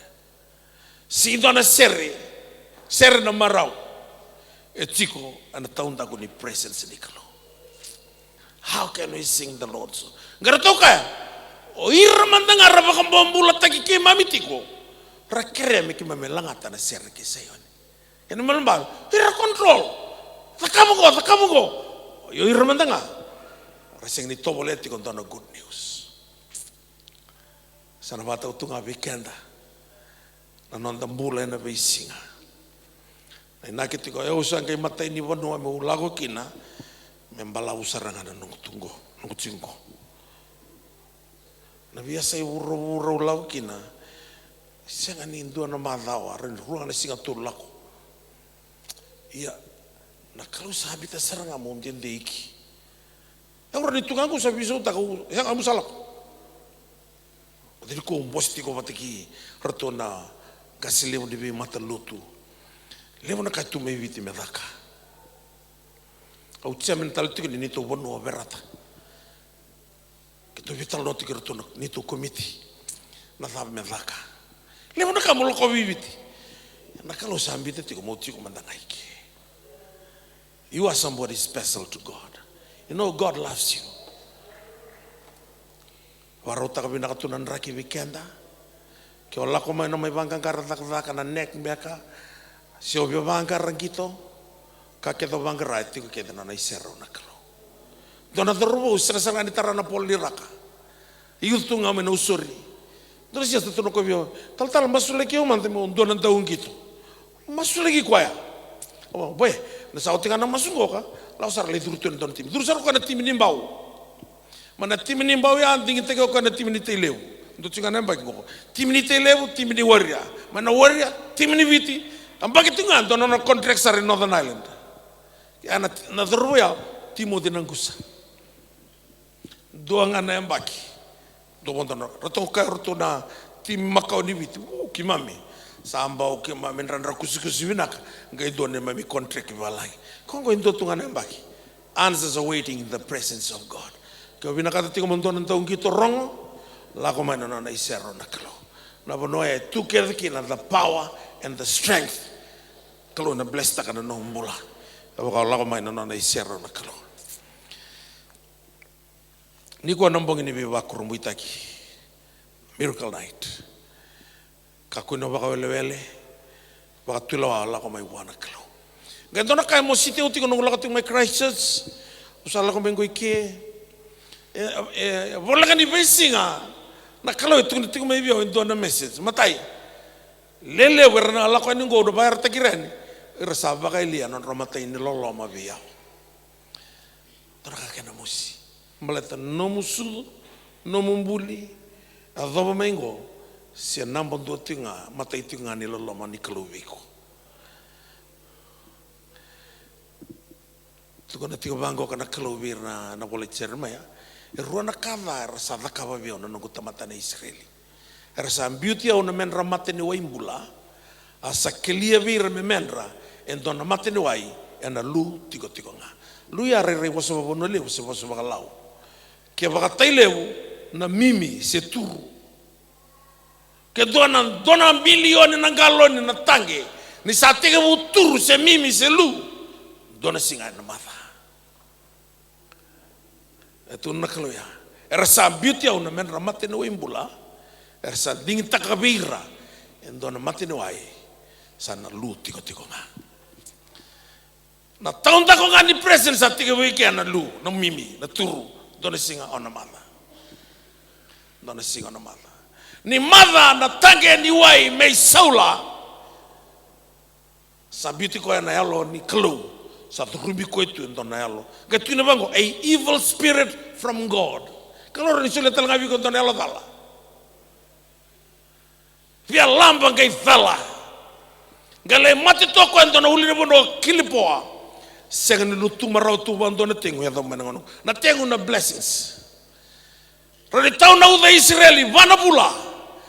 Sega ni dua na sere, sere na marau e tiko ena taudaku ni presence ni Kalou. How can we sing the Lord's song? Qai ratou kaya, o ira mada ga ra vakabobulataki keimami tiko, ra kerea me keimami lagata na sere kei Saioni. Kena ibalebale, ira control. Cakava qo, cakava qo. Io, ira mada ga ra sega ni tovolea tiko dua na good news. Sa na vakatau tu ga vei keda na noda bula ena veisiga. Na inaki tiko, e, au sa qai matai ni vanua meu lako kina, me balavu sara ga na noqu tu qo, noqu tiko qo. Na veiyasai vuravura au lako kina, sega ni dua na macawa, rua ga na siga tu lako. Ia, na Kalou sa biuta sara ga mo dede iki. Au rawa ni tu ga qo sa veisautaka, au, ia ga au sa lako. Oti ni ko bose tiko vata kei ratou na qase levu ni veimatalotu. Levu na ka e tu mai Viti me caka. Au chairman tale tiko ni neitou vanua o Verata. Keitou veitalanoa tiko kei ratou na neitou komiti. Na cava me caka. Levu na ka mo lako vei Viti. Na Kalou sa biuta tiko mo tiko mada ga i ke. You are somebody special to God. You know God loves you. Vakarautaka vinaka tu na draki vei keda. Ke o lako mai na mai vaqaqara cakacaka na neck beka, se o via vaqara qito, ka kece o vaqara e tiko kece na nona iserau na Kalou. Dua na cauravou sega sara ga ni tara na polo ni raka. Youth tu ga mai Nausori. Dua na siasta tu na koya vei au, talatala, masulaki au mada meu dua na dauqito. Masulaki koya. Au, boy, na sa oti ga na masu qoka, lako sara lai curu tu ena dua na timi. Curu sara koya na timi ni Bau. Ma na timi ni Bau ya, digitaki o koya na timi ni Tailevu. Dua tiko ga na yabaki qo. Timi ni Tailevu, timi ni Warrior. Mai na Warrior, timi ni Viti. Yabaki tiko ga, dua na nona contract sara i Northern Ireland. Ia na, na cauravou ya, Timoci Naqusa. Dua ga na yabaki. Dua vodo na, ratou kaya ratou na timi makawa ni Viti. U, keimami. Sa bau keimami dra, dra kusikusi vinaka. Qai dua na neimami contract valagi. Ko qo e dua tu ga na yabaki. Answers are waiting in the presence of God. Ke o vinakata tiko mo dua na dauqito, rogo, lako mai na nona iserau na Kalou. Na vanua e tu kece kina the power and the strength. Kalou na blesstaka na nomu bula. E vaka o lako mai na nona iserau na Kalou. Nikua na bogi ni veivakurabuitaki. Miracle night. Kakua ni vakawelewele, vakatulewa, lako mai vua na Kalou. Qai dua na ka e mositi au tiko noqu lako tiko mai Christchurch, au sa lako mai qo i ke. E, e, e voleka ni veisiga, na Kalou e tukuna tiko mai vei au e dua na message. Matai, lelevu era na lako yani qo, au na vakayarataki ira yani, era sa vakayalia na nodra matai ni loloma vei au. Dua na ka kena mosi. Baleta nomu sucu, nomu buli, yacova mai qo, se naba dua tiko ga, matai tiko ga ni loloma ni Kalou vei iko. Tukuna tiko vaqo ka na Kalou vei ira na, na vola i Jeremaia. E rua na ka ca era sa cakava vei au na noqu tamata na Isireli. Era sa biuti au na medra mata ni wai bula, a sa kelia vei ira me medra e dua na mata ni wai ena lu tikotiko ga. Lu ya rairai vosa vakavanua levu se vosa vakalau. Ke vakatai levu na mimi se turu. Ke dua na, dua na milioni na galoni na taqe, ni sa tekivu turu se mimi se lu, dua na siga ena maca. E tukuna na Kalou ya. Era sa biuti au na medra mata ni wai bula. Era sa digitaka vei ira e dua na mata ni wai sa na lu tikotiko ga. Na taudaku ga ni presence sa tekivu i ke na lu, na mimi, na turu. Dua na siga o na maca. Dua na siga o na maca. Ni maca na taqe ni wai mai Saula. Sa biuti koya na yalo ni Kalou. Sa curubi koya tu e dua na yalo. Qai tukuna vaqo, a evil spirit from God. Kalou rawa ni solia tale ga vei iko e dua na yalo cala. Via laba qai cala. Qai lai mate toka e dua na ulunivanua o Kilipoa. Sega ni lutu marau tu vakadua na tegu, yacova mai na gauna. Na tegu na blessings. Rawa ni tau na uca i Isireli, va na vula,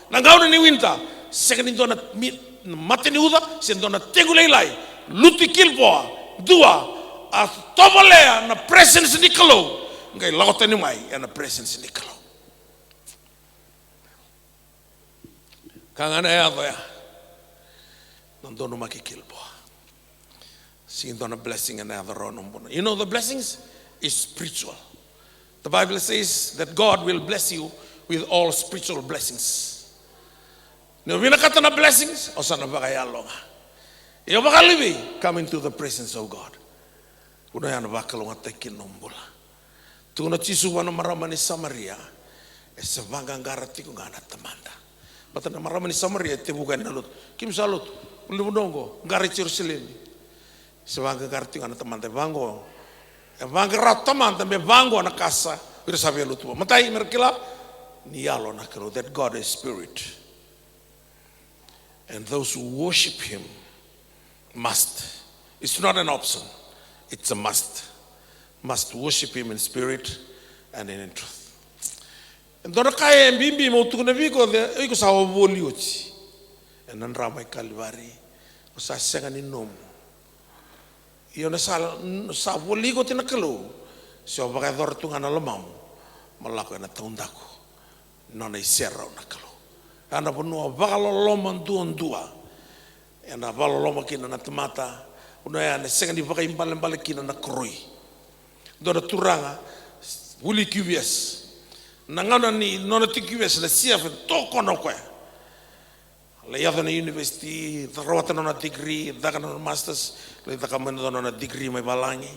na gauna ni winter, sega ni dua na mi-, na mata ni uca, se dua na tegu lailai, lutu i Kilipoa, dua, a tovolea na presence ni Kalou, qai lako tani mai ena presence ni Kalou. Ka ga na yaco ya. Na donumaki Kilipoa. Sega ni dua na blessing ena yaco rawa na bula. You know the blessings is spiritual. The Bible says that God will bless you with all spiritual blessings. Ni o vinakata na blessings, o sa na vakayalo ga. Ia vakalevu, come into the presence of God. Vuna ya na vakalougatataki kina nomu bula. Tukuna o Jisu vua na marama ni Samaria, e se vaqaqara tiko ga na tamada. Baleta na marama ni Samaria e tevuka yani na lotu. Keimami sa lotu, ulunivanua oqo, qara i Jerusalemi. Se vaqaqara tiko ga na tamada, e vaqo. E vaqara tamada me vaqo na ka sa, o ira sa via lotu vua. Matai, me ra kila ni yalo na Kalou, that God is spirit. And those who worship him must. It's not an option. It's a must. Must worship him in spirit and in truth. E dua na ka e bibi meu tukuna vei iko, o iko sa voli oti ena drama i Kalivari. O sa sega ni nomu. Ia o na sa, sa voli iko oti na Kalou, se o vakayacora tu ga na lomamu mo lako ena taudaku ni nona iserau na Kalou. Ena vanua vakaloloma duadua. Ena vakaloloma kina na tamata, vanua ya ena sega ni vakaibalebale kina na koroi. Dua na turaga, vuli Q V S. Na gauna ni nona tiko Q V S, na C F e tokona o koya. Lai yaco na university, rawata na nona degree, caka na nona masters, lai caka mai na nona degree mai valagi.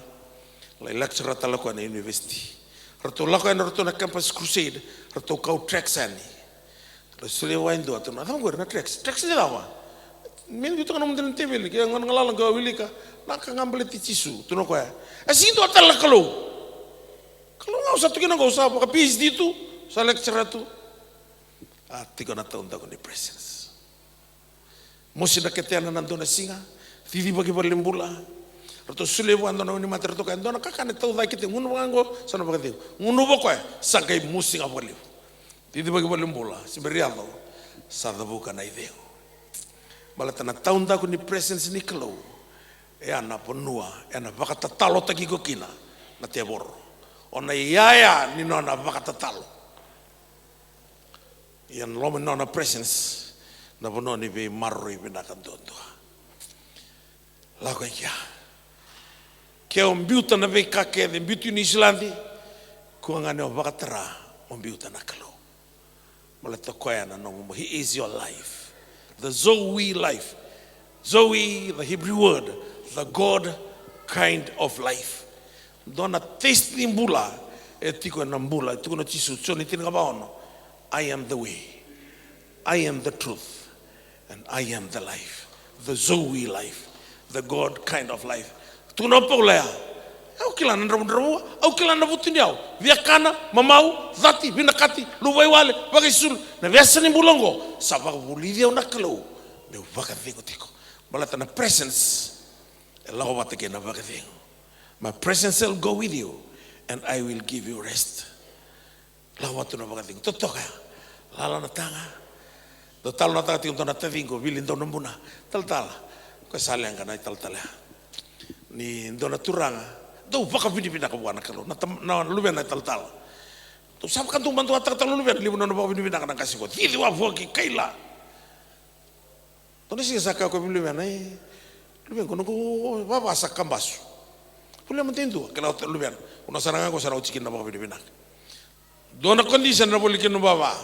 Lai lecturer tale o koya na university. Ratou lako yani ratou na campus crusade, ratou kau tracks yani. Ra solia vua e dua, tukuna, "A cava qori na tracks? Tracks ni cava?" "Me biuta ga nomudou na teveli, ke gona galala qo au wilika, na ka ga baleti Jisu," tukuna o koya. "E sega ni dua tale na Kalou. Kalou ga au sa tu kina qo, au sa vaka P H D tu, sa lecturer tu." A tiko na taudaku ni presence. Mosi na ketena na dua na siga, cicivaki valenibula. Ratou solia vua e dua na wainimate, ratou kaya, "E dua na kakana e taucake tiko, gunu vaka qo, sa na vakacegu." Gunu vua o koya, sa qai mosi ga vakalevu. Cicivaki valenibula, se bera ni yaco, sa cavuka na icegu. Baleta na taudaku ni presence ni Kalou, e a na vanua ena vakatatalotaki iko kina na tevoro. O na iyaya ni nona vakatatalo. Ia na loma ni nona presence, na vanua ni veimaroroi vinaka duadua. Lako i kea. Ke o biuta na veika kece, biuti Niusiladi, kua ga ni o vakatara mo biuta na Kalou. Baleta o koya na nomu, he is your life. The Zoe life. Zoe, the Hebrew word, the God kind of life. Dua na taste ni bula e tiko ena bula, e tukuna o Jisu, Joni tinikava ono, "I am the way, I am the truth, and I am the life." The Zoe life, the God kind of life. Tukuna o Paula ya, "Au kila na dravudravua, au kila na vutuniyau, viakana, mamau, cati, vinakati, luvaiwale, vakaisulu, na veiyasa ni bula oqo, sa vakavulici au na Kalou meu vakacegu tiko." Baleta na presence e lako vata kei na vakacegu. "My presence shall go with you, and I will give you rest." Lako vata na vakacegu. Totoka ya. Lala na taga. Dau talanoataka tiko dua na taciqu, vili dau na buna. Talatala. Koya sa leqa na italatala ya. Ni dua na turaga dau vakavinavinaka vua na Kalou. Na tam-, na luvena italatala. Dau sa vakadumadu vakataka tale na luvena, levu na nona vakavinavinaka na qase qo. Cici wavoki, kaila. Dua na siga sa kaya o koya vei luvena, "E, luvequ, noqu vava sa kabasu. Volia mada e dua." Kila o luvena, "Au na sa na ga qo sa na oti kina na vakavinavinaka. Dua na condition na voli kina na vava.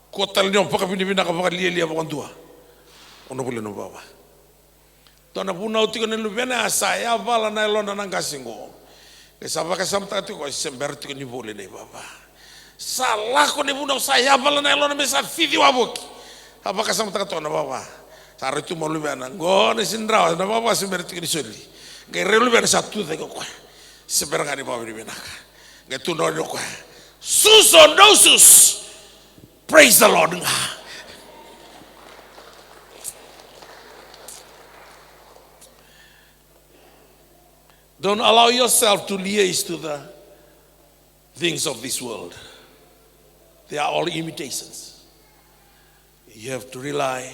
Kua tale ni o vakavinavinaka vakalialia vakadua, au na volia na vava." Dua na vunau tiko na luvena ya, sa yavala na yalona na qase qo. Qai sa vakasamataka tiko, se bera tiko ni voli na ivava. Sa lako na ivunau, sa yavala na yalona me sa cici wavoki. Sa vakasamataka toka na vava. Sa rai tu mai o luvena, qo na sega ni rawa, na vava se bera tiko ni soli. Qai rai o luvena sa tu cake o koya. Se bera ga ni vakavinavinaka. Qai tu na o koya. Susu, no susu. Praise the Lord ga. Don't allow yourself to liaise to the things of this world. They are all imitations. You have to rely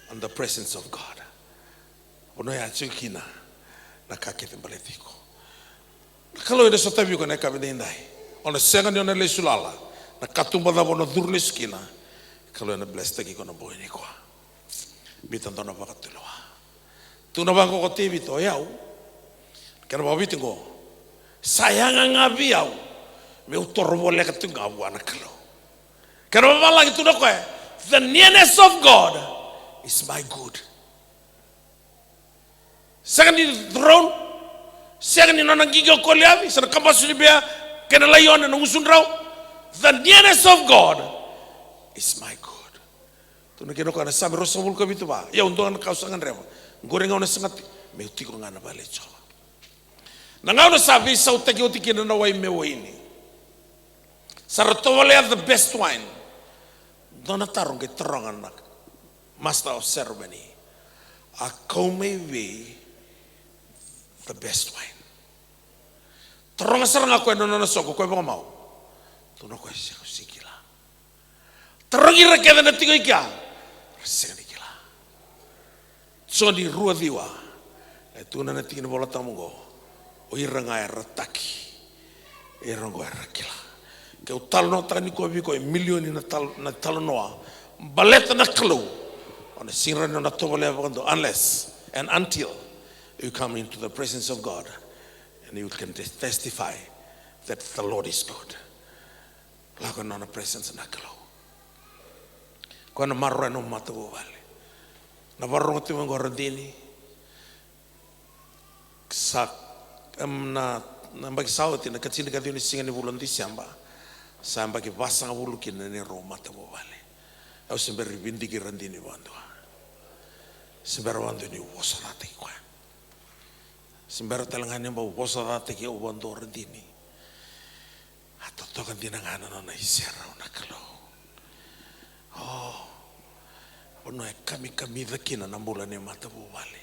on the presence of God. Vanua ya tiko kina na ka kece baleti iko. Na Kalou ena sotavi iko ena yakavi edaidai. O na sega ni o na lesu lala. Na katuba cava o na curu lesu kina, Kalou ena blesstaki iko na bogi nikua. Biuta dua na vakatulewa. Tukuna vaqo ko Tevita, o yau, kena vakaviti qo, sa yaga ga vei au meu toro voleka tu ga vua na Kalou. Kena vavalagi, tukuna o koya, the nearness of God is my good. Sega ni throne, sega ni nona qiqi o Koliaci, se na kabasu ni bea kei na laione na gusu drau. The nearness of God is my good. Tukuna kina o koya na Same ruasagavulu ka vitu, va, ia au dua ga na ka au sa gadreva, qori gauna sa gati, meu tiko ga na vale i Jiova. Na gauna sa veisautaki oti kina na wai me waini, sa ra tovolea the best wine. Dua na taro qai taroga na master of ceremony, a kau mai vei the best wine. Taroga sara ga o koya na nona soqo, o koya vakamau. Tukuna o koya, sega, au sega ni kila. Tarogi ira kece na tiko i kea, ra sega ni kila. Joni rua ciwa, e tukuna na tiki ni Vola Tabu oqo, o ira ga era taki, ira oqo era kila. Keu talanoataka nikua vei iko e milioni na tal-, na talanoa baleta na Kalou, o na sega ni rawa ni o na tovolea vakadua unless and until you come into the presence of God and you can tes-, testify that the Lord is good. Lako ena nona presence na Kalou. Koya na maroroya na nomu matavuvale. Na vakarorogo tiko oqo Radini. Sa, em, na, na yabaki sa oti, na ikatinikaciwa ni siga ni vula o Diseba, sa yabaki vasagavulu kina na neirau matavuvale. Au se bera ni vidiki Radini vakadua. Se bera vakadua niu vosacataki koya. Se bera tale ga ni bau vosacataki au vakadua Radini. A totoka dina ga na nona iserau na Kalou. O, vanua e kamikamica kina na bula ni matavuvale.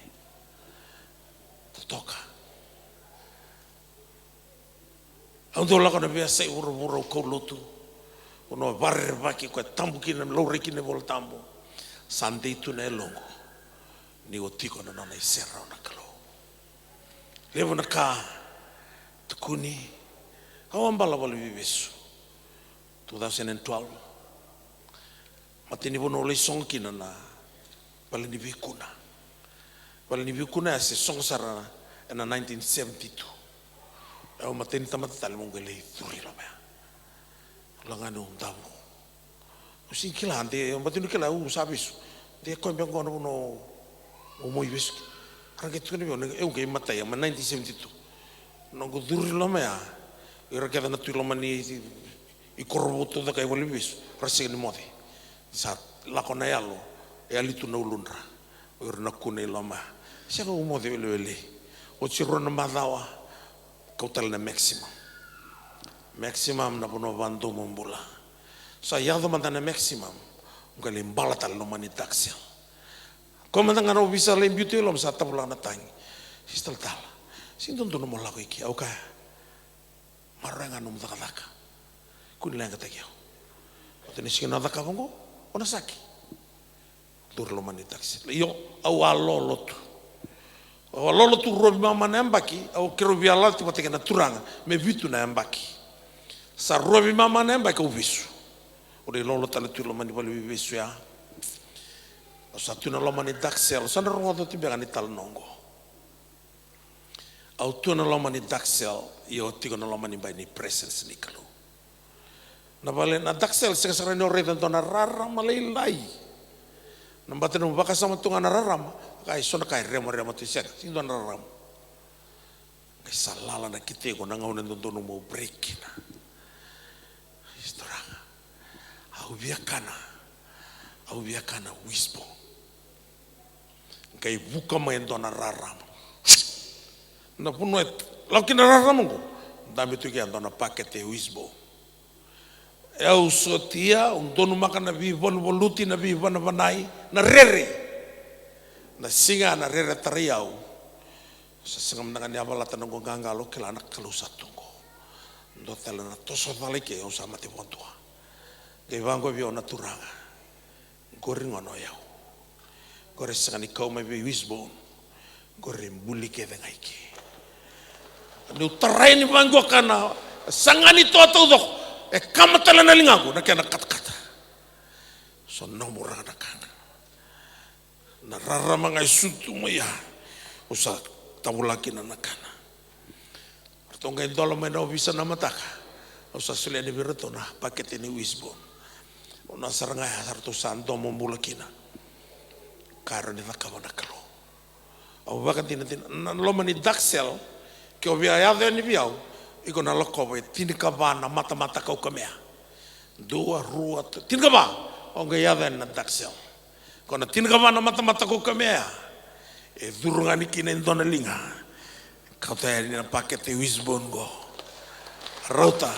Totoka. Au dau lako na veiyasai vuravura, au kaulotu. Vanua vakarerevaki, koya e tabu kina, laurai kina na iVola Tabu. Sa dei tu na yaloqu ni o tiko na nona iserau na Kalou. Levu na ka tukuni. Au a bala valeniveivesu two thousand and twelve. Matai ni vanua au lai sogo kina na Valeniveikuna. Valeniveikuna ya se sogo sara ena nineteen seventy-two. Au matai ni tamata tale meu qai lai curu i loma ya. Lagani au davo. Au sega ni kila, de, au matai ni kila au sa vesu. De koya beka qo na vanua au mai vesu kina. Ra qai tukuna vei au, au qai matai, ena nineteen seventy-two. Noqu curu i loma ya, ira kece na tu i loma ni, i Korovotu, Cakaivale, Vesu, ra sega ni moce. Sa lako na yalo, e yali tu na uludra. O ira na kuna i loma. Sega, au moce welewele. Oti rua na macawa, kau tale na Maximum. Maximum na vanua vadomobula. Sa yaco mada na Maximum, au qai lai bala tale loma ni Duck Sale. Koya mada ga na ovisa lai biuta i loma sa tavulaka na tagi. Sista talatala, sega ni dodonu mo lako i ke, au kaya. Maroroya ga nomu cakacaka. Kua ni leqataki au. Oti na siga na cakava oqo, o na saki. Curu loma ni Duck Sale. Io, au a lolo tu. Au a lolo tu rua veimama na yabaki, au keirau via lala tu vata kei na turaga me vitu na yabaki. Sa rua veimama na yabaki au vesu. Au lai lolo tale tu i loma ni valeniveivesu ya. Au sa tu na loma ni Duck Sale, au sa na rogoca oti beka ni talanoa oqo. Au tu na loma ni Duck Sale, ia au tiko na loma ni bai ni presence ni Kalou. Na vale na Duck Sale, sega sara ni o raica e dua na rarama lailai. Na bata nomu vakasama tu ga na rarama, ka e so na ka e remarema tu, sega, sega ni dua na rarama. Qai sa lala na kitei qo na gauna e dodonu meu break kina. Turaga, au via kana, au via kana wishbone. Qai vuka mai e dua na rarama. Na vanua e lako kina na rarama qo, dabe tu kea e dua na pakete wishbone. E au sotia, au donumaka na veivaluvaluti, na veivanavanai, na rere. Na siga na rere tarai au. Sa sega mada ga ni yavalata noqu qaqalo, kila na Kalou sa tu qo. Dua tale na toso cala i ke, au sa mate vakadua. Qai vaqo vei au na turaga. Qori gona o yau. Qori e sega ni kau mai vei wishbone. Qori e buli kece ga i ke. Niu tarai ni vaqo kana, saga ni toa taucoko. E kama tale na ligaqu na kena katakata. Sa nomu raga na kana. Na rarama ga e sutu mai ya, au sa tavulaka kina na kana. Ratou qai dola mai na ovisa na mataka. Au sa solia yani vei iratou na pakete ni wishbone. Au na sara ga ya, sa ratou sa domobula kina. Ka rawa ni cakava na Kalou. Au vakadinadina, na loma ni Duck Sale, ke o via yaco yani vei au, iko na lakova e tinikava na matamata kaukamea. Dua, rua, tolu, tinikava, o qai yaco yani na Duck Sale. Ko na tinikava na matamata kaukamea ya, e curu ga yani kina e dua na liga. Kauta yani na pakete wishbone qo. Rauta.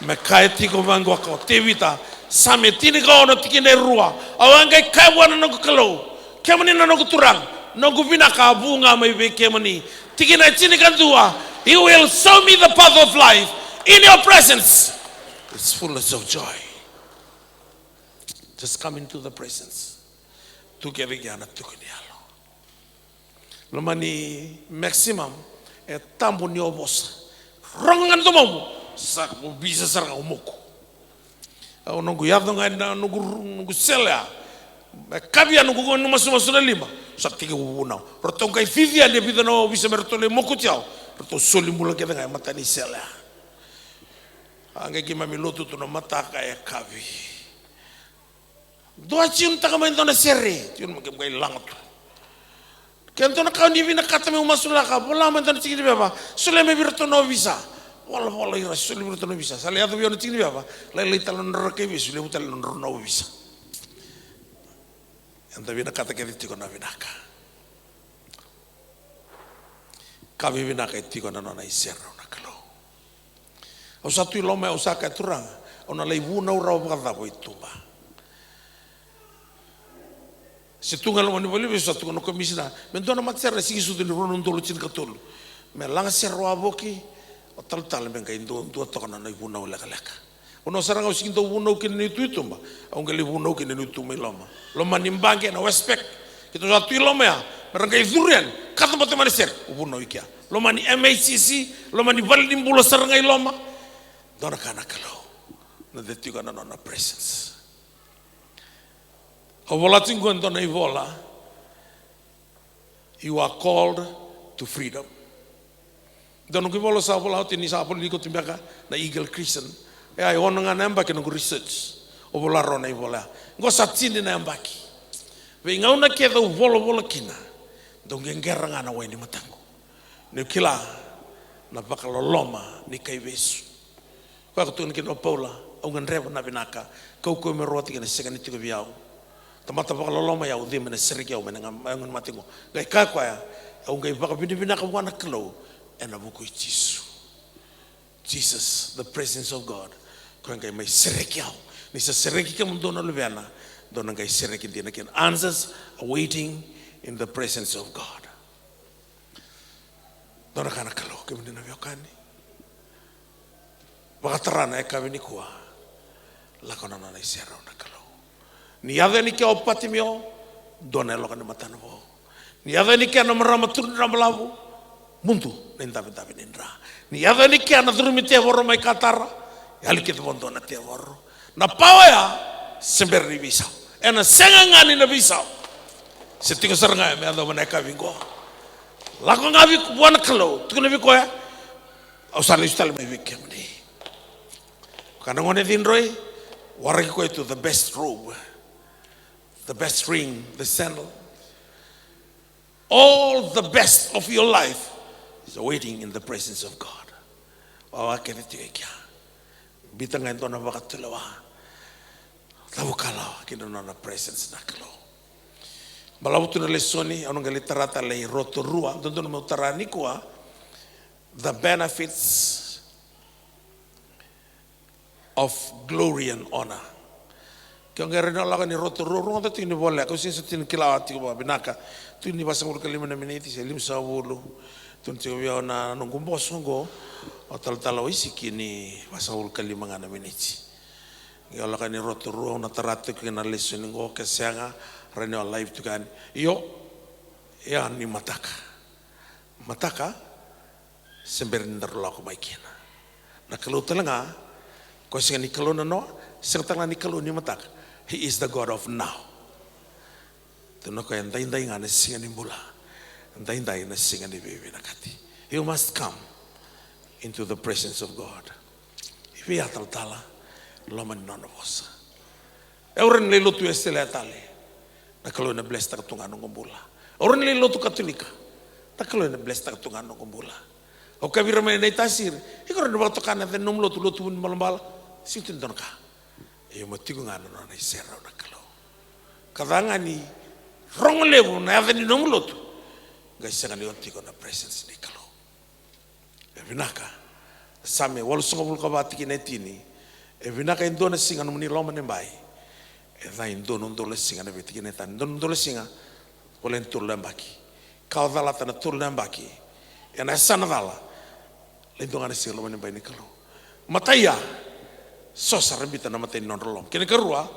Me kaya tiko vaqo o Tevita, Same tinikaono tikina e rua. Au a qai kaya vua na noqu Kalou, kemuni na noqu Turaga, noqu vinaka a vu ga mai vei kemuni. Tikina e tinikadua, "You will show me the path of life. In your presence is fullness of joy." Just come into the presence. Tu kece kea na tuku ni yalo. Lomani Maximum, e tabu ni o vosa. Rogo ga na domomu, sa ovisa sara ga o moku. Au noqu yaco ga ena noqu, noqu sele ya. Me kavi ya noqu gone masumasu na lima. Sa tekivu vunau. Ratou qai cici yani e vica na ovisa me ratou lai mokuti au. Ratou soli bula kece ga e mata ni sele ya. A qai keimami lotu tu na mataka e kavi. Dua tiunitaka mai dua na sere, tiuni mai qai lago tu. Ke dua na ka ni vinakata meu masulaka, vola mai dua na tiki ni veva, solia mai vei iratou na ovisa. Volavola ira, solia vei iratou na ovisa. Sa lai yaco vei au na tiki ni veva, lailai tale na nodrau kaivesu, levu tale na nodrau na ovisa. Eda vinakata kece tiko na vinaka. Ka vivinaka e tiko na nona iserau na Kalou. Au sa tu i loma, au sa kaya, Turaga, au na lai vunau rawa vakacava i tuba? Se tu ga e loma ni valenivesu, sa tu ga na komisina, me dua na matasere na siga i sucu ni rua na udolu tinikatolu. Me laga sere wavoki, o talatala me qai duadua toka na nona ivunau lekaleka. Vanua sara ga au sigi dau vunau kina niu tu i tuba, au qai lai vunau kina niu tu mai loma. Loma ni baqe na Westpac, keitou sa tu i loma ya, me ra qai curu yani, kacabote mai na sere, au vunau i kea. Loma ni M A C C, loma ni vale ni bula sara ga i loma. Dua na ka na Kalou, na de tiko na nona presence. Au vola tiko e dua na ivola, "You are called to freedom." Dua noqu ivola sa vola oti ni sa vola ni koto beka na Eagle Christian. E a, e ono ga na yabaki noqu research. Au vola rawa na ivola ya. Qo sa tini na yabaki. Veigauna kece au volavola kina, dau qeqera ga na wai ni mataqu. Niu kila na vakaloloma ni kaivesu. Koya ka tukuna kina o Paula, au gadreva na vinaka, kaukauwa me rawati kina, sega ni tiko vei au. Tamata vakaloloma, au cima na sereki au mai na ga, mai na mataqu. Qai kaya koya, au qai vakavinavinaka vua na Kalou ena vuku i Jisu. Jesus, the presence of God. Koya qai mai sereki au. Ni sa sereki kemudou na luvena, dou na qai sereki dina kina. Answers are waiting in the presence of God. Dua na ka na Kalou, kemuni na veiwekani. Vakatara na yakavi nikua. Lako na nona iserau na Kalou. Ni yaco yani kea o Patimeo, dua na yaloka ni matana vo. Ni yaco yani kea na marama turu ni dra balavu, mudu na idavedave ni dra. Ni yaco yani kea na curumi tevoro mai Katara, yali kece vakadua na tevoro. Na pawa ya, se bera ni veisau. Ena sega ga ni na veisau. Se tiko sara ga ya me yacova na yakavi qo. Lako ga vei, vua na Kalou, tukuna vei koya, au sa lesu tale mai vei kemuni. Ka na gone cidroi, waraki koya tu the best robe, the best ring, the sandal. All the best of your life is waiting in the presence of God. Wawa kece tiko i kea. Biuta ga e dua na vakatulewa. Cavukalawa ki na nona presence na Kalou. Balavu tu na lesoni, au na qai lai tara tale i Rotorua, dodonu meu tara nikua, the benefits of glory and honor. Ke o qai rawa ni o lako ni Rotorua, rogoca tiko ni voleka, au sega soti ni kila tiko vakavinaka. Tu ni vasagavulu ka lima na miniti se limasagavulu. Tu ni tiko vei au na noqu boso oqo, o talatala Waisiki, ni vasagavulu ka lima ga na miniti. Qai o lako ni Rotorua, au na tara tiko kina na lesoni oqo, ke sega, rawa ni o live tiko yani. Io, ya ni mataka. Mataka, se bera ni daru lako mai kina. Na Kalou tale ga, ko sega ni Kalou na noa, sega tale ga ni Kalou ni mataka. He is the God of now. Tukuna o koya, daidai ga na siga ni bula, daidai na siga ni veivinakati. You must come into the presence of God. I vei a talatala, loma ni nona vosa. Au rawa ni lai lotu Wesele tale, na Kalou ena blesstaka tu ga noqu bula. Au rawa ni lai lotu Katolika, na Kalou ena blesstaka tu ga noqu bula. Au kaya vei ira mai na Naitasiri, iko rawa ni vakatoka na yaca ni nomu lotu, lotu Vunibalabala. Sega tu ni dua na ka. Io, mo tiko ga na nona iserau na Kalou. Ka ca ga ni rogo levu na yaca ni nomu lotu, qai sega ni o tiko na presence ni Kalou. E vinaka. Same walusagavulu ka va tikina e tini. E vinaka e dua na siga nomuni loma ni bai. E ca e dua na udolu na siga na veitikina e tani. Dua na udolu na siga, voleka ni tolu na yabaki. Ka o calata na tolu na yabaki, Ena yasana cala. Lai dua ga na siga lomani bai ni Kalou. Matai ya, so sa ra biuta na matai ni nodra loma. Kena ikarua,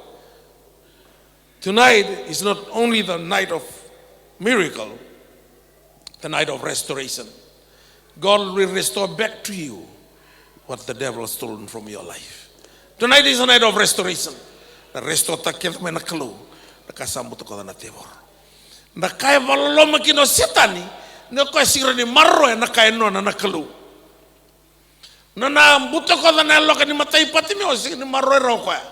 tonight is not only the night of miracle, the night of restoration. God will restore back to you what the devil has stolen from your life. Tonight is a night of restoration. Na restore-taka kece mai na Kalou na ka sa butakoca na tevoro. Na ka e vakaloloma kina o Setani, ni o koya sega ni maroroya na ka e nona na Kalou. Nona butakoca na yaloka ni matai Patimeo, sega ni maroroya rawa o koya.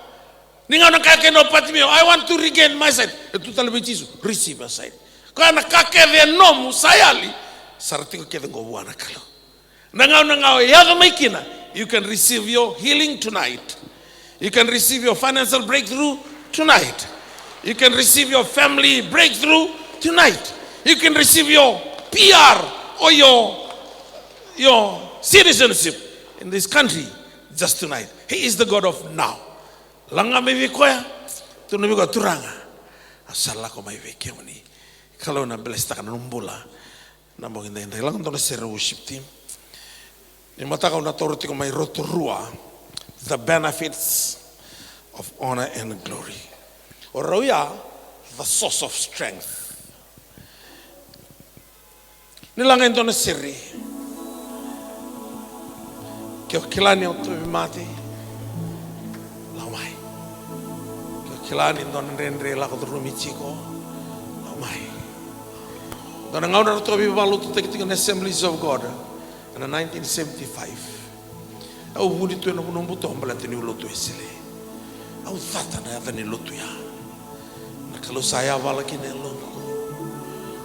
Ni gauna kaya kina o Patimeo, "I want to regain my sight." E tu tale vei Jisu, "Receive your sight." Koya na ka kece e nomu sa yali, sa ra tiko kece qo vua na Kalou. Na gauna ga o yaco mai kina, you can receive your healing tonight. You can receive your financial breakthrough tonight. You can receive your family breakthrough tonight. You can receive your P R or your, your citizenship in this country just tonight. He is the God of now. Laga mai vei koya, tukuna vei koya, "Turaga, au sa lako mai vei kemuni." Kalou na bless-taka na nomu bula. Na bogi daidai, laga dua na sere worship team. Ni mataka au na taura tiko mai Rotorua, the benefits of honor and glory. O rau ya, the source of strength. Ni laga e dua na sere. Ke o kila ni o tauvimate, lako mai. Ke o kila ni dua na dredre lako curumi tiko, lako mai. Dua na gauna ratou veivakalotutaki tiko na Assemblies of God ena nineteen seventy-five. Au vuni tu ena vanua buto baleta niu lotu Wesele. Au cata na yaca ni lotu ya. Na Kalou sa yavala kina e yaloqu.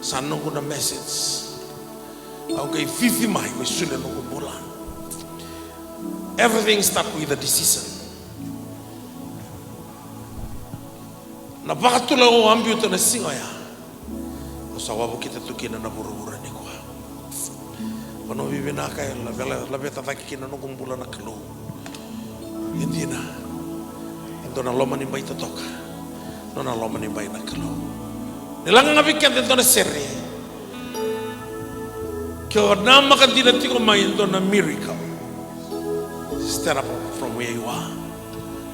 Sa noqu na message. Au qai cici mai, qai solia na noqu bula. Everything start with a decision. Na vakatulewa au a biuta na siga oya, au sa wavokita tu kina na vuravura nikua. Vanua vivinaka e laveta, laveta cake kina na noqu bula na Kalou. E dina, e dua na loma ni bai totoka, nona loma ni bai na Kalou. Ni laga ga vei keda e dua na sere. Ke o namaka dina tiko mai e dua na miracle, stand up from where you are.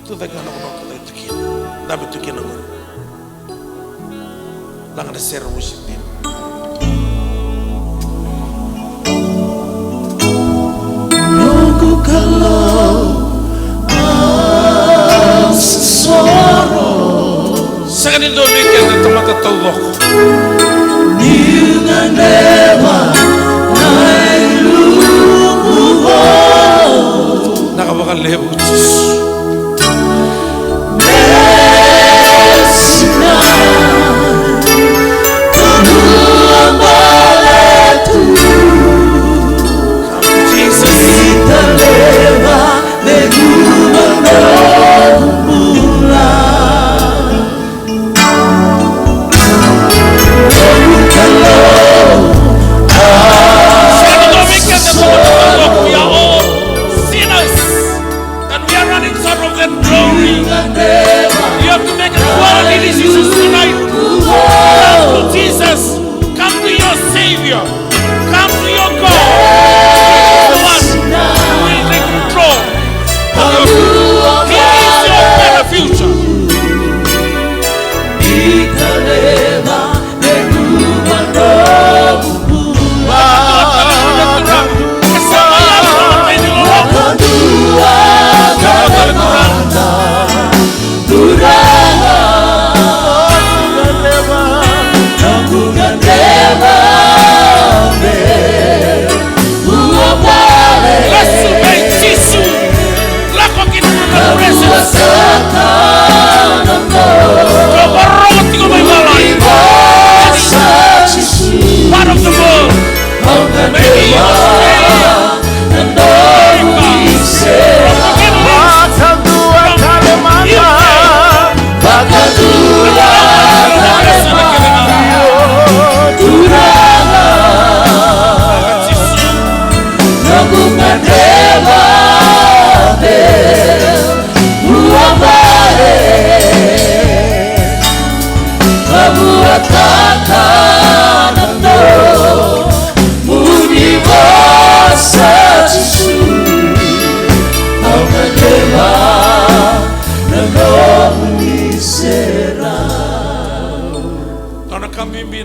Tucake ga na vanua o tucake tu kina. Dabe tu kina qori. Laga na sere worship team. Noqu Kalou, au sa soro. Sega ni dua vei keda na tamata taucoko. Niu gadreva na ilumu vou. Vinaka vakalevu Jisu.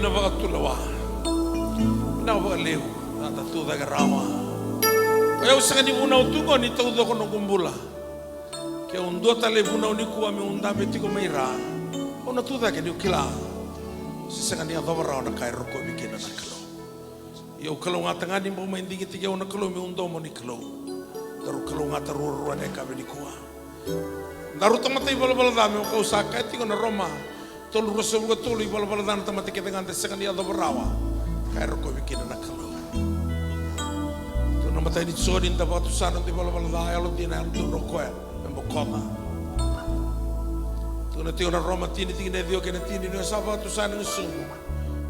Na vakatulewa. Vinaka vakalevu. Na da tu cake rawa. O yau sega ni vunau tu qo ni taucoko noqu bula. Ke au dua tale e vunau nikua meu dabe tiko mai ra, au na tu cake niu kila se sega ni yacova rawa na ka e rokovi kina na Kalou. Ia au kalougata ga ni bau mai digitaki au na Kalou meu domo ni Kalou. Daru kalougata ruarua ena yakavi nikua. Daru tamata ivalavala ca, me vaka au sa kaya tiko na Roma tolu ruasagavulu ka tolu, ivalavala ca na tamata kece ga da sega ni yacova rawa ka e rokovi kina na Kalou. Tukuna na imatai ni Joni, da vakatusa na noda ivalavala ca, yalodina, yalododonu o koya me bokoca. Tukuna tiko na Roma tini, tikina e ciwa kei na tini, ni o sa vakatusa ena gusumu,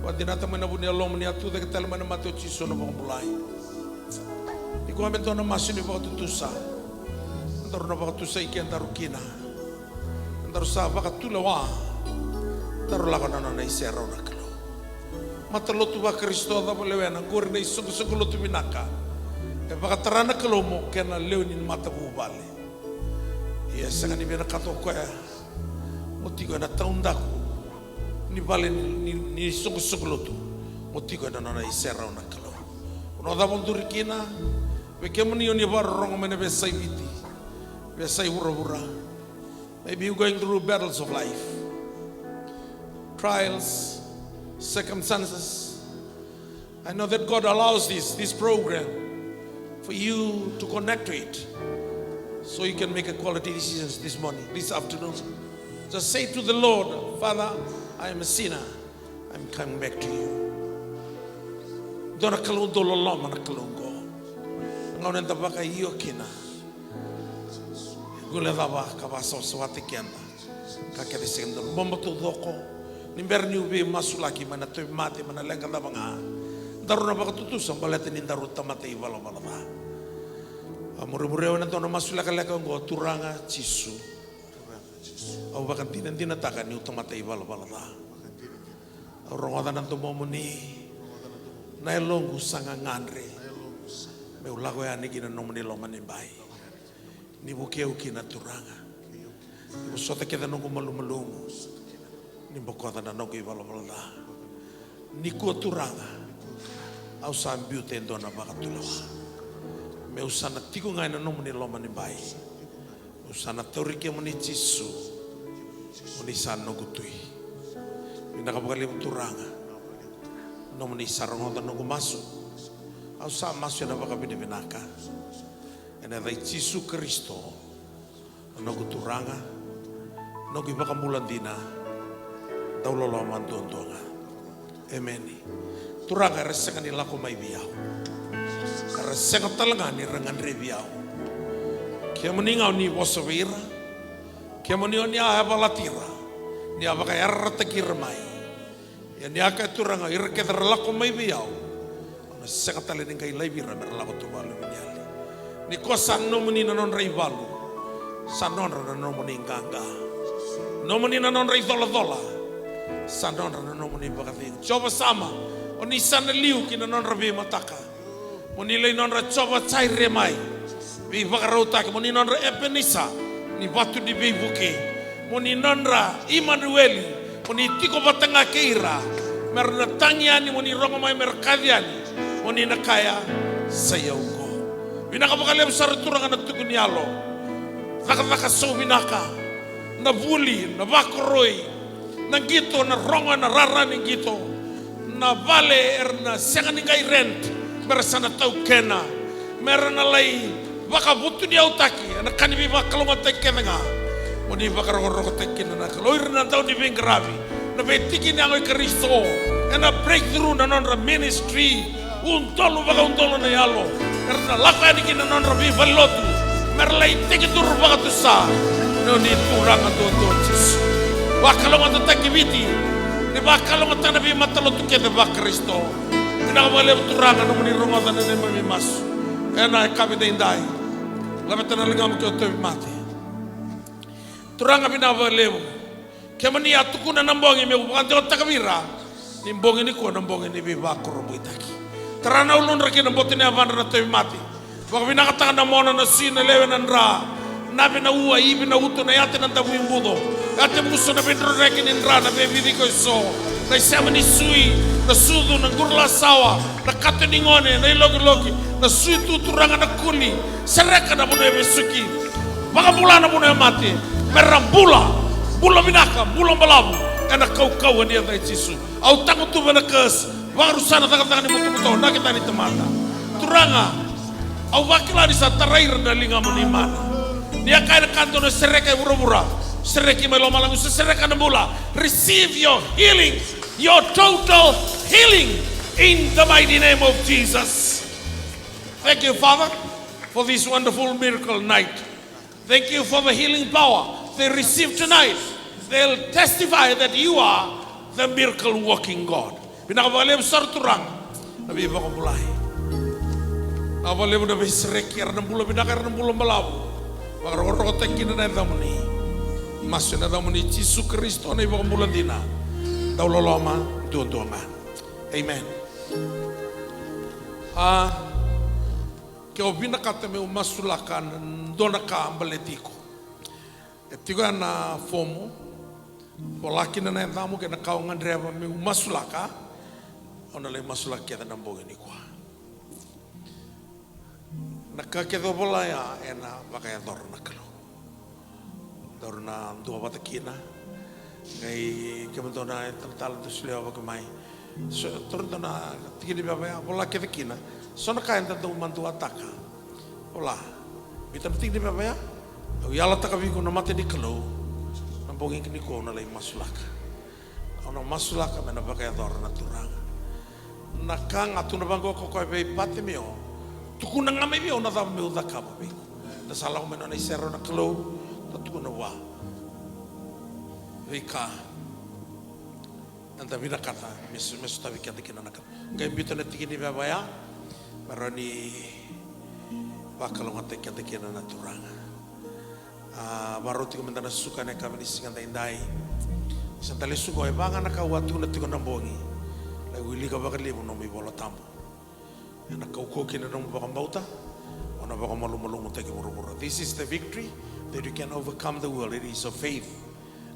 vakadinata mai na vu ni yalomu ni a tu cake tale mai na mate o Jisu na vakabulai. Nikua me dua na masu ni vakatutusa. Daru na vakatusai kedaru kina. Daru sa vakatulewa. Daru lako na nona iserau na Kalou. Matalotu vaKarisito cava lewena, qori na isoqosoqo lotu vinaka e vakatara na Kalou mo kena lewe ni matavuvale. Ia e sega ni vinakata o koya mo tiko ena taudaku ni vale ni, ni, ni soqosoqo lotu, mo tiko ena nona iserau na Kalou. Vanua cava o duri kina, vei kemuni o ni vakarorogo mai na veiyasai Viti, veiyasai vuravura. Maybe you going through battles of life, trials, circumstances. I know that God allows this, this program for you to connect to it so you can make a quality decisions this morning, this afternoon. Just say to the Lord, "Father, I am a sinner. I'm coming back to you." Dua na Kalou dau loloma na Kalou qo. Na gauna eda vakaio kina, e guilecava ka vakasavasavataki keda. Ka kece sega ni dodonu, bobo taucoko. Ni bera niu veimasulaki mai na tauvimate, mai na leqa cava ga, daru na vakatutusa baleta ni daru tamata ivalavala ca. A murimuri au ena dua na masu lekaleka oqo. Turaga Jisu, au vakadinadinataka niu tamata ivalavala ca. Au rogoca na domomuni. Na yaloqu sa gagadre meu lako yani ki na nomuni loma ni bai. Ni vukei au kina Turaga. Ni vosota kece na noqu malumalumu. Ni bokoca na noqu ivalavala ca. Nikua Turaga, au sa biuta e dua na vakatulewa. Meu sa na tiko ga ena nomuni loma ni bai. Meu sa na tauri kemuni Jisu. Moni sa noqu Tui. Vinaka vakalevu Turaga. Nomuni sa rogoca noqu masu. Au sa masu ena vakavinavinaka. Ena yaca i Jisu Karisito, na noqu Turaga, noqu iVakabula dina, dau loloma duadua ga. Emeni. Turaga era sega ni lako mai vei au. Era sega tale ga ni ra gadrevi au. Kemuni ga o ni vosa vei ira. Kemuni o ni a yavalati ira. Ni a vakayarayarataki ira mai. Ia ni a kaya Turaga, ira kece ra lako mai vei au, au na sega tale ni qai laivi ira me ra lako tu vakaluveni yali. Ni ko sa nomuni na nodra ivalu, sa nodra na nomuni qaqa. Nomuni na nodra icolacola, sa nodra na nomuni vakacegu. Jiova Sama, o ni sa na liu ki na nodra veimataka. Mo ni lai nodra Jiova Jaire mai veivakarautaki, mo ni nodra Epenisa ni vatu ni veivuke, mo ni nodra Imanueli, mo ni tiko vata ga kei ira, me ra na tagi yani, mo ni rogo mai me ra kaci yani, mo ni na kaya, sai au qo. Vinaka vakalevu sara Turaga na tuku ni yalo, cakacaka sau vinaka, na vuli, na vakoroi, na qito, na rogo ena rara ni qito, na vale era na sega ni qai rent, me ra sa na taukena, me ra na lai vakavutuniyautaki ena ka ni veivakalougatataki kece ga. Mo ni vakarokorokotaki kina na Kalou ira na dau ni veiqaravi, na veitiki ni yago i Karisito, ena breakthrough na nodra ministry. Udolu vakaudolu na yalo era na lako yani ki na nodra veivalelotu, me ra lai tekiduru vakatusa. Ni o ni Turaga duadua Jisu. Vakalougatataki Viti, ni vakalougatataka na veimatalotu kece vaKarisito. Vinaka vakalevu Turaga nomuni rogoca na neimami masu ena yakavi daidai. Laveta na ligamu ki o tauvimate. Turaga vinaka vakalevu. Kemuni a tukuna na bogi meu vakadewataka vei ira ni bogi nikua na bogi ni veivakurabuitaki. Tara na uludra kei na boto ni yavadra na tauvimate. Vakavinakataka na mona, na sui, na lewe, na dra, na nave, na ua, ivi, na uto, na yate, na davuibuco, yate vuso, na veidroreke ni dra, na veivici ko eso. Na isema ni sui, na sucu, na qurulasawa, na kato ni gone, na ilokiloki, na sui tu, Turaga, na kuli. Sereka na vanua e vesuki. Vakabula na vanua e mate. Me ra bula. Bula vinaka, bula balavu. Ena kaukauwa ni yaca i Jisu. Au tagutuva na curse. Vakarusa na cakacaka ni butobuto, na keda ni tamata. Turaga, au vakila ni sa tarai ira na ligamuni mana. Ni a kaya na ka dodonu, sereka e vuravura, sereki mai lomalagi, se sereka na bula. Receive your healing, your total healing in the mighty name of Jesus. Thank you, Father, for this wonderful miracle night. Thank you for the healing power they receive tonight. They'll testify that you are the miracle working God. Vinaka vakalevu sara, Turaga, na veivakabulai. Vinaka vakalevu na veisereki, era na bula vinaka, era na bula balavu. Vakarokorokotaki kina na yacamuni. Masu ena yacamuni Jisu Karisito na iVakabula dina, dau loloma duadua ga. Amen. A, ke o vinakata meu masulaka na dua na ka baleti iko, e tiko ya na fomu. Vola kina na yacamu kei na ka o gadreva meu masulaka. Au na lai masulaka kece na bogi nikua. Na ka kece o vola ya ena vakayacora na Kalou. Daru na duavata kina. Qai kemudou na italatala dou solia vata mai. So, daru dua na tiki ni veva ya, vola kece kina. So na ka eda dau maduataka. Vola. Biuta na tiki ni veva ya. Au yalataka vei iko na mata ni Kalou. Na bogi nikua au na lai masulaka. Au na masulaka me na vakayacora na Turaga. Na ka ga tukuna vaqo ko koya vei Patimeo. Tukuna ga mai vei au na cava meu cakava vei iko. Da sa lako mai nona isere na Kalou, da tukuna vua. Veika eda vinakata me so-, me sotavi keda kina na Kalou. Qai biuta na tiki ni veva ya, me rawa ni vakalougatataki keda kina na Turaga. A, varau tiko meda na suka ena yakavi ni siga daidai. Sa dau lesu qo, e va ga na ka au a tukuna tiko na bogi. Lai wilika vakalevu nomu iVola Tabu. Ena kaukauwa kina nomu vakabauta, o na vakamalumalumutaki vuravura. This is the victory that you can overcome the world. It is of faith.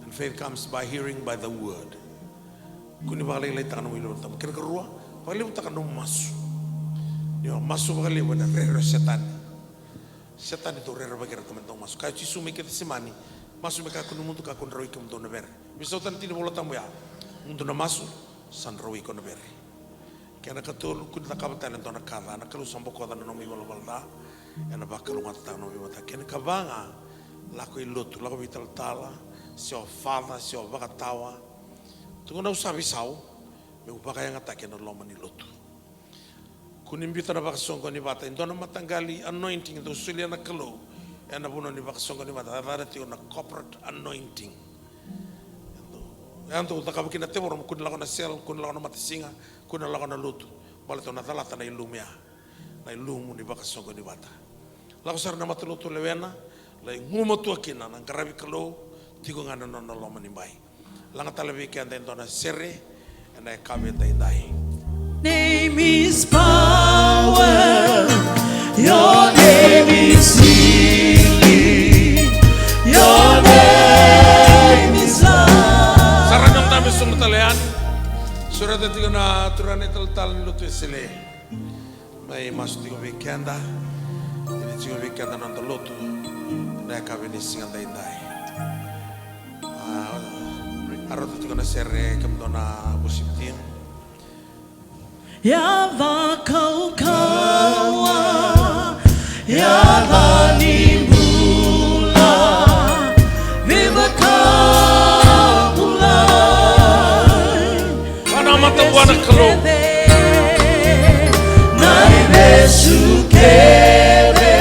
And faith comes by hearing by the word. Kua ni vakalailaitaka nomu iVola Tabu. Kena karua, vakalevutaka nomu masu. Ni o masu vakalevu ena rere o Setani. Setani dau rerevaki ira na tamata dau masu. Kaya o Jisu mai Kecisemani, masu me kakua ni mudu, kakua ni rawa i kemudou na vere. Veisau tani tini Vola Tabu ya, mudu na masu, sa na rawa iko na vere. Kena katolu, kua ni cakava tale e dua na ka ca, na Kalou sa bokoca na nomu ivalavala ca, ena vakalougatataka na nomu ivalavala ca. Kena kava ga, lako i lotu, lako vei talatala, se o father, se o vakatawa. Tukuna au sa veisau, meu vakayagataki ena loma ni lotu. Kua ni biuta na vakasoqoni vata, e dua na mataqali anointing dau solia na Kalou ena vanua ni vakasoqoni vata, cakacaka tiko na corporate anointing. Yadua, yadua, cakava kina na tevoro, kua ni lako na cell, kua ni lako na matasiga, kua ni lako na lotu. Baleta o na calata na ilumu ya, na ilumu ni vakasoqoni vata. Lako sara na matalotu, lewena, lai gumatua kina na qaravi Kalou, tiko ga na nona loma ni bai. Laga tale vei keda e dua na sere ena yakavi edaidai. Name is power, your name is healing, your name is love. Sa rawa ni da mai sobu tale yani. Sureta tiko na turaga na italatala ni lotu e Sele. Mai masu tiko vei keda, ni tiko vei keda na noda lotu ena yakavi ni siga daidai. A, a rauta tiko na sere, kemudou na worship team. Yaca kaukauwa, yaca ni bula, veivakabulai. Vana mata vua na Kalou. Na ivesu kece,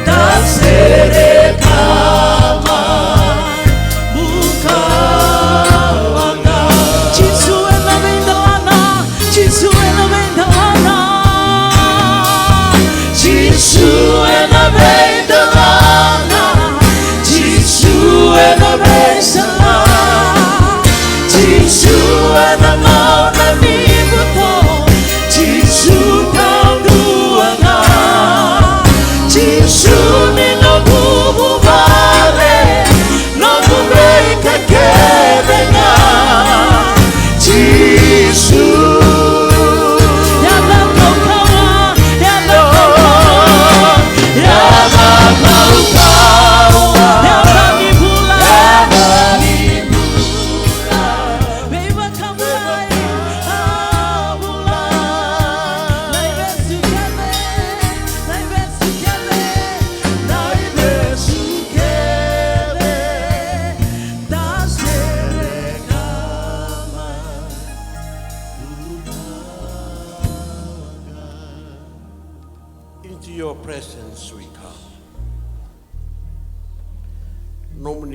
da sereka mai, buka waqa. Jisu ena veidelana, Jisu ena veidelana, Jisu ena veidelana, Jisu ena veisala. Jisu ena gauna ni buto, Jisu taudua ga. Jisu ni noqu vuvale, noqu veika kece ga.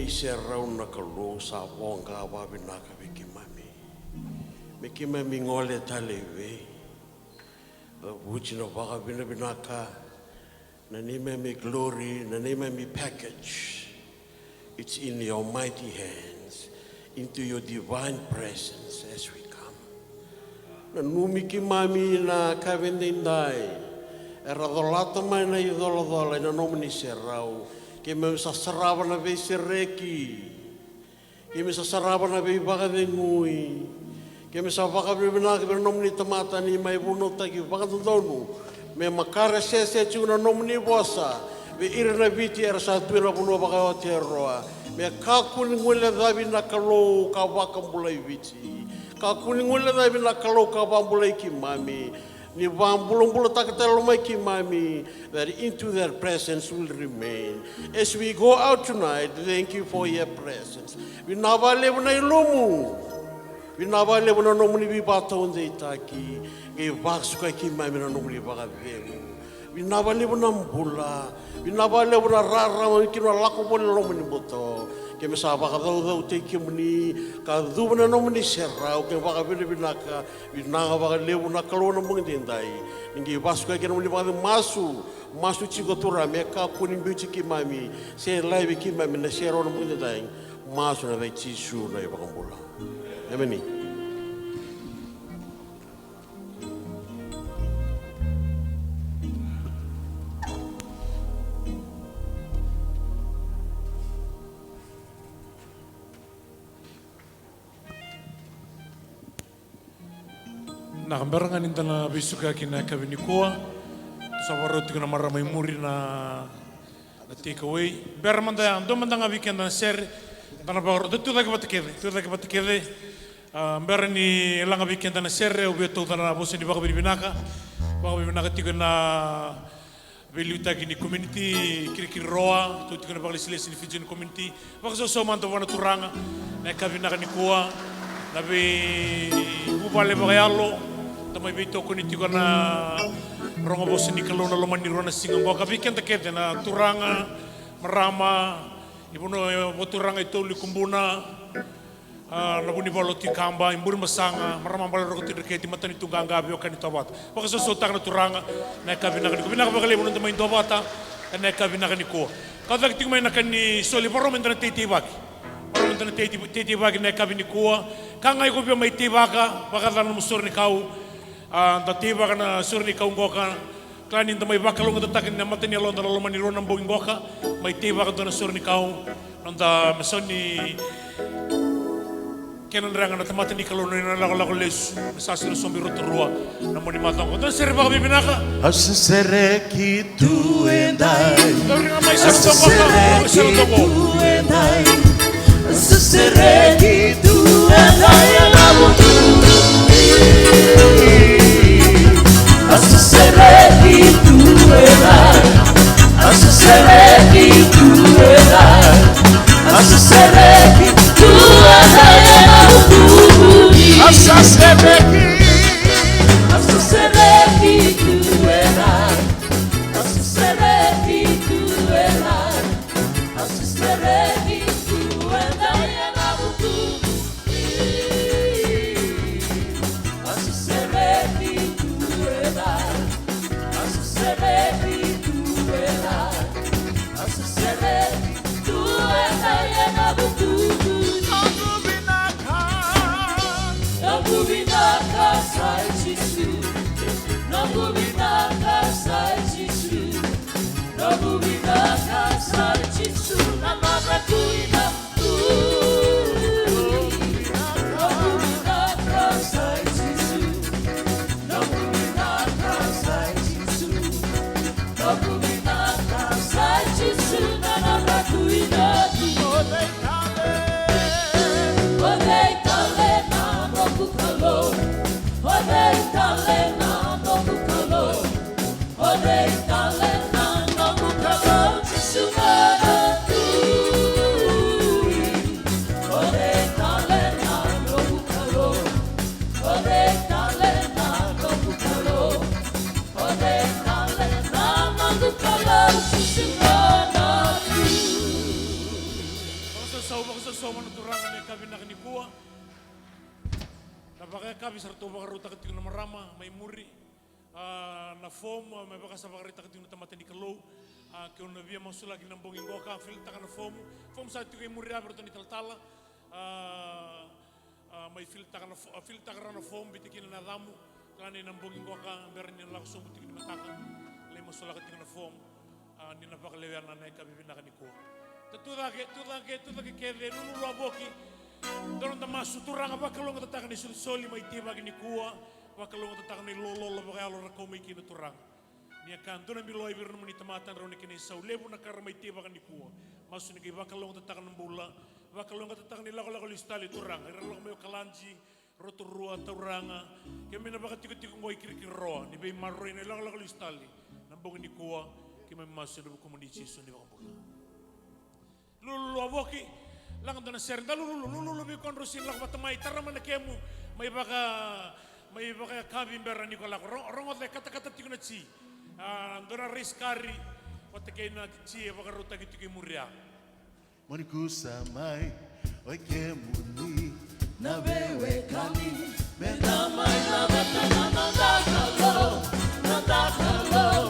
Iserau na Kalou sa voqa vakavinaka vei keimami. Me keimami gole tale i vei. Cavuti na vakavinavinaka, na neimami glory, na neimami package. It's in your mighty hands, into your divine presence as we come. Nanumi keimami na ka vei daidai, era colata mai na icolacola ena nomuni serau. Keimami sa sarava na veisereki. Keimami sa sarava na veivakacegui. Keimami sa vakavinavinaka vei ira na nomuni tamata ni mai vunautaki vakadodonu me makare sese tiko na nomuni vosa vei ira na Viti era sa tu ena vanua vaka Aotearoa. Me kakua ni guilecavi na Kalou ka vakabulai Viti. Kakua ni guilecavi na Kalou ka vakabulai keimami. Ni vakabulabulataka tale mai keimami, that into their presence will remain. As we go out tonight, thank you for your presence. Vinaka vakalevu na ilumu. Vinaka vakalevu na nomuni veivakataudeitaki. Qai vakasukai keimami na nomuni vakacegu. Vinaka vakalevu na bula. Vinaka vakalevu na rarama kina na lako voli na nomuni buto. Keimami sa vakacaucautaki kemuni, ka cuva na nomuni serau, keimami vakavinavinaka. Vinaka vakalevu na Kalou na bogi daidai. Ni qai vakasukai kina na nomuni vakacegu. Masu, masu tiko Turaga me kakua ni biuti keimami se laivi keimami na serau na bogi daidai. Masu ena yaca i Jisu na iVakabula. Emeni. Na ka bera ga ni da na veisuka kina na yakavi nikua. Sa vakarau tiko na marama i muri na, na take away. Bera mada ya, dua mada ga vei keda na sere. Da na vakarau, da tucake vata kece, tucake vata kece. A, bera ni laga vei keda na sere, au via tauca na vosa ni vakavinavinaka. Vakavinavinaka tiko na veiliutaki ni community Kirikiriroa, tu tiko na vakalesilesi ni Fijian community. Vakasausau mada vua na Turaga na yakavi vinaka nikua. Na veivuvale vakayalo, da mai veitokoni tiko na rogo vosa ni Kalou na loma ni rua na siga oqo. Ka vei keda kece na turaga, marama, ivunau, vaturaga i Tolu i Kubuna, a, na Vunivalu o Tikaba, i Burebasaga, marama bale Roko Tui Dreketi, matanitu qaqa, veiwekani Tovata. Vakasausautaka na Turaga na yakavi vinaka nikua. Vinaka vakalevu na noda mai duavata ena yakavi vinaka nikua. Ka caka tiko mai na ka ni soli, vakarau meda na teiteivaki. Vakarau meda na teitei-, teiteivaki na yakavi nikua. Ka ga iko via mai teivaka, vakacala na nomu sore ni kau. A, da teivaka na sore ni kau qoka. Kila ni da mai vakalougatataka na mata ni yaloda na loma ni rua na bogi qoka, mai teivaka dua na sore ni kau, noda me sau ni kena drega na tamata ni Kalou na ilakolako lesu, me sa siro sobu i Rotorua na moni macawa oqo. Dua na sere vakavinavinaka. A sa sereki tu edai. Dauri ga mai sere tu qoka, mai sere tu qoka. A sa sereki tu edai. A sa sereki tu edai, a na vuku. A sa sereki tu edai. A sa sereki tu edai. A sa sereki tu edai, a na vuku. A sa sereki. A sa sereki tu edai. A sa sereki tu edai. A sa sereki tu edai, a na vuku. A sa sereki tu edai. A sa sereki tu edai. A sa sereki tu Sa vakasosoma na turaga na yakavi vinaka nikua. Na vakayakavi sa ratou vakarautaka tiko na marama mai muri. A, na fomu, a, me vaka sa vakaraitaka tiko na tamata ni Kalou. A, keu na via masulaki na bogi qoka, filitaka na fomu. Fomu sa tiko i muri, a, vei ratou na italatala. A, a, mai filitaka na fo-, a, filitaka rawa na fomu, biuta kina na yacamu. Kila ni na bogi qoka, bera ni na lako sobu tiko ni mataka, lai masulaka tiko na fomu. A, ni na vakalewena na yakavi vinaka nikua. Ta tucake, tucake, tucake kece, lululu a voki. Dua noda masu. Turaga, vakalougatataka na isolisoli mai Tivaki nikua. Vakalougatataka na ilololo vakayalo ra kau mai kina, Turaga. Ni a ka dua na bilo e vei ira na nomuni tamata, drau na kena isau levu na ka ra mai Tivaki nikua. Masu ni qai vakalougatataka na bula. Vakalougatataka na ilakolako lesu tale, Turaga. Ira lako mai Okaladi, Rotorua, Tauraga, keimami na vakatikotiko qo i Kirikiriroa, ni veimaroroi na ilakolako lesu tale na bogi nikua. Keimami masu ena vukumuni, Jisu na iVakabula. Lululu a voki. Laga dua na sere, da lululu, lululu vei koya drau sega ni lako vata mai, tara mai na kemu, mai vaka, mai vakayakavi bera ni ko lako. Ro-, rogoca e katakata tiko na ji. A, dua na raisi kari vata kei na ji e vakarautaki tiko i muri ya. Mo ni kusa mai, oi kemuni na veiwekani, meda mai laveta na noda Kalou, noda Kalou,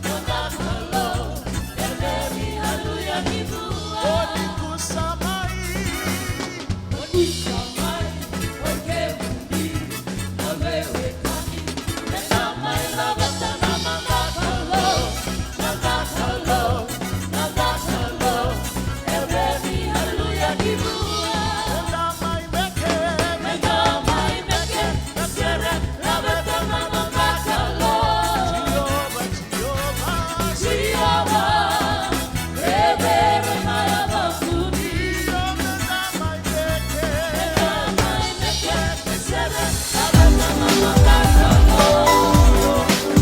noda Kalou. E vei, haleluya, ki vua. Mo ni kusa mai. Mo ni kusa mai, oi kemuni na veiwekani, meda mai laveta na noda Kalou, noda Kalou, noda Kalou. E vei, haleluya, ki vua.